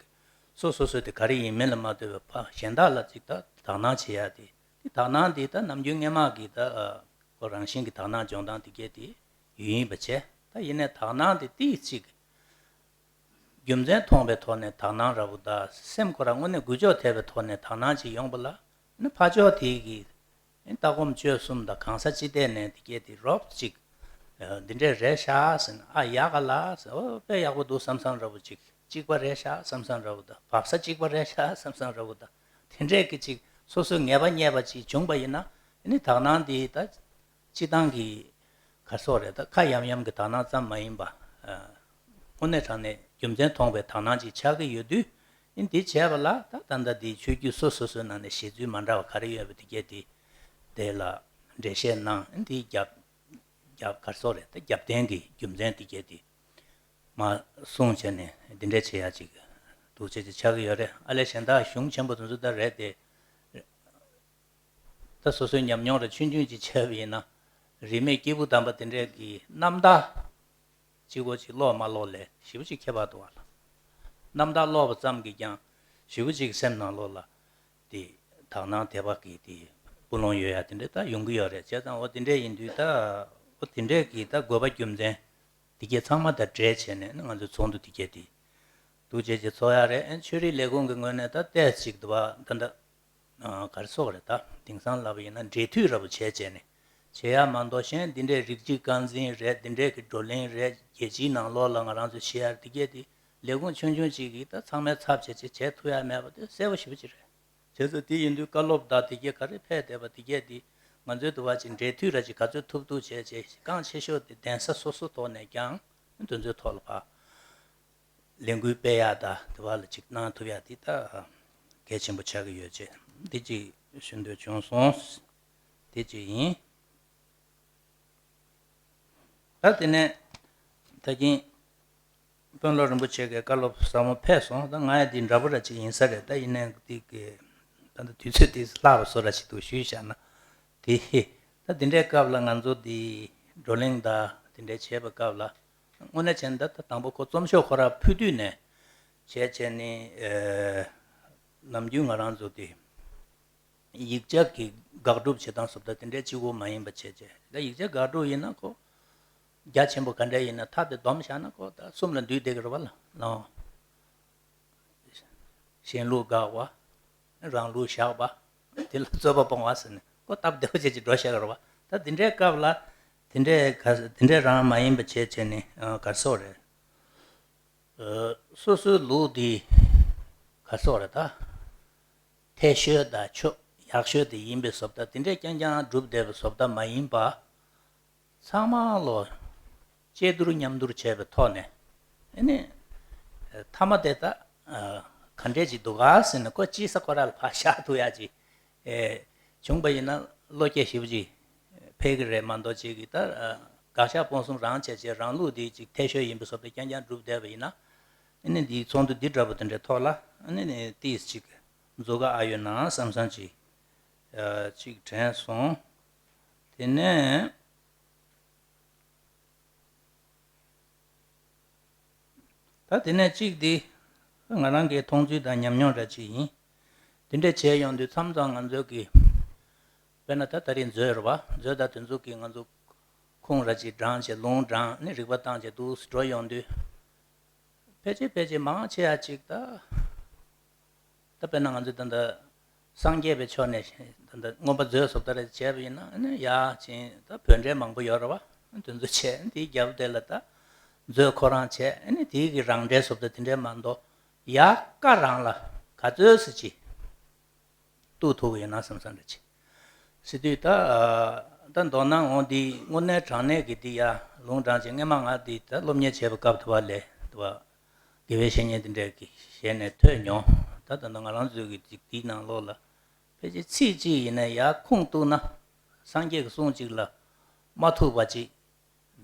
སོ་སོ་སོ་དེ་ག་རེ་ཡིན་མིན་ལ་མ་ལྟོས་པའི་ཕ་གཞན་དག་ལ་ཅིག་ད་དག་སྣང་བྱེད་ཡ་དེ། དེ་དག་སྣང་འདི་ད་ནམ་རྒྱུན་སྔས་མ་གི་ད་ཨ་ཁོ་རང་བཞིན་གྱི་དག་སྣང་སྦྱོང་སྟངས་དེ་གས་དེ་ཡོད་ཡིན་པ་བྱས། ད་ཡིན་ནའི་དག་སྣང་དེ་ཏིག་ཅིག་རྒྱུ་མཚན་མཐོང་པའི་ཐོག་ནས་དག་སྣང་ར་བོ་ད་སེམས་ཁོ་རང་དངོས་གནས་འགུལ་སྐྱོད་ཐེབས་པའི་ཐོག་ནས་དག་སྣང་ཅིག་ཡོང་པ་ལ་ནི་ཕར་ཕྱོགས་དེ་གི་ལྟ་སྒོམ་སྤྱོད་གསུམ་དང་གང་ས་ཅི་ཐད་ནས་དེ་གས་དེ་རོབ་ཅིག་འདི་འདྲས་རེད་ཤག་ཟེར་ན་ཨ་ཡག་ག་ལ་ཟེར་ཨོ་དཔེ་ཡག་པོ་འདུག་བསམ་བསམ་ར་བོ་ཅིག་གཅིག་པ་རེད་ཤག་བསམ་བསམ་འདྲ་བོ་དང་བབས་ས་གཅིག་པ་རེད་ཤག་བསམ་བསམ་འདྲ་བོ་དང་དེ་འདྲས་ཀྱི་ཅིག་སོ་སོའི་ངེས་པ་རྙེད་པ་ཅིག་བྱུང་པ་ཡིན་ན་ཨ་ནི་དག་སྣང་འདི་ད་སྤྱི་བཏང་གི་ག་རེ་ཟེར་དགོས་རེད། ད་ཁ་ཡམ་ཡམ་གྱི་དག་སྣང་ཙམ་མ་ཡིན་པ་དངོས་གནས་དྲང་གནས་རྒྱུ་མཚན་མཐོང་པའི་དག་སྣང་ཅིག་ཆགས་ཀྱི་ཡོད་དུས་ཨ་ནི་འདི་བྱས་པ་ལ་ད་ད་ལྟ་འདི་ཆོས་བརྒྱུད་སོ་སོ་སོའི་ནང་ནས་བཞེད་ཚུལ་མ་འདྲ་བ་ག་རེ་ཡོད་པ་དེ་གས་དེ་དེ་ལ་འགྲེལ་བཤད་གནང་ཨ་ནི་འདི་རྒྱབ་རྒྱབ་ག་རེ་ཟེར་དགོས་རེད། ད་རྒྱབ་རྟེན་གྱི་རྒྱུ་མཚན་དེ་གས་དེ། མ་གསུངས་བྱས་ནས་འདི་འདྲས་བྱེད་ཡ་ཅིག་འདུག་བྱས་ཅིག་ཆགས་ཀྱི་ཡོད་རེད། ཨ་ལས་གཞན་དག་གཞུང་ཆེན་པོ་དེ་ཚོ་ད་རེད་དེ། ད་སོ་སོའི་ཉམས་མྱོང་ར་ཆུང་ཆུང་ཅིག་བྱས་པ་ཡིན་ན་ རིས་མེད་སྐྱེས་བུ་དམ་པ་དེ་འདྲས་ཀྱི་རྣམ་ཐར་གཅིག་པོ་གཅིག་ཀློག་མ་ཀློག་ལས་ཞེ་པོ་ཅིག་ཁྱད་པར་འདུག་བ་ལ། རྣམ་ཐར་ཀློག་པ་ཙམ་གྱིས་ཀྱང་ཞེ་པོ་ཅིག་སེམས་ནང་ལོགས་ལ་དེ་དག་སྣང་དད་པ་གི་དེ་སྤུ་ལོང་ཡོད་ཡ་དེ་འདྲས་ད་ཡོང་གི་ཡོད་རེད། བྱས་ཙང་འོ་དེ་འདྲས་ཡིན་དུས་ད་འོ་དེ་འདྲས་ཀྱི་ད་དགོས་པ་རྒྱུ་མཚན་དེ་གས་ཚང་མ་ད་འབྲེལ་བྱས་ནས་ང་ཚོའི་ཚོགས་འདུ་དེ་གས་དེ་འདུག་བྱས་བྱས་ཚོགས་ཡ་རེད། ཨེ་ཆོས་རིག་ལས་ཁུངས་ཀྱི་ངོས་ནས་ད་ཏོག་ཙམ་ཅིག་འདུག་བ་ད་ད། ག་རེ་ཟེར་དགོས་རེད། ད་དེང་སང་ལབ་པ་ཡིན་ན་འབྲེལ་མཐུད་འདྲ་པོ་བྱས་བྱས་ནས་བྱེད་ཡ་མ་གཏོགས། གཞན་འདི་འདྲའི་རིགས་གཅིག་རྐང་འཛིན་རེད། འདི་འདྲའི་གི་བགྲོ་གླེང་རེད། རྒྱལ་སྤྱིའི་ནང་ལོགས་ལ་ང་རང་ཚོས་བྱེད་ཡ་འདི་གས་དེ་ལས་ཁུངས་ཆུང་ཆུང་གཅིག་གིས་ད་ཚང་མའི་ཚབ་བྱས་བྱས་བྱེད་ཐུབ་ཡ་མེད་པ་དེ་གསལ་པོ་ཞེ་པོ་ཅིག་རེད། བྱས་ཙང་དེ་ཡིན་དུས་བཀའ་སློབ་དང་དེ་གས་ག་རེ་ཕེབས་བསྡད་པ་དེ་གས་དེ་ང་ཚོའི་འདུག་བ་ཅིག་འབྲེལ་མཐུད་ར་ཅིག་ག་ཚོད་ཐུབ་ཐུབ་བྱས་བྱས་རྐང་ཆེ་ཤོས་དེ་གདན་ས་སོ་སོ་ཐོག་ནས་ཀྱང་དེ་ཚོའི་ཐོག་ལ་ཕར། ལས་འགུལ་སྤེལ་ཡག་དང་དེ་བ་ལ་ཅིག་གནང་ཐུབ་ཡག་དེ་ད་གལ་ཆེན་པོ་ཆགས་ཀྱི་ཡོད་ཅེས་འདི་ཅིག་ཞུ་འདོད་བྱུང་སོང་། དེ་ཅིག་ཡིན། ད་དེ་ནས་ད་གིན་དཔོན་སློབ་རིན་པོ་ཆེ་གི་བཀའ་སློབ་ཟབ་མོ་ཕེབས་སོང་། ད་ང་ཡང་འདི་འདྲ་པོ་ར་ཅིག་ཡིན་ས་རེད། ད་ཡིན་ནའི་འདི་གི་ད་ད་དུས་ཚོད་དེ་ལྷག་པ་བཟོ་ར་ཅིག་འདུག་ཞུས་བཞག་ན། དེ་ད་དེ་འདྲའི་སྐབས་ལ་ང་ཚོ་འདི་བགྲོ་གླེང་དང་དེ་འདྲའི་བྱེད་པའི་སྐབས་ལ། དངོས་གནས་བྱས་ན་ད་ད་དང་པོ་ཁོ་རྩོམ་ཤོག་ཁོ་ར་ཕུལ་དུས་ནས་བྱས་བྱས་ནས་ཨེ་ནམ་རྒྱུན་ང་རང་ཚོ་དེ་ཡིག་ཆ་གི་དགག་སྒྲུབ་བྱེད་སྟངས་སོགས་ད་དེ་འདྲའི་གཅིག་པོ་མ་ཡིན་པ་བྱས་བྱས། ད་ཡིག་ཆ་དགག་སྒྲུབ་ཡིན་ན་ཁོ་རྒྱ་ཆེན་པོ་ག་འདྲ་ཡིན་ན་ཐག་དེ་བསྡོམས་བཞག་ན་ཁོ་ད་གསུམ་ལ་འདུས་བསྡད་ཀྱི་རེད་བ་ལ་ལོ། གཞན་ལུགས་དགག་པ། རང་ལུགས་བཞག་པ། དེ་ལ་རྩོད་པ་སྤོང་བ་ཟེར་ནས་ཁོ་སྟབས་བདེ་པོ་བྱས་ཀྱི་འགྲོ་བཞག་གི་རེད་བ། ད་དེ་འདྲའི་སྐབས་ལ་དེ་འདྲའི་ག་དེ་འདྲའི་རང་མ་ཡིན་པ་བྱས་བྱས་ནས་ག་རེ་ཟེར་དགོས་རེད། སོ་སོའི་ལུགས་འདི་ག་རེ་ཟེར་དགོས་རེད། ད་འཐད་ཤོས་དང་ཆོས་ཡག་ཤོས་དེ་ཡིན་པའི་བཟོ་ལྟ་དེ་འདྲས་རྐྱང་རྐྱང་སྒྲུབ་བསྡད་པའི་བཟོ་ལྟ་མ་ཡིན་པ། ཚང་མ་ལོ་དཔྱད་བསྡུར་མཉམ་བསྡུར་བྱས་པའི་ཐོག་ནས་ཨ་ནི་མཐའ་མ་དེ་ད་ག་འདྲས་ཅིག་འདུག་ག་ཟེར་ནས་ཁོ་སྐྱེལ་ས་ཁོ་ར་ལ་ཕར་བཞག་ཐུབ་ཡག་ཅིག་བྱུང་པ་ཡིན་ན་བློ་སྐྱེད་ཞེ་པོ་ཅིག་ཕེབས་ཀྱི་རེད་མ་གཏོགས། ཅིག་གིས་ད་དགག་བཞག་སྤོང་གསུམ་རང་བྱས་བྱས་རང་ལུགས་དེ་ཅིག་འཐད་ཤོས་ཡིན་པའི་བཟོ་ལྟ་རྐྱང་རྐྱང་སྒྲུབ་བསྡད་པ་ཡིན་ན། ཨ་ནི་འདིའི་ཚོགས་འདུ་འདི་འདྲ་པོ་དེ་འདྲའི་ཐོག་ལ་ཨ་ནི་ཏིས་ཅིག་འཛུགས་ཀ་ཨ་ཡོད་ན་བསམ་བསམ་ཅིག་ཅིག་དྲན་སོང་། དེ་ནས། ད་དེ་ནས་གཅིག་འདི་ང་རང་གི་མཐོང་ཚུལ་དང་ཉམས་མྱོང་འདྲ་ཅིག་ཡིན། དེ་འདྲ་བྱས་ཡོང་དུས་མཚམས་མཚམས་ང་ཚོ་གི་དཔེར་ན་ད་ད་རེས་མཛོད་རེད་བ། མཛོད་ད་དེ་ཚོ་གི་ང་ཚོ་ཁུངས་ར་ཅིག་དྲངས་བྱས་ལུང་དྲངས་ནས་རིག་པ་བཏང་བྱས་འདུག་སེ་འགྲོ་ཡོང་དུས། ཕལ་ཆེར་ཕལ་ཆེར་མང་ཆེ་བ་ཅིག་ད། ད་དཔེར་ན་ང་ཚོས་ད་ལྟ་སངས་རྒྱས་པའི་ཕྱོགས་ནས་ད་ལྟ་མངོན་པ་མཛོད་བཟོ་ལྟ་རེ་བྱས་པ་ཡིན་ན་ཨ་ནི་ཡ་ཅིག་ད་བོད་འགྲེལ་མང་པོ་ཡོད་རེད་བ། དེ་ཚོ་བྱས་དེའི་རྒྱབ་དེ་ལ་ད་མཛོད་ཁོ་རང་བྱས་ཨ་ནི་དེའི་གི་རང་འགྲེལ་བཟོ་ལྟ་དེ་འདྲས་མ་གཏོགས་ཡ་ཀ་རང་ལ་ག་ཚོད་སུ་ཅིག་གཏུག་ཐུབ་ཀྱི་ཡོད་ན་བསམ་བསམ་རེ་བྱས། ཟེར་དུས་ད་ད་མདོར་ན་འོང་འདི་དངོས་གནས་དྲང་གནས་ཀྱི་འདི་ཡ་ལུང་དྲངས་བྱས་སྔས་མ་ང་འདི་ད་སློབ་གཉེར་བྱས་པའི་སྐབས་དུ་བ་ལས་དུ་བ། དགེ་བའི་བཤེས་གཉེན་དེ་འདྲས་ཀྱི་ཞལ་ནས་ཐོས་མྱོང་། ད་ད་ལྟ་ང་རང་ཚོའི་གི་ཅིག་དེའི་ནང་ལོགས་ལ་ཕལ་ཆེར་ཚིག་གཅིག་ཡིན་ན་ཡར་ཁུངས་གཏུགས་ན་སངས་རྒྱས་ཀྱི་གསུང་གཅིག་ལ་མ་ཐུག་པ་ཅིག་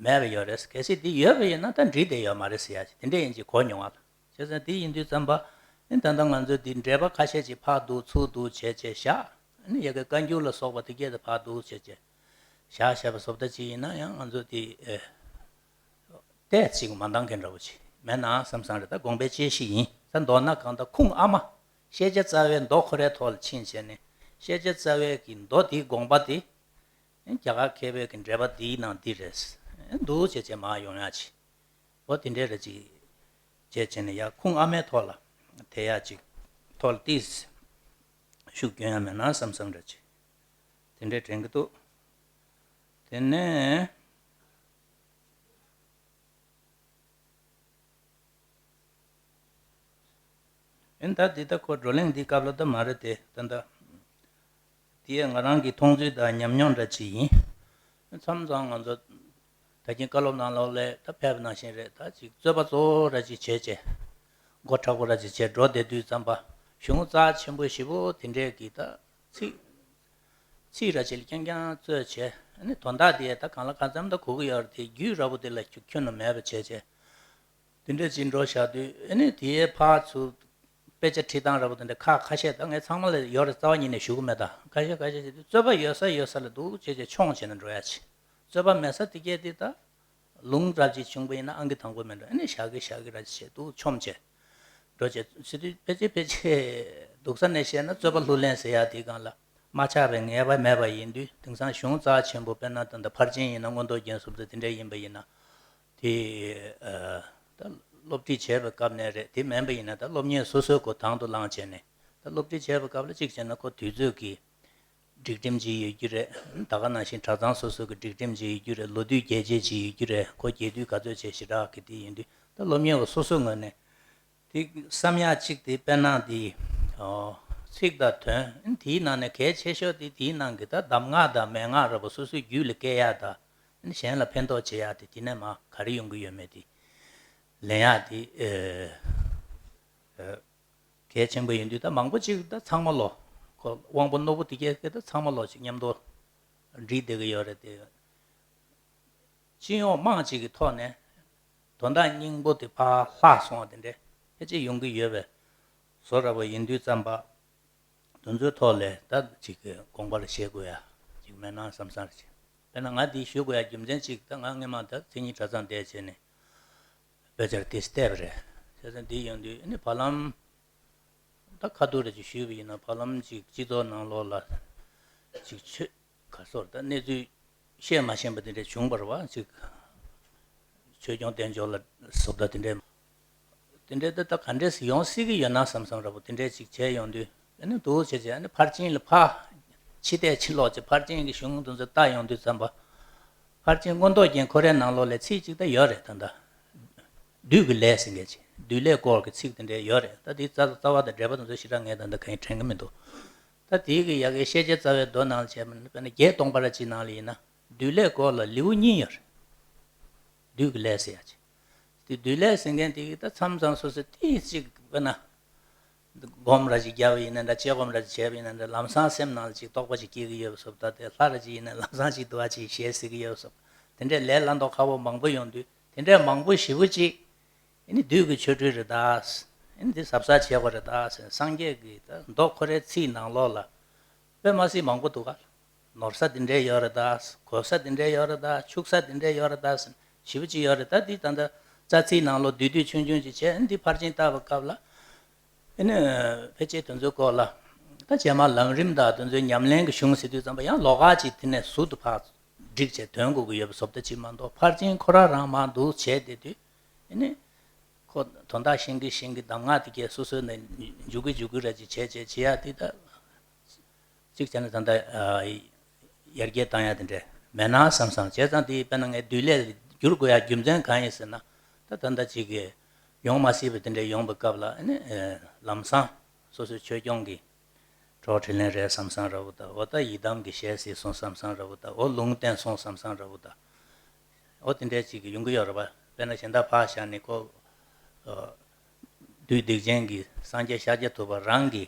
མེད་པ་ཡོད་རེད། གལ་སྲིད་དེ་ཡོད་པ་ཡིན་ན་ད་འགྲིག་བསྡད་ཡོད་མ་རེད་ཟེར་ཡ་ཅིག་དེ་འདྲས་ཡིན་ཅིག་གོ་མྱོང་བ་ལ། བྱས་ཙང་དེ་ཡིན་དུས་ཙམ་པ་ཨེ་ད་ལྟ་ང་ཚོས་འདི་འགྲེལ་པ་ཁ་ཤས་ཅིག་ཕར་འདུག་ཚུར་འདུག་བྱས་བྱས་བཞག་ཨ་ནི་ཡ་གི་བཀའ་འགྱུར་ལ་སོགས་པ་དེ་སྐད་དུ་ཕར་འདུག་བྱས་བྱས་བཞག་བཞག་པ་བཟོ་ལྟ་ཅིག་ཡིན་ན་ཡང་ང་ཚོ་དེ་ཨེ། ཏོག་ཙམ་མ་འདང་མཁན་འདྲ་བོ་ཅིག་མེད་ན་བསམ་བསམ་རེད། ད་དགོངས་པའི་དཔྱད་གཞི་ཡིན་ད། མདོར་ན་གང་ལྟར་ཁུངས་ཨ་མ་ཤེས་བྱ་རྩ་བའི་མདོ་ཁོ་རའི་ཐོག་ལ་ཕྱིན་བྱས་ནས་ཤེས་བྱ་རྩ་བའི་གི་མདོ་དེའི་དགོངས་པ་དེ་རྒྱ་གར་མཁས་པའི་གི་འགྲེལ་པ་འདིའི་ནང་འདི་རེད་འདུག་བྱས་བྱས་མར་ཡོང་ཡ་ཅིག་འོ་དེ་འདྲའི་རེ་ཅིག་བྱས་བྱས་ནས་ཡ་ཁུངས་ཨ་མའི་ཐོག་ལ་དེ་ཡ་ཅིག་ཐོག་ལ་ཏིས་ཤུགས་སྐྱོན་ཡ་མེད་ན་བསམ་བསམ་རེ་ཅིག་དེ་འདྲའི་དྲན་གི་འདུག་དེ་ནས། ཨེ་ད་འདི་ད་ཁོ་བགྲོ་གླེང་འདི་སྐབས་ལ་ད་མ་རེད་དེ་ད་ད། འདི་ཡང་ང་རང་གི་མཐོང་ཚུལ་དང་ཉམས་མྱོང་འདྲ་ཅིག་ཡིན། མཚམས་མཚམས་ང་ཚོ་ད་གིན་བཀའ་སློབ་ནང་ལོགས་ལ་ད་ཕེབས་པ་ནང་བཞིན་རེད། ད་ཅིག་རྩོད་པ་གཙོ་བོ་ར་ཅིག་བྱས་བྱས། མགོ་མཁྲེགས་པོ་ར་ཅིག་བྱས་འགྲོ་བསྡད་དུས་ཙམ་པ་གཞུང་རྩ་ཆེན་པོ་ཞེ་པོ་དེ་འདྲས་ཀྱི་ད་ཚིག་ཚིག་ར་ཅིག་ལ་རྐྱང་རྐྱང་རྩོད་བྱས་ཨ་ནི་དོན་དག་དེ་ད་གང་ལ་གང་འཚམ་ད་གོ་གི་ཡོད་རེད་དེ་རྒྱུས་ར་བོ་དེ་ལ་ཁྱོན་ནས་མེད་པ་བྱས་བྱས། དེ་འདྲ་ཅིག་འགྲོ་བཞག་དུས་ཨ་ནི་དེའི་ཕར་ཚུར་དཔེ་ཆ་ཁྲིད་སྟངས་འདྲ་པོ་དེ་འདྲ་ཁ་ཁ་ཤས་ད་ངས་ཚང་མ་ལ་ཡོད་རེད་རྩ་བ་ཉིད་ནས་ཞུ་གི་མེད། ད་ཁ་ཤས་ཁ་ཤས་བྱས་དུས་རྩོད་པ་ཡོད་ས་ཡོད་ས་ལ་འདུག་བྱས་བྱས་མཆོང་བྱས་ནས་འགྲོ་ཡ་ཆེ། རྩོད་པ་མེད་ས་དེ་གས་དེ་ད་ལུང་རབ་ཅིག་བྱུང་པ་ཡིན་ན་ཨང་ཀི་དང་པོ་མེད་འགྲོ། ཨ་ནི་ཞག་གི་ཞག་གི་ར་ཅིག་བྱས་འདུག་ཆོམ་བྱས་འགྲོ་བྱས་སི་དུས་ཕལ་ཆེར་ཕལ་ཆེར་སྡུག་ས་ནས་བཤད་ན་རྩོད་པ་ལྷུར་ལེན་ཟེར་ཡག་དེའི་སྒང་ལ་མ་ཆགས་པའི་ངེས་པ་མེད་པ་ཡིན་དུས། དེང་སང་གཞུང་རྩ་ཆེན་པོ་དཔེར་ན་ད་ལྟ་ཕར་ཕྱིན་ཡིན་ན་མངོན་རྟོགས་རྒྱན་གསུམ་དང་དེ་འདྲ་ཡིན་པ་ཡིན་ན། དེ་ཨ་ད་སློབ་ཁྲིད་བྱས་པའི་སྐབས་ནས་རེད། དེ་མིན་པ་ཡིན་ན་ད་སློབ་གཉེར་སོ་སོའི་སྒོ་དང་དུ་བླངས་བྱས་ནས་ད་སློབ་ཁྲིད་བྱས་པའི་སྐབས་ལ་གཅིག་བྱས་ན་ཁོ་དུས་ཚོད་ཀྱི་སྒྲིག་ཁྲིམས་ཅིག་ཡོད་རྒྱུ་རེད། ད་ག་ནང་བཞིན་གྲྭ་ཚང་སོ་སོ་གི་སྒྲིག་ཁྲིམས་ཅིག་ཡོད་རྒྱུ་རེད། ལོ་དུས་རྒྱས་བཅད་ཅིག་ཡོད་རྒྱུ་རེད། ཁོ་རྒྱས་དུས་ག་ཚོད་བྱས་ཞེ་དྲག་གི་དེ་ཡིན་དུས་ད་སློབ་གཉེར་བ་སོ་སོའི་ངོས་ནས་དེ་བསམ་ཡག་གཅིག་དེ་དཔེར་ན་དེ་ཨོ་ཚིག་དང་དོན་དེའི་ནང་ནས་གལ་ཆེ་ཤོས་དེ་དེའི་ནང་གི་ད་གདམས་ངག་དང་མན་ངག་ར་བ་སོ་སོའི་རྒྱུད་ལ་སྐྱེ་ཡག་དང་གཞན་ལ་ཕན་ཐོགས་བྱེད་ཡག་དེ་དེ་ནས་མ་ག་རེ་ཡོང་གི་ཡོད་མེད་དེ་ལེན་ཡག་དེ་ཨེ། གལ་ཆེན་པོ་ཡིན་དུས་ད་མང་པོ་ཅིག་ད་ཚང་མ་ལོ་ཁོ་དབང་པོ་རྣོ་པོ་དེ་གས་དེ་ད་ཚང་མ་ལོ་ཅིག་མཉམ་དུ་འགྲིག་བསྡད་ཀྱི་ཡོད་རེད་དེ། སྤྱི་ཡོངས་དམངས་གཅིག་གི་ཐོག་ནས་དོན་དག་སྙིང་པོ་དེ་ཕར་ལྷག་སོང་བ་དེ་འདྲ་ཕལ་ཆེར་ཡོང་གི་ཡོད་པའི་བཟོ་འདྲ་པོ་ཡིན་དུས་ཙམ་པ། དེ་ཚོའི་ཐོག་ལས་ད་ཅིག་དགོངས་པ་རེ་བཞེས་དགོས་ཡ་ཅིག་མེད་ན་བསམ་བསམ་རེ་བྱས། དཔེར་ན་ང་འདི་ཞུ་དགོས་ཡ་རྒྱུ་མཚན་ཅིག་ད་ང་སྔོན་མ་ད་མཚན་ཉིད་གྲྭ་ཚང་བསྡད་བྱས་ནས་དཔེ་ཆར་དེ་བལྟས་པ་རེད། བྱས་ཙང་འདི་ཡོང་དུས་ཨ་ནི་བར་ལམ་ད་ཁ་ཐུག་རེ་ཅིག་ཞུས་པ་ཡིན་ན་བར་ལམ་ཅིག་སྤྱི་ཚོགས་ནང་ལོགས་ལ་ཅིག་ཆོས་ག་སོར་ད་གནས་ཚུལ་བཤད་མ་ཤེས་པ་དེ་འདྲ་བྱུང་བ་རེད་བ། ཅིག་ཆོས་སྐྱོང་དལ་འབྱོར་ལ་བཟོ་ལྟ་དེ་འདྲས། དེ་འདྲས་ད་ད་ག་འདྲས་སེ་ཡོང་སྲིད་ཀྱི་ཡོད་ན་བསམ་བསམ་འདྲ་པོ་དེ་འདྲས་ཅིག་བྱས་ཡོང་དུས་ཨ་ནི་འདུག་བྱས་བྱས་ཨ་ནི་ཕར་ཕྱིན་ལ་ཕར་ཕྱི་བལྟས་ཕྱི་ལོག་བྱས་ཕར་ཕྱིན་གྱི་གཞུང་དེ་ཚོ་བལྟ་ཡོང་དུས་ཙམ་པ། ཕར་ཕྱིན་མངོན་རྟོགས་རྒྱན་ཁོ་རའི་ནང་ལོགས་ལ་ཚིག་ཅིག་ད་ཡོད་རེད། ད་ད་བདུད་ཀྱི་ལས་ཟེར་མཁན་ཅིག་བདུད་ལས་སྐོར་གྱི་ཚིག་དེ་འདྲས་ཡོད་རེད། ད་དེའི་རྩ་རྩ་བ་དང་འགྲེལ་པ་དེ་ཚོ་ཞེ་དྲག་ངས་ད་ལྟ་གང་ཡང་དྲན་གྱི་མི་འདུག་ད་དེའི་གི་ཡ་གི་ཤེས་བྱ་རྩ་བའི་མདོ་ནང་ལ་བྱས་པ་ན་དཔེར་ན་བརྒྱད་སྟོང་པ་ར་ཅིག་ནང་ལ་ཡིན་ན་བདུད་ལས་སྐོར་ལ་ལེའུ་གཉིས་ཡོད་རེད། བདུད་ཀྱི་ལས་ཟེར་ཡ་ཅིག་དེ་བདུད་ལས་ཟེར་མཁན་དེ་གི་ད་མཚམས་མཚམས་སོ་སོ་ཏིག་ཅིག་དཔེར་ན། སྒོམ་ར་ཅིག་བརྒྱབ་པ་ཡིན་ན་འདྲ། དཔྱད་སྒོམ་ར་ཅིག་བྱས་པ་ཡིན་ན་འདྲ། ལམ་སང་སེམས་ནང་ལ་ཅིག་རྟོགས་པ་ཅིག་སྐྱེ་གི་ཡོད་པ་སོགས། ད་དེ་ལྷ་ར་ཅིག་ཡིན་ན་ལམ་སང་ཅིག་འདུལ་བ་ཅིག་ཞེས་ཟེར་གི་ཡོད་པ་སོགས། དེ་འདྲའི་ལས་སླ་མདོག་ཁ་པོ་མང་པོ་ཡོང་དུས་དེ་འདྲའི་མང་པོ་ཞེ་པོ་ཅིག་ཨ་ནི་བདུད་ཀྱི་ཆོ་འཕྲུལ་རེད་ད། ཨ་ནི་འདི་གཟབ་གཟབ་བྱེད་དགོས་རེད་ད་ཟེར། སངས་རྒྱས་ཀྱི་ད་མདོ་ཁོ་རའི་ཚིག་ནང་ལོགས་ལ་དཔེ་མ་སྲིད་མང་པོ་འདུག་ག་ནོར་ས་འདི་འདྲའི་ཡོད་རེད་ད། གོ་ས་འདི་འདྲའི་ཡོད་རེད་ད། ཕྱུག་ས་འདི་འདྲའི་ཡོད་རེད་ད་ཟེར་ཞེ་པོ་ཅིག་ཡོད་རེད། ད་འདི་ད་ལྟ་རྩ་ཚིག་ནང་ལོགས་བསྡུས་བསྡུས་ཆུང་ཆུང་ཅིག་བྱས། འདི་ཕར་ཕྱིན་བལྟ་བའི་སྐབས་ལ་ཨ་ནི་ཕལ་ཆེར་དེ་ཚོའི་སྐོར་ལ་ད་རྗེས་མ་ལམ་རིམ་དང་དེ་ཚོའི་ཉམས་ལེན་གྱི་གཞུང་ཟེར་དུས་ཙམ་པ་ཡང་ལོགས་ཀ་ཅིག་དེ་ནས་ཟུར་དུ་ཕར་བསྒྲིགས་བྱས་དོན་གོ་གི་ཡོད་པ་བཟོ་ལྟ་ཅིག་མ་གཏོགས། ཕར་ཕྱིན་ཁོ་རང་རང་མར་འདུག་བྱས་བསྡད་དུས་ཨ་ནི་ཁོ་དོན་དག་ཤེས་ཀྱི་ཤེས་ཀྱི་གདམས་ངག་དེ་གས་སོ་སོའི་ནས་འཇུག་གི་འཇུག་གི་ར་ཅིག་བྱས་བྱས་བྱེད་ཡ་དེ་ད། གཅིག་བྱས་ན་ད་ལྟ་ཨ་ཡར་རྒྱས་བཏང་ཡ་དེ་འདྲས་མེད་ན་བསམ་བསམ། བྱས་ཙང་དེ་དཔེར་ན་ངས་བདུད་ལས་བསྒྱུར་དགོས་ཡ་རྒྱུ་མཚན་གང་ཡིན་ཟེར་ན། ད་ད་ལྟ་གཅིག་གི་ཡོང་མ་སྲིད་པ་དེ་འདྲས་ཡོང་པའི་སྐབས་ལ་ཨ་ནི་ཨ་ལམ་སང་སོ་སོའི་ཆོས་སྐྱོང་གི་གྲོགས་དྲིན་ལན་རེད་བསམ་བསམ་འདྲ་པོ་དང་། འོ་ད་ཡི་དམ་གྱི་ཞལ་གཟིགས་སོང་བསམ་བསམ་འདྲ་པོ་དང་། འོ་ལུང་བསྟན་སོང་བསམ་བསམ་འདྲ་པོ་དང་། འོ་དེ་འདྲས་གཅིག་གི་ཡོང་གི་ཡོད་རེད་པ། དཔེར་ན་གཞན་དག་ཕར་བཞག་ནས་ཁོ་ཨ་བདུད་སྡིག་ཅན་གྱི་སངས་རྒྱས་ཤཱཀྱ་ཐུབ་པ་རང་གི་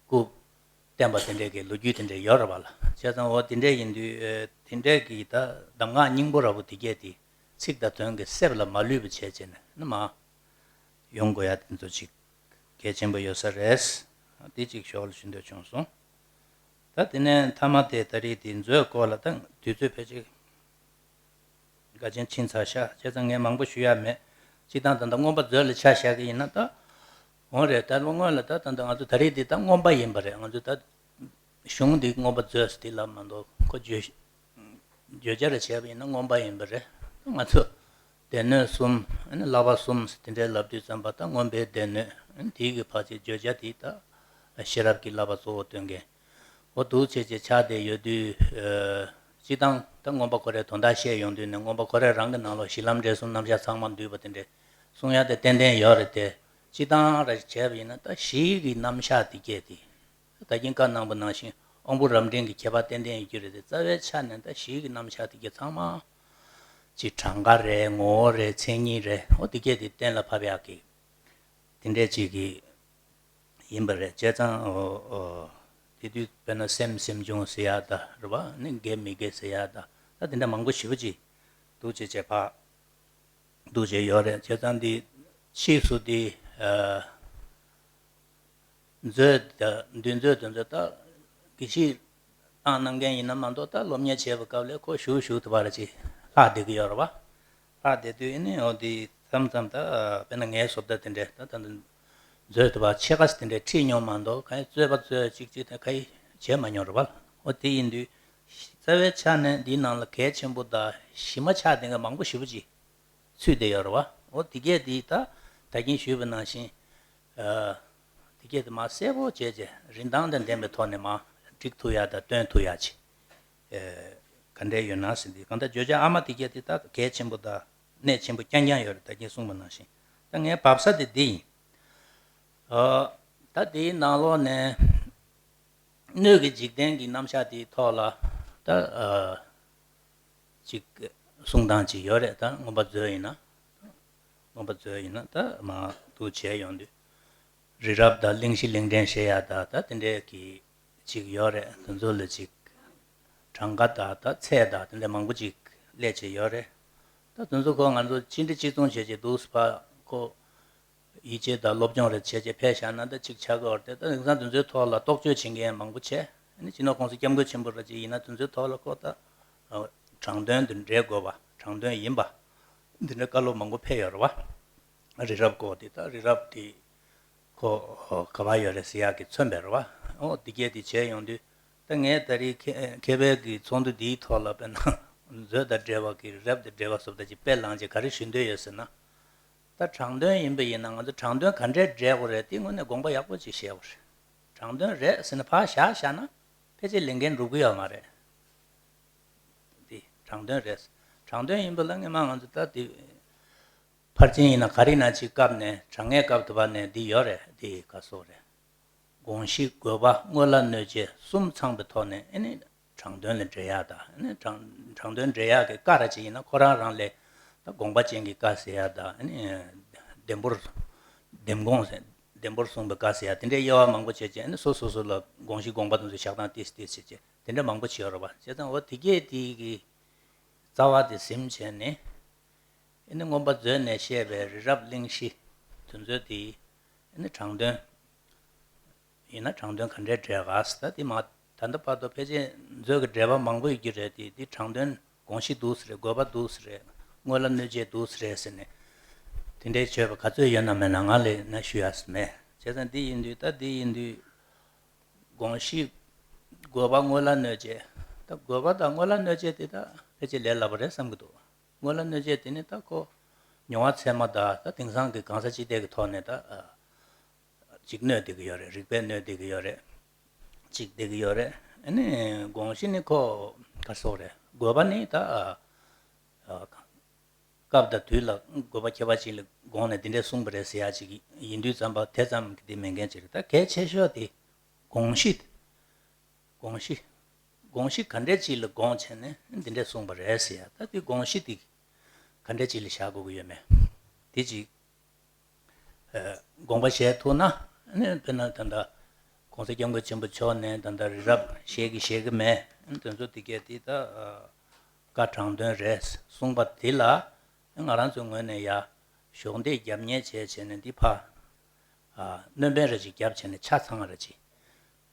སྐུ་བསྟན་པ་དེ་འདྲས་ཀྱི་ལོ་རྒྱུས་དེ་འདྲས་ཡོད་རེད་པ་ལ། བྱས་ཙང་འོ་དེ་འདྲས་ཡིན་དུས་ཨེ་དེ་འདྲས་ཀྱི་ད་གདམས་ངག་སྙིང་པོ་འདྲ་པོ་དེ་གས་དེ་ཚིག་དང་དོན་གྱི་གསེབ་ལ་མ་ལུས་པ་བྱས་བྱས་ནས་ནི་མ་ཡོང་དགོས་ཡ་དེ་ཚོ་ཅིག་གལ་ཆེན་པོ་ཡོད་ས་རེད། དེ་ཅིག་ཞོར་ལ་ཞུ་འདོད་བྱུང་སོང་། ད་དེ་ནས་མཐའ་མ་དེ་ད་རེས་དེ་མཛོད་སྐོར་ལ་ད་དུས་ཚོད་ཕལ་ཆེར་འགའ་ཅན་ཕྱིན་ཚར་ཤག་བྱས་ཙང་ངས་མང་པོ་ཞུ་ཡ་མེད། སྤྱིར་བཏང་ད་ལྟ་མངོན་པ་མཛོད་ལ་ཆ་བཞག་གི་ཡིན་ན་ད། འོང་རེད། ད་སྔོན་ལ་ད་ད་ལྟ་ང་ཚོ་ད་རེས་འདི་ད་མངོན་པ་ཡིན་པ་རེད། ང་ཚོ་ད་གཞུང་འདི་མངོན་པ་མཛོད་ཟེར་འདི་ལབ་མ་གཏོགས་ཁོ་བརྗོད་བརྗོད་བྱ་རེ་བྱས་པ་ཡིན་ན་མངོན་པ་ཡིན་པ་རེད། ང་ཚོ་སྡེ་སྣོད་གསུམ་ཨ་ནི་བསླབ་པ་གསུམ་ཟེར་དེ་འདྲའི་ལབ་དུས་ཙམ་པ་ད་མངོན་པའི་སྡེ་སྣོད་ཨ་ནི་དེའི་གི་ཕལ་ཆེར་བརྗོད་བྱ་དེ་ད་ཤེས་རབ་ཀྱི་བསླབ་པ་གཙོ་བོ་སྟོན་མཁན། འོ་འདུག་བྱས་བྱས་ཆགས་བསྡད་ཡོད་དུས། ཨ་སྤྱིར་བཏང་ད་མངོན་པ་ཁོ་རའི་དོན་དག་བཤད་ཡོང་དུས་ནས་མངོན་པ་ཁོ་རའི་རང་གི་ནང་ལོགས་གཞི་ལམ་འབྲས་གསུམ་རྣམ་གཞག་ཚང་མ་འདུས་པ་དེ་འདྲས་གསུང་ཡ་དེ་ཏན་ཏན་ཡོད་རེད་དེ། སྤྱིར་བཏང་ར་བྱས་པ་ཡིན་ན་ད་གཞིའི་གི་རྣམ་གཞག་དེ་སྐད་དེ། ད་གིན་བཀའ་གནང་པ་ནང་བཞིན་དབང་པོ་རབ་འབྲིང་གི་ཁྱད་པར་ཏན་ཏན་ཡོད་རྒྱུ་རེད་དེ། རྩ་བའི་ཆ་ནས་ད་གཞིའི་གི་རྣམ་གཞག་དེ་སྐད་ཚང་མ་ཅིག་གྲངས་ཀ་རེད། ངོ་བོ་རེད། མཚན་ཉིད་རེད། འོ་དེ་སྐད་དེ་གཏན་ལ་ཕབ་ཡག་གི་དེ་འདྲས་ཅིག་གི་ཡིན་པ་རེད། བྱས་ཙང་འོ་འོ་དེ་དུས་དཔེར་ན་སེམས་སེམས་བྱུང་ཟེར་ཡ་ད་རེད་བ། ནི་དགེ་མི་དགེ་ཟེར་ཡ་ད་ད་དེ་འདྲ་མང་པོ་ཞེ་པོ་ཅིག་འདུག་བྱས་བྱས་ཕ་འདུག་བྱས་ཡོད་རེད། བྱས་ཙང་འདི་ཕྱིས་སུ་འདི་ཨ་མཛོད་ད་འདུས་མཛོད་དེ་ཚོ་ད་དགེ་བཤེས་ གནང་མཁན་ཡིན་ན་མ་གཏོགས། ད་སློབ་གཉེར་བྱེད་པའི་སྐབས་ལ་ཁོ་ཞུ་ཞུ་ཐུབ་པ་ར་ཅིག་ལྷག་བསྡད་ཀྱི་ཡོད་རེད་བ། ལྷག་བསྡད་དུས་ཨེ་ནི་འོ་འདི་མཚམས་མཚམས་ད་དཔེར་ན་ངའི་བཟོ་ལྟ་དེ་འདྲས་ད་ད་འདི་མཛོད་དུ་བ་ཕྱེད་ཀ་དེ་འདྲས་ཁྲིད་མྱོང་མ་གཏོགས། གང་ཡིན་རྩོད་པ་རྩོད་ཅིག་ཅིག་དེ་ག་ཡིས་བྱས་མ་མྱོང་རེད་བ། འོ་དེ་ཡིན་དུས་རྩ་བའི་ཆ་ནས་འདིའི་ནང་ལ་གལ་ཆེན་པོ་དང་གཞི་མ་ཆགས་ལྡན་མཁན་མང་པོ་ཞེ་པོ་ཅིག་ཚུད་བསྡད་ཡོད་རེད་བ། འོ་དེ་གས་དེ་ད་ད་གིན་ཞུས་པ་ནང་བཞིན། ཨ། དེ་གས་དེ་མར་གསལ་པོ་བྱས་བྱས་རིན་ཐང་དང་ལྡན་པའི་ཐོག་ནས་མར་སྒྲིག་ཐུབ་ཡ་དང་སྟོན་ཐུབ་ཡ་ཅིག་ཨེ། ག་འདྲས་ཡོད་ན་ཟེར་དུས། གང་ལྟར་བརྗོད་བྱ་ཨ་མ་དེ་གས་དེ་ད་གལ་ཆེན་པོ་དང་གནད་ཆེན་པོ་རྐྱང་རྐྱང་ཡོད་རེད། ད་གིན་གསུངས་པ་ནང་བཞིན། ད་ངའི་བབས་ས་དེ་འདི་ཡིན། ཨ། ད་དེའི་ནང་ལོགས་ནས་སྣོད་ཀྱི་འཇིག་རྟེན་གྱི་རྣམ་གཞག་དེའི་ཐོག་ལ་ད། ཨ། ཅིག་གསུང་སྟངས་ཅིག་ཡོད་རེད། ད་མངོན་པ་མཛོད་ཡིན་ན། མངོན་པ་མཛོད་ཡིན་ན་ད་མར་འདུག་བྱས་ཡོང་དུས། རི་རབ་དང་གླིང་བཞི་གླིང་ཕྲན་བཤད་ཡ་ད་ད་དེ་འདྲས་ཀྱི་ཅིག་ཡོད་རེད། དེ་ཚོ་ལ་ཅིག་གྲངས་ཀ་དང་ད་ཚད་དང་དེ་འདྲས་མང་པོ་ཅིག་སླེབས་བྱས་ཡོད་རེད། ད་དེ་ཚོ་ཁོ་ང་ཚོ་གཅིག་འདྲ་གཅིག་མཚུངས་བྱས་བྱས་འདུག་སེ་ཕར་ཁོ། ཡིད་ཆེས་དང་སློབ་སྦྱོང་རེ་བྱས་བྱས་ཕེབས་བཞག་ན་ད་ཅིག་ཆགས་ཀྱི་ཡོད་རེད་དེ། ད་དེང་སང་དེ་ཚོའི་ཐོག་ལ་རྟོག་དཔྱོད་བྱེད་མཁན་མང་པོ་བྱས། ཨ་ནི་སྤྱི་ནོར་༸གོང་ས་༸སྐྱབས་མགོན་ཆེན་པོ་ར་ཅིག་ཡིན་ན་དེ་ཚོའི་ཐོག་ལ་ཁོ་ད་དྲང་དོན་དེ་འགྲེལ་དགོས་པ། དྲང་དོན་ཡིན་པ་འདི་འདྲ་བཀའ་སློབ་མང་པོ་ཕེབས་ཡོད་རེད་བ། རི་རབ་སྐོར་དེ་ད་རི་རབ་དེ་ཁོ་ག་པར་ཡོད་རེད་ཟེར་ཡག་གི་མཚོན་པ་རེད་བ། འོ་འདི་གས་དེ་བྱས་ཡོང་དུས། ད་ངས་ད་རེས་མཁས་མཁས་པའི་གི་ཚོགས་འདུ་འདིའི་ཐོག་ལ་དཔེར་ན་མཛོད་དང་འབྲེལ་བ་གི་རི་རབ་དང་འབྲེལ་བ་སོགས་ད་ཅིག་དཔེ་བླངས་བྱས་ག་རེ་ཞུ་འདོད་ཡོད་ཟེར་ན། ད་དྲང་དོན་ཡིན་པ་ཡིན་ན་ང་ཚོ་དྲང་དོན་ག་འདྲས་འགྲེལ་དགོས་རེད་དེ་དངོས་གནས་དགོངས་པ་ཡག་པོ་ཅིག་བཞེས་དགོས་རེད། དྲང་དོན་རེད་ཟེར་ནས་ཕར་བཞག་བཞག་ན་ཕལ་ཆེར་ལས་འགན་འགྲུབ་ཀྱི་ཡོད་མ་རེད། དེ་དྲང་དོན་རེད། དྲང་དོན་ཡིན་པ་ལ་སྔོན་མ་ང་ཚོ་ད་དེ་ཕར་ཕྱིན་ཡིན་ན་ག་རེ་ཡིན་ན་ཅིག་སྐབས་ནས་དྲང་ངེས་སྐབས་དུ་བ་ནས་འདི་ཡོད་རེད། འདི་ག་སོགས་རེད། དགོངས་གཞི་དགོས་པ་དངོས་ལ་གནོད་བྱེད་གསུམ་ཚང་བའི་ཐོག་ནས་ཨ་ནི་དྲང་དོན་ལ་འགྲེལ་ཡག་དང་། ཨ་ནི་དྲང་དྲང་དོན་འགྲེལ་ཡག་གི་བཀའ་ར་ཅིག་ཡིན་ན་ཁོ་རང་རང་ལས་ད་དགོངས་པ་ཅན་གྱི་བཀའ་ཟེར་ཡག་དང་། ཨ་ནི་ལྡེམ་པོར་ལྡེམ་དགོངས་ཟེར། ལྡེམ་པོར་གསུངས་པའི་བཀའ་ཟེར་ཡག་དེ་འདྲའི་དབྱེ་བ་མང་པོ་བྱས་བྱས། ཨ་ནི་སོ་སོ་སོ་ལ་དགོངས་གཞི་དགོངས་པ་དེ་ཚོ་བཞག་སྟངས་ཏིས་ཏིས་བྱས་བྱས་དེ་འདྲ་མང་པོ་བྱས་ཡོད་རེད་བ། བྱས་ཙང་འོ་དེ་གས་དེ་གི་རྩ་བ་དེ་ཟིན་བྱས་ནས། ཨ་ནི་མངོན་པ་མཛོད་ནས་བཤད་པའི་རི་རབ་གླིང་བཞི་དེ་ཚོ་དེ་ཨ་ནི་དྲང་དོན་ཡིན་ན་དྲང་དོན་ག་འདྲས་འགྲེལ་ག་ཟེར། ད་དེ་མ་ད་ལྟ་བར་དུ་ཕལ་ཆེར་མཛོད་ཀྱི་འགྲེལ་པ་མང་པོ་ཡོད་ཀྱི་རེད་དེ། དེ་དྲང་དོན་དགོངས་གཞི་འདུག་སེ་རེད། དགོས་པ་འདུག་སེ་རེད། དངོས་ལ་གནོད་བྱེད་འདུག་སེ་རེད་ཟེར་ནས་དེ་འདྲའི་བརྗོད་པ་ག་ཚོད་ཡོད་ན་མེད་ན་ང་ལ་ན་ཞུ་ཡག་མེད། བྱས་ཙང་འདི་ཡིན་དུས་ད་འདི་ཡིན་དུས། དགོངས་གཞི་དགོས་པ་དངོས་ལ་གནོད་བྱེད། ད་དགོས་པ་དང་དངོས་ལ་གནོད་བྱེད་དེ་ད་ཕལ་ཆེར་ལས་སླ་པོ་རེད་བསམ་གྱི་འདུག་དངོས་ལ་གནོད་བྱེད་དེ་ནི་ད་ཁོ་མྱོང་བ་ཚད་མ་དང་ད་དེང་སང་གི་གང་ཟག་སྤྱི་སྟེགས་ཀྱི་ཐོག་ནས་ད་ཅིག་གནོད་བསྡད་ཀྱི་ཡོད་རེད། རིག་པས་གནོད་བསྡད་ཀྱི་ཡོད་རེད། ཅིག་བསྡད་ཀྱི་ཡོད་རེད། ཨ་ནི་དགོངས་གཞི་ནི་ཁོ་ག་སོགས་རེད། དགོས་པ་ནི་ད་སྐབས་དང་དུས་ལ་དགོས་པ་ཁྱད་པར་ཅན་ལ་དགོངས་ནས་འདི་འདྲས་གསུངས་པ་རེད་ཟེར་ཡག་ཅིག་ཡིན་དུས་ཙམ་པ་དེ་ཙམ་གྱི་དེ་མེད་མཁན་ཅིག་རེད། ད་གལ་ཆེ་ཤོས་དེ་དགོངས་གཞི། དགོངས་གཞི། དགོངས་གཞི་ག་འདྲས་ཅིག་ལ་དགོངས་བྱས་ནས་འདི་འདྲས་གསུངས་པ་རེད་ཟེར་ཡག་ད་དེ་དགོངས་གཞི་དེ་ག་འདྲས་ཅིག་ལ་བཞག་དགོས་ཀྱི་ཡོད་མེད། དེ་ཅིག་ཨ། དགོངས་པ་བཞེས་ཐུབ་ན། ཨ་ནི་དཔེར་ན་ད་ལྟ་༸གོང་ས་༸སྐྱབས་མགོན་ཆེན་པོ་མཆོག་ནས་ད་ལྟ་རི་རབ་བཞེས་ཀྱི་བཞེས་ཀྱི་མེད། ཨ་ནི་དེ་ཚོ་དེ་གས་དེ་ད་ཨ། བཀའ་དྲང་དོན་རེད་གསུངས་པ་དེ་ལ་ང་རང་ཚོའི་ངོས་ནས་ཡ་གཞོགས་འདེགས་རྒྱབ་ཉེས་བྱས་བྱས་ནས་འདི་ཕར་ཨ། སྣོན་པ་ར་ཅིག་རྒྱབ་བྱས་ནས་ཆ་ཚང་ར་ཅིག་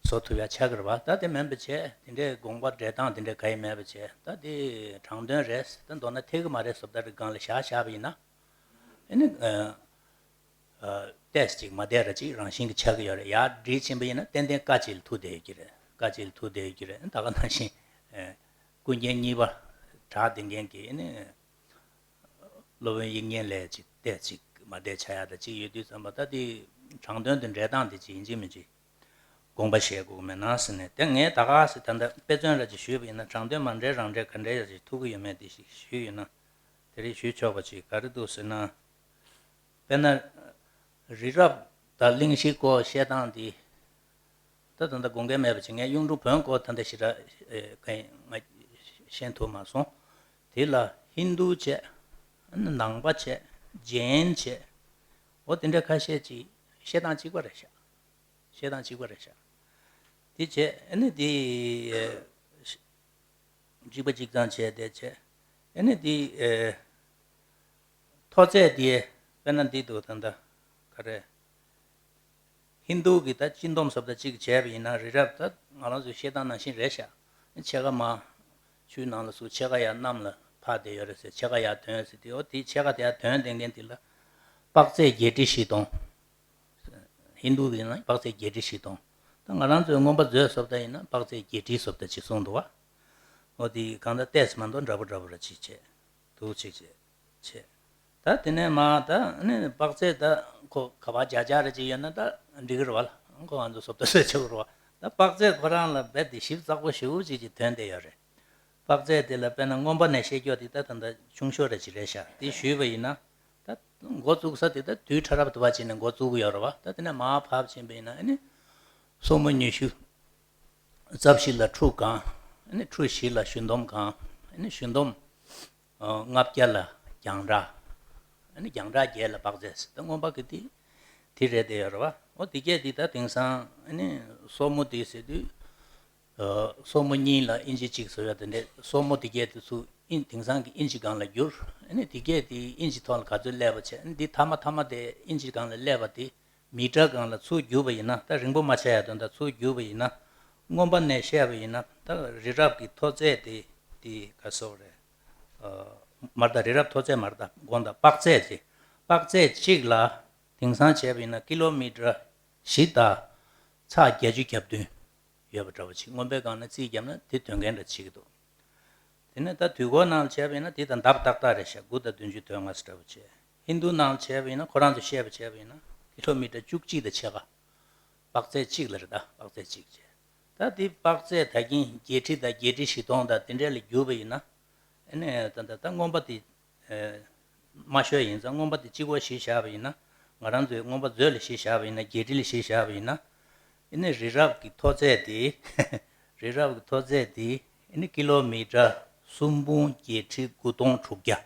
བཟོ་ཐུབ་ཡ་ཆགས་ཀྱི་རེད་བ། ད་དེ་མིན་པ་བྱས་དེ་འདྲའི་དགོངས་པ་འགྲེལ་སྟངས་དེ་འདྲ་གང་ཡང་མེད་པ་བྱས། ད་དེ་དྲང་དོན་རེད། ད་མདོར་ན་འཐད་ཀྱི་མ་རེད་བཟོ་ལྟ་རེ་སྒང་ལ་བཞག་བཞག་པ་ཡིན་ན། ཨ་ནི་ཨ། ཨ། ཏོག་ཙམ་ཅིག་མ་བདེ་ར་ཅིག་རང་བཞིན་གྱིས་ཆགས་ཀྱི་ཡོད་རེད། ཡར་སྒྲིལ་ཕྱིན་པ་ཡིན་ན་ཏན་ཏན་བཀའ་གཅིག་ལ་ཐུག་བསྡད་ཡོད་ཀྱི་རེད། བཀའ་གཅིག་ལ་ཐུག་བསྡད་ཡོད་ཀྱི་རེད། ད་ག་ནང་བཞིན་ཨ། ཀུན་མཁྱེན་གཉིས་པ་གྲགས་ལྡན་མཁན་གྱི་ཨ་ནི་སློབ་དཔོན་དབྱིག་གཉེན་ལས་ཅིག་ཏོག་ཙམ་ཅིག་མ་བདེ་ཆགས་ཡག་ད་ཅིག་ཡོད་དུས་ཙམ་པ། ད་དེ་དྲང་དོན་དེ་འགྲེལ་སྟངས་དེ་ཅིག་ཡིན་གཅིག་མིན་གཅིག་དགོངས་པ་བཞེས་དགོས་ཀྱི་མེད་ན་ཟེར་ནས། དེ་ངས་ད་ག་སེ་ད་ལྟ་དཔེ་མཚོན་ར་ཅིག་ཞུས་པ་ཡིན་ན། དྲང་དོན་མ་འགྲེལ་རང་འགྲེལ་ག་འདྲ་ཡག་ཅིག་ཐུག་གི་ཡོད་མེད་དེ་ཞིག་ཞུས་ཡོད་ན། དེ་རིང་ཞུས་ཆོག་པ་ཅིག་ག་རེ་འདུག་ཟེར་ན། དཔེར་ན། རི་རབ་དང་གླིང་བཞི་སྐོར་བཤད་སྟངས་འདི། ད་ད་ལྟ་དགོངས་འགལ་མེད་པ་ཅིག་ངས་གཡུང་དྲུང་བོན་སྐོར་ད་ལྟ་ཞེ་དྲག་གང་ང་ཤེས་ཐུབ་མ་སོང་། དེ་ལ་ཧིན་རྡུ་བྱས། ནང་པ་བྱས། ཇེན་བྱས། འོ་དེ་འདྲ་ཁ་ཤས་ཅིག་བཤད་སྟངས་གཅིག་པ་རེད་ཤག་བཤད་སྟངས་གཅིག་པ་རེད་ཤག་དེ་བྱས་ཨ་ནི་དེ། གཅིག་པ་གཅིག་རྐྱང་བྱས་དེ་བྱས། ཨ་ནི་དེ་ཨེ། མཐོ་ཚད་དེ་དཔེར་ན་འདི་འདུག་ད་ལྟ་ག་རེ། ཧིན་རྡུ་གི་ད་སྤྱི་འདོམས་ཟེར་བ་ད་གཅིག་བྱས་པ་ཡིན་ན་རི་རབ་ད་ང་རང་ཚོའི་བཤད་སྟངས་ནང་བཞིན་རེད་ཤག་ཕྱེད་ཀ་མར་ཆུའི་ནང་ལ་བཙུགས། ཕྱེད་ཀ་ཡར་གནམ་ལ་འཕར་བསྡད་ཡོད་རེད་ཟེར། ཕྱེད་ཀ་ཡར་ཐོན་ཟེར་དུས། འོ་དེ་ཕྱེད་ཀ་དེ་ཡར་ཐོན་བསྡད་མཁན་དེ་ལ་དཔག་ཚད་བརྒྱད་ཁྲི་བཞི་སྟོང་། ཧིན་རྡུ་གི་ཡིན་ན་དཔག་ཚད་བརྒྱད་ཁྲི་བཞི་སྟོང་། ད་ང་རང་ཚོའི་མངོན་པ་མཛོད་བཟོ་ལྟ་ཡིན་ན་དཔག་ཚད་བརྒྱད་ཁྲི་བཟོ་ལྟ་ཅིག་གསུངས་འདུག་བ། འོ་དེ་གང་ལྟར་ཏོག་ཙམ་མ་གཏོགས་འདྲ་པོ་འདྲ་པོ་ར་ཅིག་བྱས་འདུག་ཅིག་བྱས་བྱས། ད་དེ་ནས་མར་ད་ནི་དཔག་ཚད་ད་ཁོ་ག་པར་བརྒྱ་ཆ་རེ་ཅིག་ཡོད་ན་ད་འགྲིག་གི་རེད་བ། ཁོ་ང་ཚོ་བཟོ་ལྟ་བཟོས་ཆོག་གི་རེད་བ། ད་དཔག་ཚད་ཁོ་རང་ལ་རྦད་དེ་ཞིབ་ཚགས་པོ་ཞེ་པོ་ཅིག་ཅིག་ཐོན་བསྡད་ཡོད་རེད། དཔག་ཚད་དེ་ལ་དཔེར་ན་མངོན་པ་ནས་བཤད་རྒྱུ་དེ་ད་ད་ལྟ་ཆུང་ཤོས་རེ་ཅིག་རེད་ཤག་དེ་ཞུས་པ་ཡིན་ན། ད་འགོ་བཙུགས་ས་དེ་ད་དུས་ཕྲ་རབ་དུ་བ་ཅིག་ནས་འགོ་བཙུགས་ཀྱི་ཡོད་རེད་བ། ད་དེ་ནས་མར་ཕབ་ཕྱིན་པ་ཡིན་ན་ཨ་ནི་སོར་མོ་ཉི་ཤུ་རྩ་བཞི་ལ་ཁྲུ་གང་། ཨ་ནི་ཁྲུ་བཞི་ལ་ཞུན་འདོམས་གང་། ཨ་ནི་ཞུན་འདོམས་ཨ་ལྔ་བརྒྱ་ལ་རྒྱང་གྲགས། ཨ་ནི་རྒྱང་གྲགས་བརྒྱད་ལ་དཔག་ཚད་ཟེར། ད་མངོན་པ་གི་དེ་དེ་རེད་བསྡད་ཡོད་རེད་བ། འོ་དེ་གས་དེ་ད་དེང་སང་ཨ་ནི་སོར་མོ་དེ་ཟེར་དུས། ཨ་སོར་མོ་གཉིས་ལ་ཨིན་ཅི་གཅིག་བཟོ་ཡ་དེ་འདྲས། སོར་མོ་དེ་གས་དེ་ཚུར་ཨིན་དེང་སང་གི་ཨིན་ཅི་སྒང་ལ་བསྒྱུར། ཨ་ནི་དེ་གས་དེ་ཨིན་ཅི་ཐོག་ལ་ག་ཚོད་སླེབས་པ་བྱས། ཨ་ནི་འདི་མཐའ་མ་མཐའ་མ་དེ་ཨིན་ཅི་སྒང་ལ་སླེབས་པ་དེ་མི་ཊར་སྒང་ལ་ཚུར་བསྒྱུར་བ་ཡིན་ན། ད་རིང་པོ་མ་ཆགས་ཡ་དོན་དག་ཚུར་བསྒྱུར་བ་ཡིན་ན། མངོན་པ་ནས་བཤད་པ་ཡིན་ན་ད་རི་རབ་ཀྱི་མཐོ་ཚད་དེ་དེ་ག་སོགས་རེད། ཨ་མར་ད་རི་རབ་མཐོ་ཚད་མར་ད་དགོངས་དག་དཔག་ཚད་དེ། དཔག་ཚད་གཅིག་ལ་དེང་སང་བྱས་པ་ཡིན་ན་ཀི་ལོ་མི་ཊར་བཞི་དང་ཚེག་བརྒྱད་ཅུ་གྱ་བདུན་ཡོད་པ་འདྲ་བོ་ཅིག་མངོན་པའི་སྒང་ནས་རྩིས་བརྒྱབ་ན་དེ་ཐོན་མཁན་འདྲ་ཅིག་འདུག་དེ་ནས་ད་དུས་འཁོར་ནང་ལ་བྱས་པ་ཡིན་ན་དེ་དང་ལྡབ་ཏག་ཏག་རེད་ཤག་དགུ་དང་བདུན་ཅུ་དོན་ལྔ་ཙམ་འདྲ་བོ་བྱས། ཧིན་རྡུ་ནང་ལ་བྱས་པ་ཡིན་ན་ཁོ་རང་ཚོས་བཤད་པ་བྱས་པ་ཡིན་ན་ཀི་ལོ་མི་ཊར་བཅུ་གཅིག་དང་ཕྱེད་ཀ་དཔག་ཚད་གཅིག་ལ་རེད། ད་དཔག་ཚད་གཅིག་བྱས། ད་དེ་དཔག་ཚད་ད་གིན་བརྒྱད་ཁྲི་དང་བརྒྱད་ཁྲི་བཞི་སྟོང་དང་དེ་འདྲས་ལ་བསྒྱུར་བ་ཡིན་ན། ཨ་ནི་ད་ད་ད་མངོན་པ་དེ་ཨ་མ་ཤོད་ཡིན་ཙང་། མངོན་པ་དེ་གཅིག་པོ་གཞི་བཞག་པ་ཡིན་ན། ང་རང་ཚོའི་མངོན་པ་མཛོད་ལ་གཞི་བཞག་པ་ཡིན་ན། བརྒྱད་ཁྲི་ལ་གཞི་བཞག་པ་ཡིན་ན། ཨ་ནི་རི་རབ་ཀྱི་མཐོ་ཚད་དེ། རི་རབ་ཀྱི་མཐོ་ཚད་དེ་ཨ་ནི་ཀི་ལོ་མི་ཊར་སུམ་འབུམ་བརྒྱད་ཁྲི་དགུ་སྟོང་དྲུག་བརྒྱ།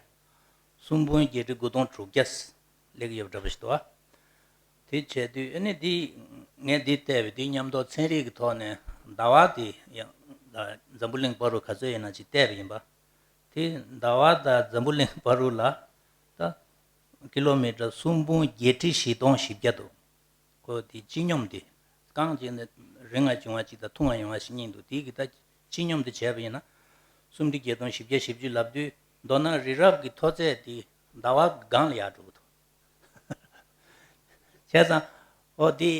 སུམ་འབུམ་བརྒྱད་ཁྲི་དགུ་སྟོང་དྲུག་བརྒྱ་སླེབས་ཀྱི་ཡོད་པ་འདྲ་པོ་ཞིག་འདུག་ཨ། དེ་བྱས་དུས་ཨ་ནི་འདི་ངས་འདི་བལྟས་པའི་དེ་མཉམ་དུ་ཚན་རིག་གི་ཐོག་ནས་ཟླ་བ་དེ་ཡང་འཛམ་བུ་གླིང་བར་དུ་ག་ཚོད་ཡིན་ན་ཅིག་བལྟས་པ་ཡིན་པ། དེ་ཟླ་བ་དང་འཛམ་བུ་གླིང་བར་དུ་ལ་ད་ཀི་ལོ་མི་ཊར་སུམ་འབུམ་བརྒྱད་ཁྲི་བཞི་སྟོང་བཞི་བརྒྱ་འདུག་ཁོ་དེ་སྤྱི་སྙོམས་དེ་རྐང་གཅིག་ནས་རིང་ང་བྱུང་བ་གཅིག་དང་ཐུང་ང་ཡོང་བ་ཞིག་གཉིས་འདུག་དེ་གི་ད་སྤྱི་སྙོམས་དེ་བྱས་པ་ཡིན་ན། སུམ་ཁྲི་བརྒྱད་སྟོང་བཞི་བརྒྱ་བཞི་བཅུ་ལབ་དུས། མདོར་ན་རི་རབ་ཀྱི་མཐོ་ཚད་དེ་ཟླ་བ་སྒང་ལ་ཡར་འགྲོ་གི་འདུག་བྱས་ཙང་། འོ་དེ་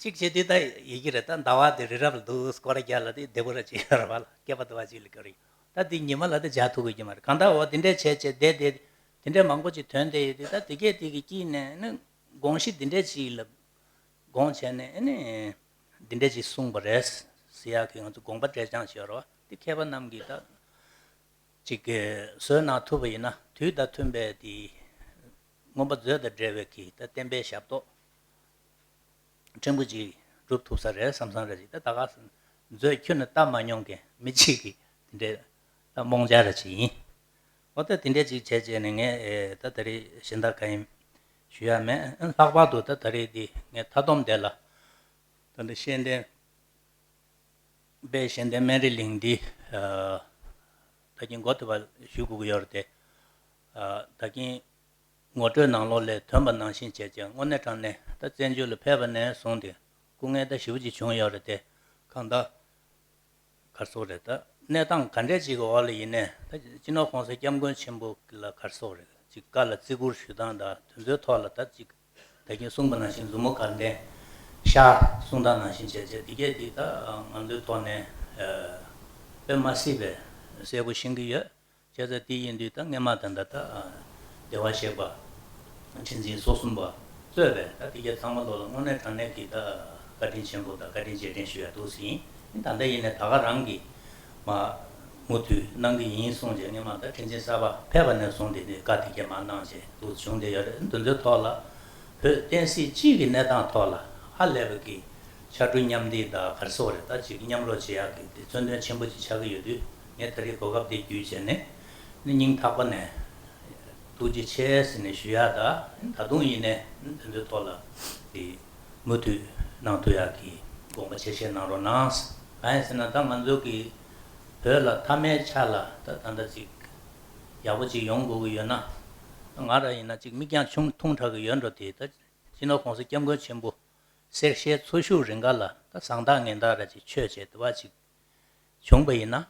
གཅིག་བྱས་དུས་ད་ཡི་གེ་རེད། ད་ཟླ་བ་དེ་རི་རབ་ལ་འདུག་སྐོར་ར་རྒྱག་ལ་དེ་བདེ་པོ་ར་ཅིག་ཡོད་རེད་བ་ལ། སྐེད་པ་དུ་བ་ཅིག་ལ་སྐོར་རེད། ད་དེ་ཉི་མ་ལ་དེ་བྱ་ཐུབ་ཀྱི་མ་རེད། གང་ལྟར་འོ་དེ་འདྲས་བྱས་བྱས་བསྡད་བསྡད། དེ་འདྲས་མང་པོ་ཅིག་ཐོན་བསྡད་ཡོད་དུས། ད་དེ་གས་དེ་གི་དཀྱིལ་ནས་ནི་དགོངས་གཞི་འདི་འདྲས་ཅིག་ལ་དགོངས་བྱས་ནས་ཨ་ནི་འདི་འདྲས་ཅིག་གསུངས་པ་རེད་ཟེར་ཡག་གི་ང་ཚོ་དགོངས་པ་འགྲེལ་བྱང་ཞིག་ཡོད་རེད་བ། དེ་མཁས་པ་རྣམས་ཀྱིས་ད་ཅིག་གི་བཟོས་གནང་ཐུབ་པ་ཡིན་ན། དུས་དང་མཐུན་པའི་དེ་མངོན་པ་མཛོད་དང་འབྲེལ་བའི་གི་ད་བསྟན་པའི་ཞབས་ཏོག་ཕྲན་བུ་ཅིག་སྒྲུབ་ཐུབ་ས་རེད་བསམ་བསམ་རེ་ཅིག་ད་ད་ག་མཛོད་ཁྱོན་ནས་བལྟ་མ་མྱོང་མཁན་མི་གཅིག་གི་དེ་འདྲའི་ད་རྨོངས་འཆར་རེ་ཅིག་ཡིན། འོ་ད་དེ་འདྲས་ཅིག་བྱས་བྱས་ནས་ངས་ཨེ་ད་ད་རེས་གཞན་དག་གང་ཡིན་ཞུ་ཡ་མེད། ལྷག་པར་དུ་ད་ད་རེས་འདི་ངས་མཐའ་སྡོམ་དེ་ལ། ད་འདི་ཤེས་ལྡན་དཔལ་ཤེས་ལྡན་སྨན་རི་གླིང་འདི་ཨ་ད་གིན་འགོ་ཐོག་པ་ཞུ་དགོས་ཀྱི་ཡོད་རེད་དེ། ཨ་ད་གིན་ངོ་སྤྲོད་ནང་ལོགས་ལ་ཐོན་པ་ནང་བཞིན་བྱས་བྱས། དངོས་གནས་དྲང་གནས་ད་བཙན་བྱོལ་ལ་ཕེབས་པ་ནས་བཟུང་སྟེ་སྐུ་ངལ་ད་ཞེ་པོ་ཅིག་བྱུང་ཡོད་རེད་དེ། གང་ལྟར་ག་རེ་ཟེར་དགོས་རེད། ད་གནས་སྟངས་ག་འདྲས་ཅིག་གི་འོག་ལ་ཡིན་ནའི་ད་སྤྱི་ནོར་༸གོང་ས་༸སྐྱབས་མགོན་ཆེན་པོ་ལ་ག་རེ་ཟེར་དགོས་རེད། ཅིག་བཀའ་ལ་བརྩི་བཀུར་ཞུ་སྟངས་དང་དེ་ཚོའི་ཐོག་ལ་ད་ཅིག་ད་གིན་གསུངས་པ་ནང་བཞིན་མཛུབ་མོ་ག་འདྲས་ཤར་གསུངས་སྟངས་ནང་བཞིན་བྱས་བྱས། དེ་གས་དེ་ད་ང་ཚོའི་ཐོག་ནས་ཨ་དཔེ་མ་སྲིད་པའི་གསལ་པོ་ཤེས་ཀྱི་ཡོད། བྱས་ཙང་དེ་ཡིན་དུས་ད་སྔས་མ་ད་ད་ད་བདེ་བར་གཤེགས་པ་ཁྲི་འཛིན་སོ་གསུམ་པ་གཙོས་པའི་ད་དེ་གས་ཚང་མ་ལོ་ལ་དངོས་གནས་དྲང་གནས་ཀྱི་ད་བཀའ་དྲིན་ཆེན་པོ་དང་བཀའ་དྲིན་རྗེས་དྲན་ཞུ་ཡ་འདུག་ཟིན། ད་ལྟ་ཡིན་ནའི་ད་ག་རང་གིས་མ་མུ་མཐུད་གནང་གི་ཡིན་གསུངས་བྱས། སྔས་མ་ད་ཁྲི་འཛིན་གསར་པ་ཕེབས་པ་ནས་བཟུང་སྟེ་ནི་བཀའ་དེ་གས་མ་གནང་བྱས་འདུག་བྱུང་བསྡད་ཡོད་རེད། འདི་ཚོའི་ཐོག་ལ་བོད་བསྟན་སྲིད་སྤྱི་གི་གནས་སྟངས་ཐོག་ལ་ཧ་ལས་པའི་གི་ཕྱར་གྲུ་མཉམ་འདེགས་དང་ག་རེ་ཟེར་དགོས་རེད། ད་ཅིག་མཉམ་རོགས་བྱེད་ཡག་གི་དེ་མཚོན་དོན་ཆེན་པོ་ཅིག་ཆགས་ཀྱི་ཡོད་དུས། ངས་ད་རེས་གོ་སྐབས་དེ་བརྒྱུད་བྱས་ནས་ནི་སྙིང་ཐག་པ་ནས་ཐུགས་རྗེ་ཆེ་ཟེར་ནས་ཞུ་ཡག་དང་། ད་དུང་ཡིན་ནའི་དེ་ཚོའི་ཐོག་ལ་དེ་མུ་མཐུད་གནང་ཐུབ་ཡག་གི་དགོངས་པ་ཆེ་བཞེས་གནང་རོགས་གནང་། གང་ཡིན་ཟེར་ན་ད་ང་ཚོ་གི་བོད་ལ་མཐའ་མའི་ཆ་ལ་ད་ད་ལྟ་ཅིག་ཡག་པོ་ཅིག་ཡོང་དགོས་ཀྱི་ཡོད་ན། ང་རང་ཡིན་ན་ཅིག་མིག་རྒྱང་ཆུང་ཐུང་དྲགས་ཀྱི་ཡོད་འགྲོ་དེ། ད་སྤྱི་ནོར་༸གོང་ས་༸སྐྱབས་མགོན་ཆེན་པོ་གསེར་ཞལ་འཚོ་བཞུགས་རིང་ག་ལ་ད་བཟང་ཐག་ངན་ཐག་ར་ཅིག་ཆོད་བྱས་དེ་བ་ཅིག་བྱུང་པ་ཡིན་ན།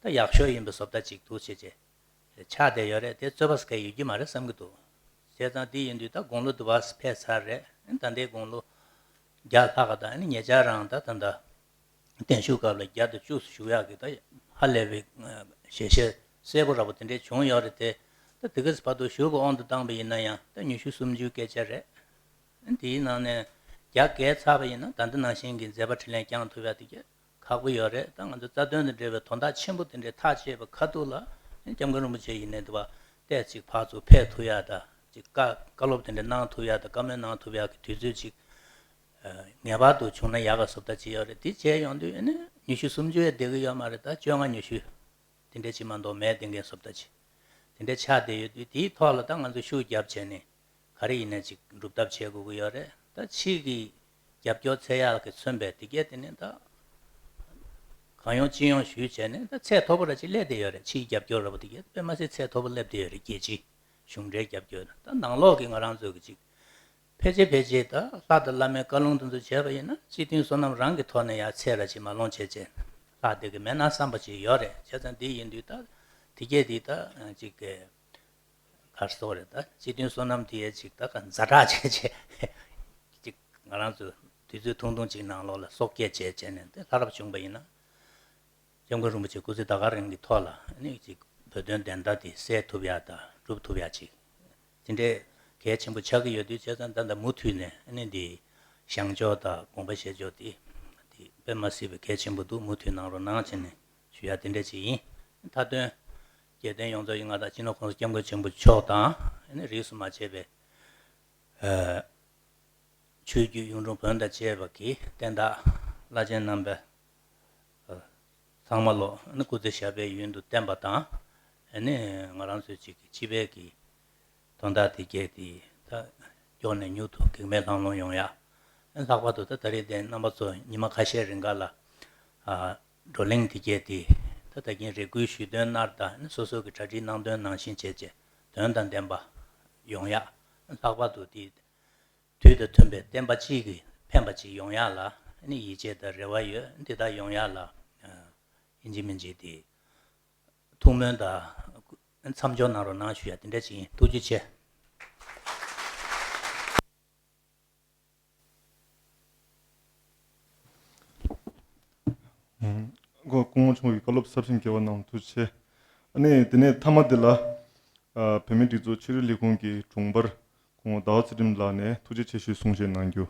ད་ཡག་ཤོས་ཡིན་པའི་བཟོ་ལྟ་ཅིག་འདུག་བྱས་བྱས་ཆགས་བསྡད་ཡོད་རེད། དེ་རྩོད་པ་ཟེར་མཁན་ཡོད་ཀྱི་མ་རེད་བསམ་གྱི་འདུག་བྱས་ཙང་དེ་ཡིན་དུས་ད་དགུང་ལོ་དུ་བ་ཕེབས་ཚར་རེད། ད་ལྟའི་དགུང་ལོ་བརྒྱ་ལྷག་ག་ད་ཨ་ནི་ཉེ་ཆར་རང་ད་ད་ད་བརྟན་བཞུགས་སྐབས་ལ་བརྒྱ་དང་བཅུ་བཞུགས་ཡག་གི་ད་ཧ་ལས་པའི་ཞལ་བཞེས་གསལ་པོ་ར་བ་དེ་འདྲས་བྱུང་ཡོད་རེད་དེ། ད་དེ་ག་ཚོད་བར་དུ་བཞུགས་པ་དབང་དུ་བཏང་པ་ཡིན་ན་ཡང་ད་ཉི་ཤུ་སུམ་ཅུའི་སྐད་ཆ་རེད། དེའི་ནང་ནས་བརྒྱ་བརྒལ་ཚར་བ་ཡིན་ན་ད་ལྟ་ནང་བཞིན་གྱི་མཛད་པ་འཕྲིན་ལས་བསྐྱངས་ཐུབ་ཡག་དེ་ག་ཁག་པོ་ཡོད་རེད། ད་ང་ཚོ་རྩ་དོན་དང་འབྲེལ་བའི་དོན་དག་ཆེན་པོ་དེ་འདྲའི་ཐག་བཅད་པའི་ཁ་ཐུག་ལ་སྐྱབས་མགོན་རིན་པོ་ཆེ་ཡིན་ནའི་དུ་བ་ཏོག་ཙམ་ཕར་ཚུར་ཕེབས་ཐུབ་ཡག་དང་ཅིག་བཀའ་བཀའ་སློབ་དེ་འདྲ་གནང་ཐུབ་ཡག་དང་བཀའ་མོལ་གནང་ཐུབ་ཡག་གི་དུས་ཚོད་ཅིག་ངེས་པར་དུ་བྱུང་ན་ཡག་ག་བཟོ་ལྟ་ཅིག་ཡོད་རེད། དེ་བྱས་ཡོང་དུས་ཨ་ནི་ཉི་ཤུ་སུམ་ཅུ་ཡང་བསྡད་ཀྱི་ཡོད་མ་རེད། ད་བཅོ་ལྔ་ཉི་ཤུ་དེ་འདྲ་ཅིག་མ་གཏོགས་མེད་བསྡད་མཁན་བཟོ་ལྟ་ཅིག་དེ་འདྲ་ཆགས་བསྡད་ཡོད་དུས། དེའི་ཐོག་ལ་ད་ང་ཚོ་ཤུགས་རྒྱབ་བྱས་ནས་ག་རེ་ཡིན་ན་ཅིག་སྒྲུབ་ཐབས་བྱེད་དགོས་ཀྱི་ཡོད་རེད། ད་ཕྱི་གི་རྒྱབ་སྐྱོར་འཚོལ་ཡག་གི་མཚོན་པའི་དེ་གས་དེ་ནི་ད་གང་ཡོང་ཅི་ཡོང་ཞུས་བྱས་ནས་ད་ཚད་མཐོ་པོ་ར་ཅིག་སླེབས་བསྡད་ཡོད་རེད། ཕྱིའི་རྒྱབ་སྐྱོར་ར་བ་དེ་གས་དཔེ་མ་སྲིད་ཚད་མཐོ་པོ་སླེབས་བསྡད་ཡོད་རེད། རྒྱལ་སྤྱིའི་གཞུང་འབྲེལ་རྒྱབ་སྐྱོར་ད་ནང་ལོགས་ཀྱི་ང་རང་ཚོ་གི་ཅིག་ཕལ་ཆེར་ཕལ་ཆེར་ད་ལྷ་དང་བླ་མའི་བཀའ་ལུང་དེ་ཚོ་བྱས་པ་ཡིན་ན་སྤྱི་མཐུན་བསོད་ནམས་རང་གི་ཐོག་ནས་ཡར་ཚད་ར་ཅིག་མ་ལོངས་བྱས་བྱས་ལྷག་བསྡད་ཀྱི་མེད་ན་བསམ་པ་ཅིག་ཡོད་རེད། བྱས་ཙང་འདི་ཡིན་དུས་ད་དེ་གས་འདི་ད་ཅིག་གི་གར་སོགས་རེད། ད་སྤྱི་མཐུན་བསོད་ནམས་དེ་ཡས་ཅིག་ད་ག་ཛ་དྲག་བྱས་བྱས་ཅིག་ང་རང་ཚོ་དུས་ཚོད་ཐུང་ཐུང་ཅིག་ནང་ལོགས་ལ་གསོག་སྐྱེལ་བྱས་བྱས་ནས་དེ་ལྷ་རབ་བྱུང་པ་ཡིན་ན། སྐྱབས་མགོན་རིན་པོ་ཆེ་སྐུ་ཚེ་ད་ག་རིང་གི་ཐོག་ལ་ཨ་ནི་ཅིག་བོད་དོན་བདེན་མཐའ་དེ་གསལ་ཐུབ་ཡག་དང་སྒྲུབ་ཐུབ་ཡག་ཅིག་དེ་འདྲའི་གལ་ཆེན་པོ་ཆགས་ཀྱི་ཡོད་དུས། བྱས་ཙང་ད་ལྟ་མུ་མཐུད་ནས་ཨ་ནི་འདི་བཞེངས་ཕྱོགས་དང་དགོངས་པ་བཞེས་ཕྱོགས་དེ་དེ་དཔེ་མ་སྲིད་པའི་གལ་ཆེན་པོ་འདུག་མུ་མཐུད་གནང་རོགས་གནང་བྱས་ནས་ཞུ་ཡག་དེ་འདྲ་ཅིག་ཡིན། མཐའ་དོན་རྒྱལ་བསྟན་ཡོངས་རྫོགས་ཀྱི་མངའ་བདག་སྤྱི་ནོར་༸གོང་ས་༸སྐྱབས་མགོན་ཆེན་པོ་མཆོག་དང་ཨ་ནི་རིས་སུ་མ་ཆད་པའི་ཆོས་བརྒྱུད་གཡུང་དྲུང་བོན་དང་བཅས་པ་གི་བསྟན་བདག་བླ་ཆེན་རྣམ་པ་ཚང་མ་ལོ་ནི་སྐུ་ཚེ་ཞབས་པད་ཡུན་དུ་བརྟན་པ་དང་། ཨ་ནི་ང་རང་ཚོའི་ཅིག་གི་སྤྱི་པའི་གི་དོན་དག་དེ་གས་དེ་ད་མགྱོགས་ནས་མྱུར་དུ་གེགས་མེད་ལམ་ལྷོང་ཡོང་ཡག་ཨ་ནི་ལྷག་པར་དུ་ད་ད་རེས་དེ་རྣམ་པ་ཚོ་ཉི་མ་ཁ་ཤས་རིང་ག་ལ་ཨ་བགྲོ་གླེང་དེ་གས་དེ་ད་ད་གིན་རེ་སྐུལ་ཞུས་དོན་ནར་དང་ཨ་ནི་སོ་སོ་གི་གྲ་སྒྲིག་གནང་དོན་ནང་བཞིན་བྱས་བྱས་དོན་དང་ལྡན་པ་ཡོང་ཡག་ཨ་ནི་ལྷག་པར་དུ་དེ། དུས་དང་མཐུན་པའི་བསྟན་པ་གཅིག་གི་ཕན་པ་གཅིག་ཡོང་ཡག་ལ་ནི་ཡིད་ཆེས་དང་རེ་བ་ཡོད། འདི་དག་ཡོང་ཡག་ལ་ཨ་ཡིན་གཅིག་མིན་གཅིག་དེ་ཐུགས་སྨོན་དང་མཚམས་འཇོག་གནང་རོགས་གནང་ཞུ་ཡག་དེ་འདྲ་ཅིག་ཡིན། ཐུགས་རྗེ་ཆེ། ཨ་སྐུ་ངོ་ཆུང་བའི་བཀའ་སློབ་ཟབ་ཞིང་རྒྱས་པ་གནང་། ཐུགས་རྗེ་ཆེ། ཨ་ནི་དེ་ནས་མཐའ་མ་དེ་ལ་ཨ་བོད་མིའི་སྒྲིག་འཛུགས་ཕྱི་དྲིལ་ལས་ཁུངས་ཀྱི་དྲུང་འཕར་སྐུ་ངོ་ཟླ་བ་ཚུལ་ཁྲིམས་ལགས་ནས་ཐུགས་རྗེ་ཆེ་ཞུའི་གསུང་བཤད་གནང་རྒྱུ།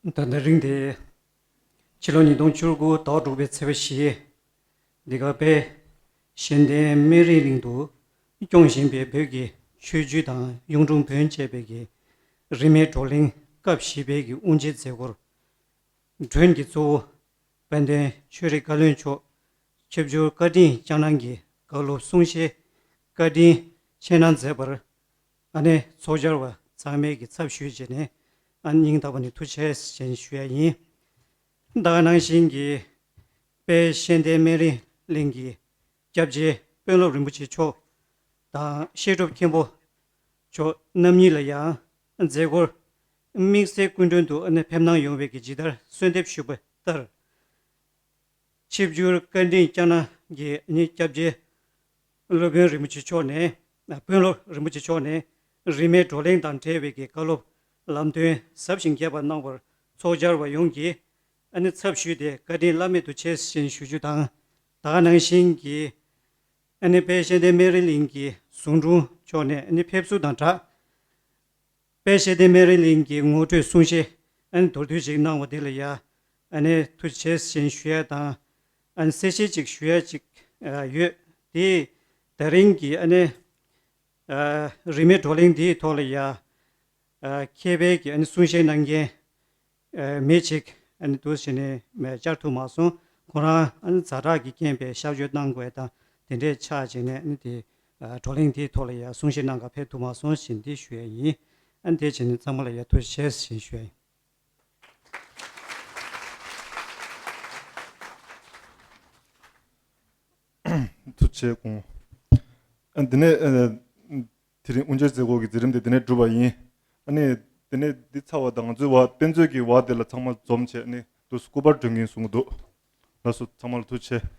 ད་ལྟ་རིང་དེ་ཕྱི་ལོ་ཉིས་སྟོང་བཅུ་དགུ་ཟླ་དྲུག་པའི་ཚེས་པ་བཞི། འདི་ག་དཔལ་གཞལ་ལྡན་སྨན་རི་གླིང་དུ་སྐྱོང་བཞིན་པའི་བོད་ཀྱི་ཆོས་བརྒྱུད་དང་གཡུང་དྲུང་བོན་བཅས་པའི་གི་རིས་མེད་བགྲོ་གླེང་སྐབས་བཞི་པའི་གི་དབུ་འབྱེད་མཛད་སྒོར། མགྲོན་གྱི་གཙོ་བོ་དཔལ་ལྡན་ཆོས་རིག་བཀའ་བློན་མཆོག་ཆིབས་བསྒྱུར་བཀའ་དྲིན་བསྐྱངས་གནང་གིས་བཀའ་སློབ་གསུང་བཤད་བཀའ་དྲིན་ཆེ་གནང་མཛད་པར། ཨ་ནེ་ཚོགས་བཅར་བ་ཚང་མས་ཀྱི་ཚབ་ཞུས་བྱས་ནས་ཨ་སྙིང་ཐག་པ་ནས་ཐུགས་རྗེ་ཆེ་ཞེས་ཞུ་ཡ་ཡིན། ད་ག་ནང་བཞིན་གྱི་དཔལ་གཞལ་ལྡན་སྨན་རི་གླིང་གི་སྐྱབས་རྗེ་དཔོན་སློབ་རིན་པོ་ཆེ་མཆོག་དང་བཤད་སྒྲུབ་མཁན་པོ་མཆོག་རྣམ་གཉིས་ལ་ཡང་མཛད་སྒོར་དམིགས་བསལ་སྐུ་མགྲོན་དུ་ཕེབས་གནང་ཡོང་བའི་གི་ཇི་ལྟར་གསོལ་འདེབས་ཞུས་པ་ལྟར། ཆིབས་བསྒྱུར་བཀའ་དྲིན་བསྐྱངས་གནང་གིས་ནི་སྐྱབས་རྗེ་སློབ་དཔོན་རིན་པོ་ཆེ་མཆོག་ནས་དཔོན་སློབ་རིན་པོ་ཆེ་མཆོག་ནས་རིས་མེད་བགྲོ་གླེང་དང་འབྲེལ་བའི་གི་བཀའ་སློབ་ལམ་སྟོན་ཟབ་ཞིང་རྒྱས་པ་གནང་བར་ཚོགས་བཅར་བ་ཡོངས་ཀྱིས་ཨ་ནི་ཚབ་ཞུས་ཏེ་བཀའ་དྲིན་བླ་མེད་དུ་ཆེ་ཞེས་ཞུ་རྒྱུ་དང་། ད་ག་ནང་བཞིན་གྱི་ཨ་ནི་དཔལ་གཞལ་ལྡན་སྨན་རི་གླིང་གི་ཟུང་དྲུང་མཆོག་ནས་ཨ་ནི་ཕེབས་བསུ་དང་སྦྲགས། དཔལ་གཞལ་ལྡན་སྨན་རི་གླིང་གི་ངོ་སྤྲོད་གསུང་བཤད་ཨ་ནི་མདོར་བསྡུས་ཅིག་གནང་བ་དེ་ལ་ཡ་ཨ་ནི་ཐུགས་རྗེ་ཆེ་ཞེས་ཞུ་ཡ་དང་། ཨ་ནི་གསལ་བཤད་ཅིག་ཞུ་ཡ་ཅིག་ཡོད། དེ་ད་རིང་གི་ཨ་ནི་རིས་མེད་བགྲོ་གླེང་འདིའི་ཐོག་ལ་ཡ་མཁས་པའི་གི་ཨ་ནི་གསུང་བཤད་གནང་མཁན་མི་ཅིག་ཨ་ནི་འདུག་ཟེར་ནས་བཅར་ཐུབ་མ་སོང་། ཁོ་རང་ཨ་ནི་ཛ་དྲག་གི་རྐྱེན་པས་གཤགས་བཅོས་གནང་དགོས་དང་དེ་འདྲས་ཆགས་བྱས་ནས་ཨ་ནི་དེ་བགྲོ་གླེང་དེའི་ཐོག་ལ་ཡང་གསུང་བཤད་གནང་ག་ཕེབས་ཐུབ་མ་སོང་ཞེས་འདི་ཞུ་ཡས་ཡིན། ཨ་ནི་དེ་བྱས་ནས་ཚང་མ་ལ་ཡང་ཐུགས་རྗེ་ཆེ་ཞེས་ཞུ་ཡས་ཡིན། ཐུགས་རྗེ་ཆེ་དགོངས། ཨ་འདི་ནས་ཨ་དེ་རིང་དབུ་འབྱེད་མཛད་སྒོ་གི་མཛད་རིམ་དེ་འདི་ནས་གྲུབ་པ་ཡིན། ཨ་ནི་དེ་ནས་འདི་ཚར་བ་དང་ང་ཚོའི་བར་དཔེ་མཛོད་ཀྱི་བར་དེ་ལ་ཚང་མ་འཛོམས་བྱས་ནས་དུ་སྐུ་པར་སྒྲོན་གྱིན་གསུང་གི་འདུག་ལགས་སོ། ཚང་མ་ལ་ཐུགས་རྗེ་ཆེ།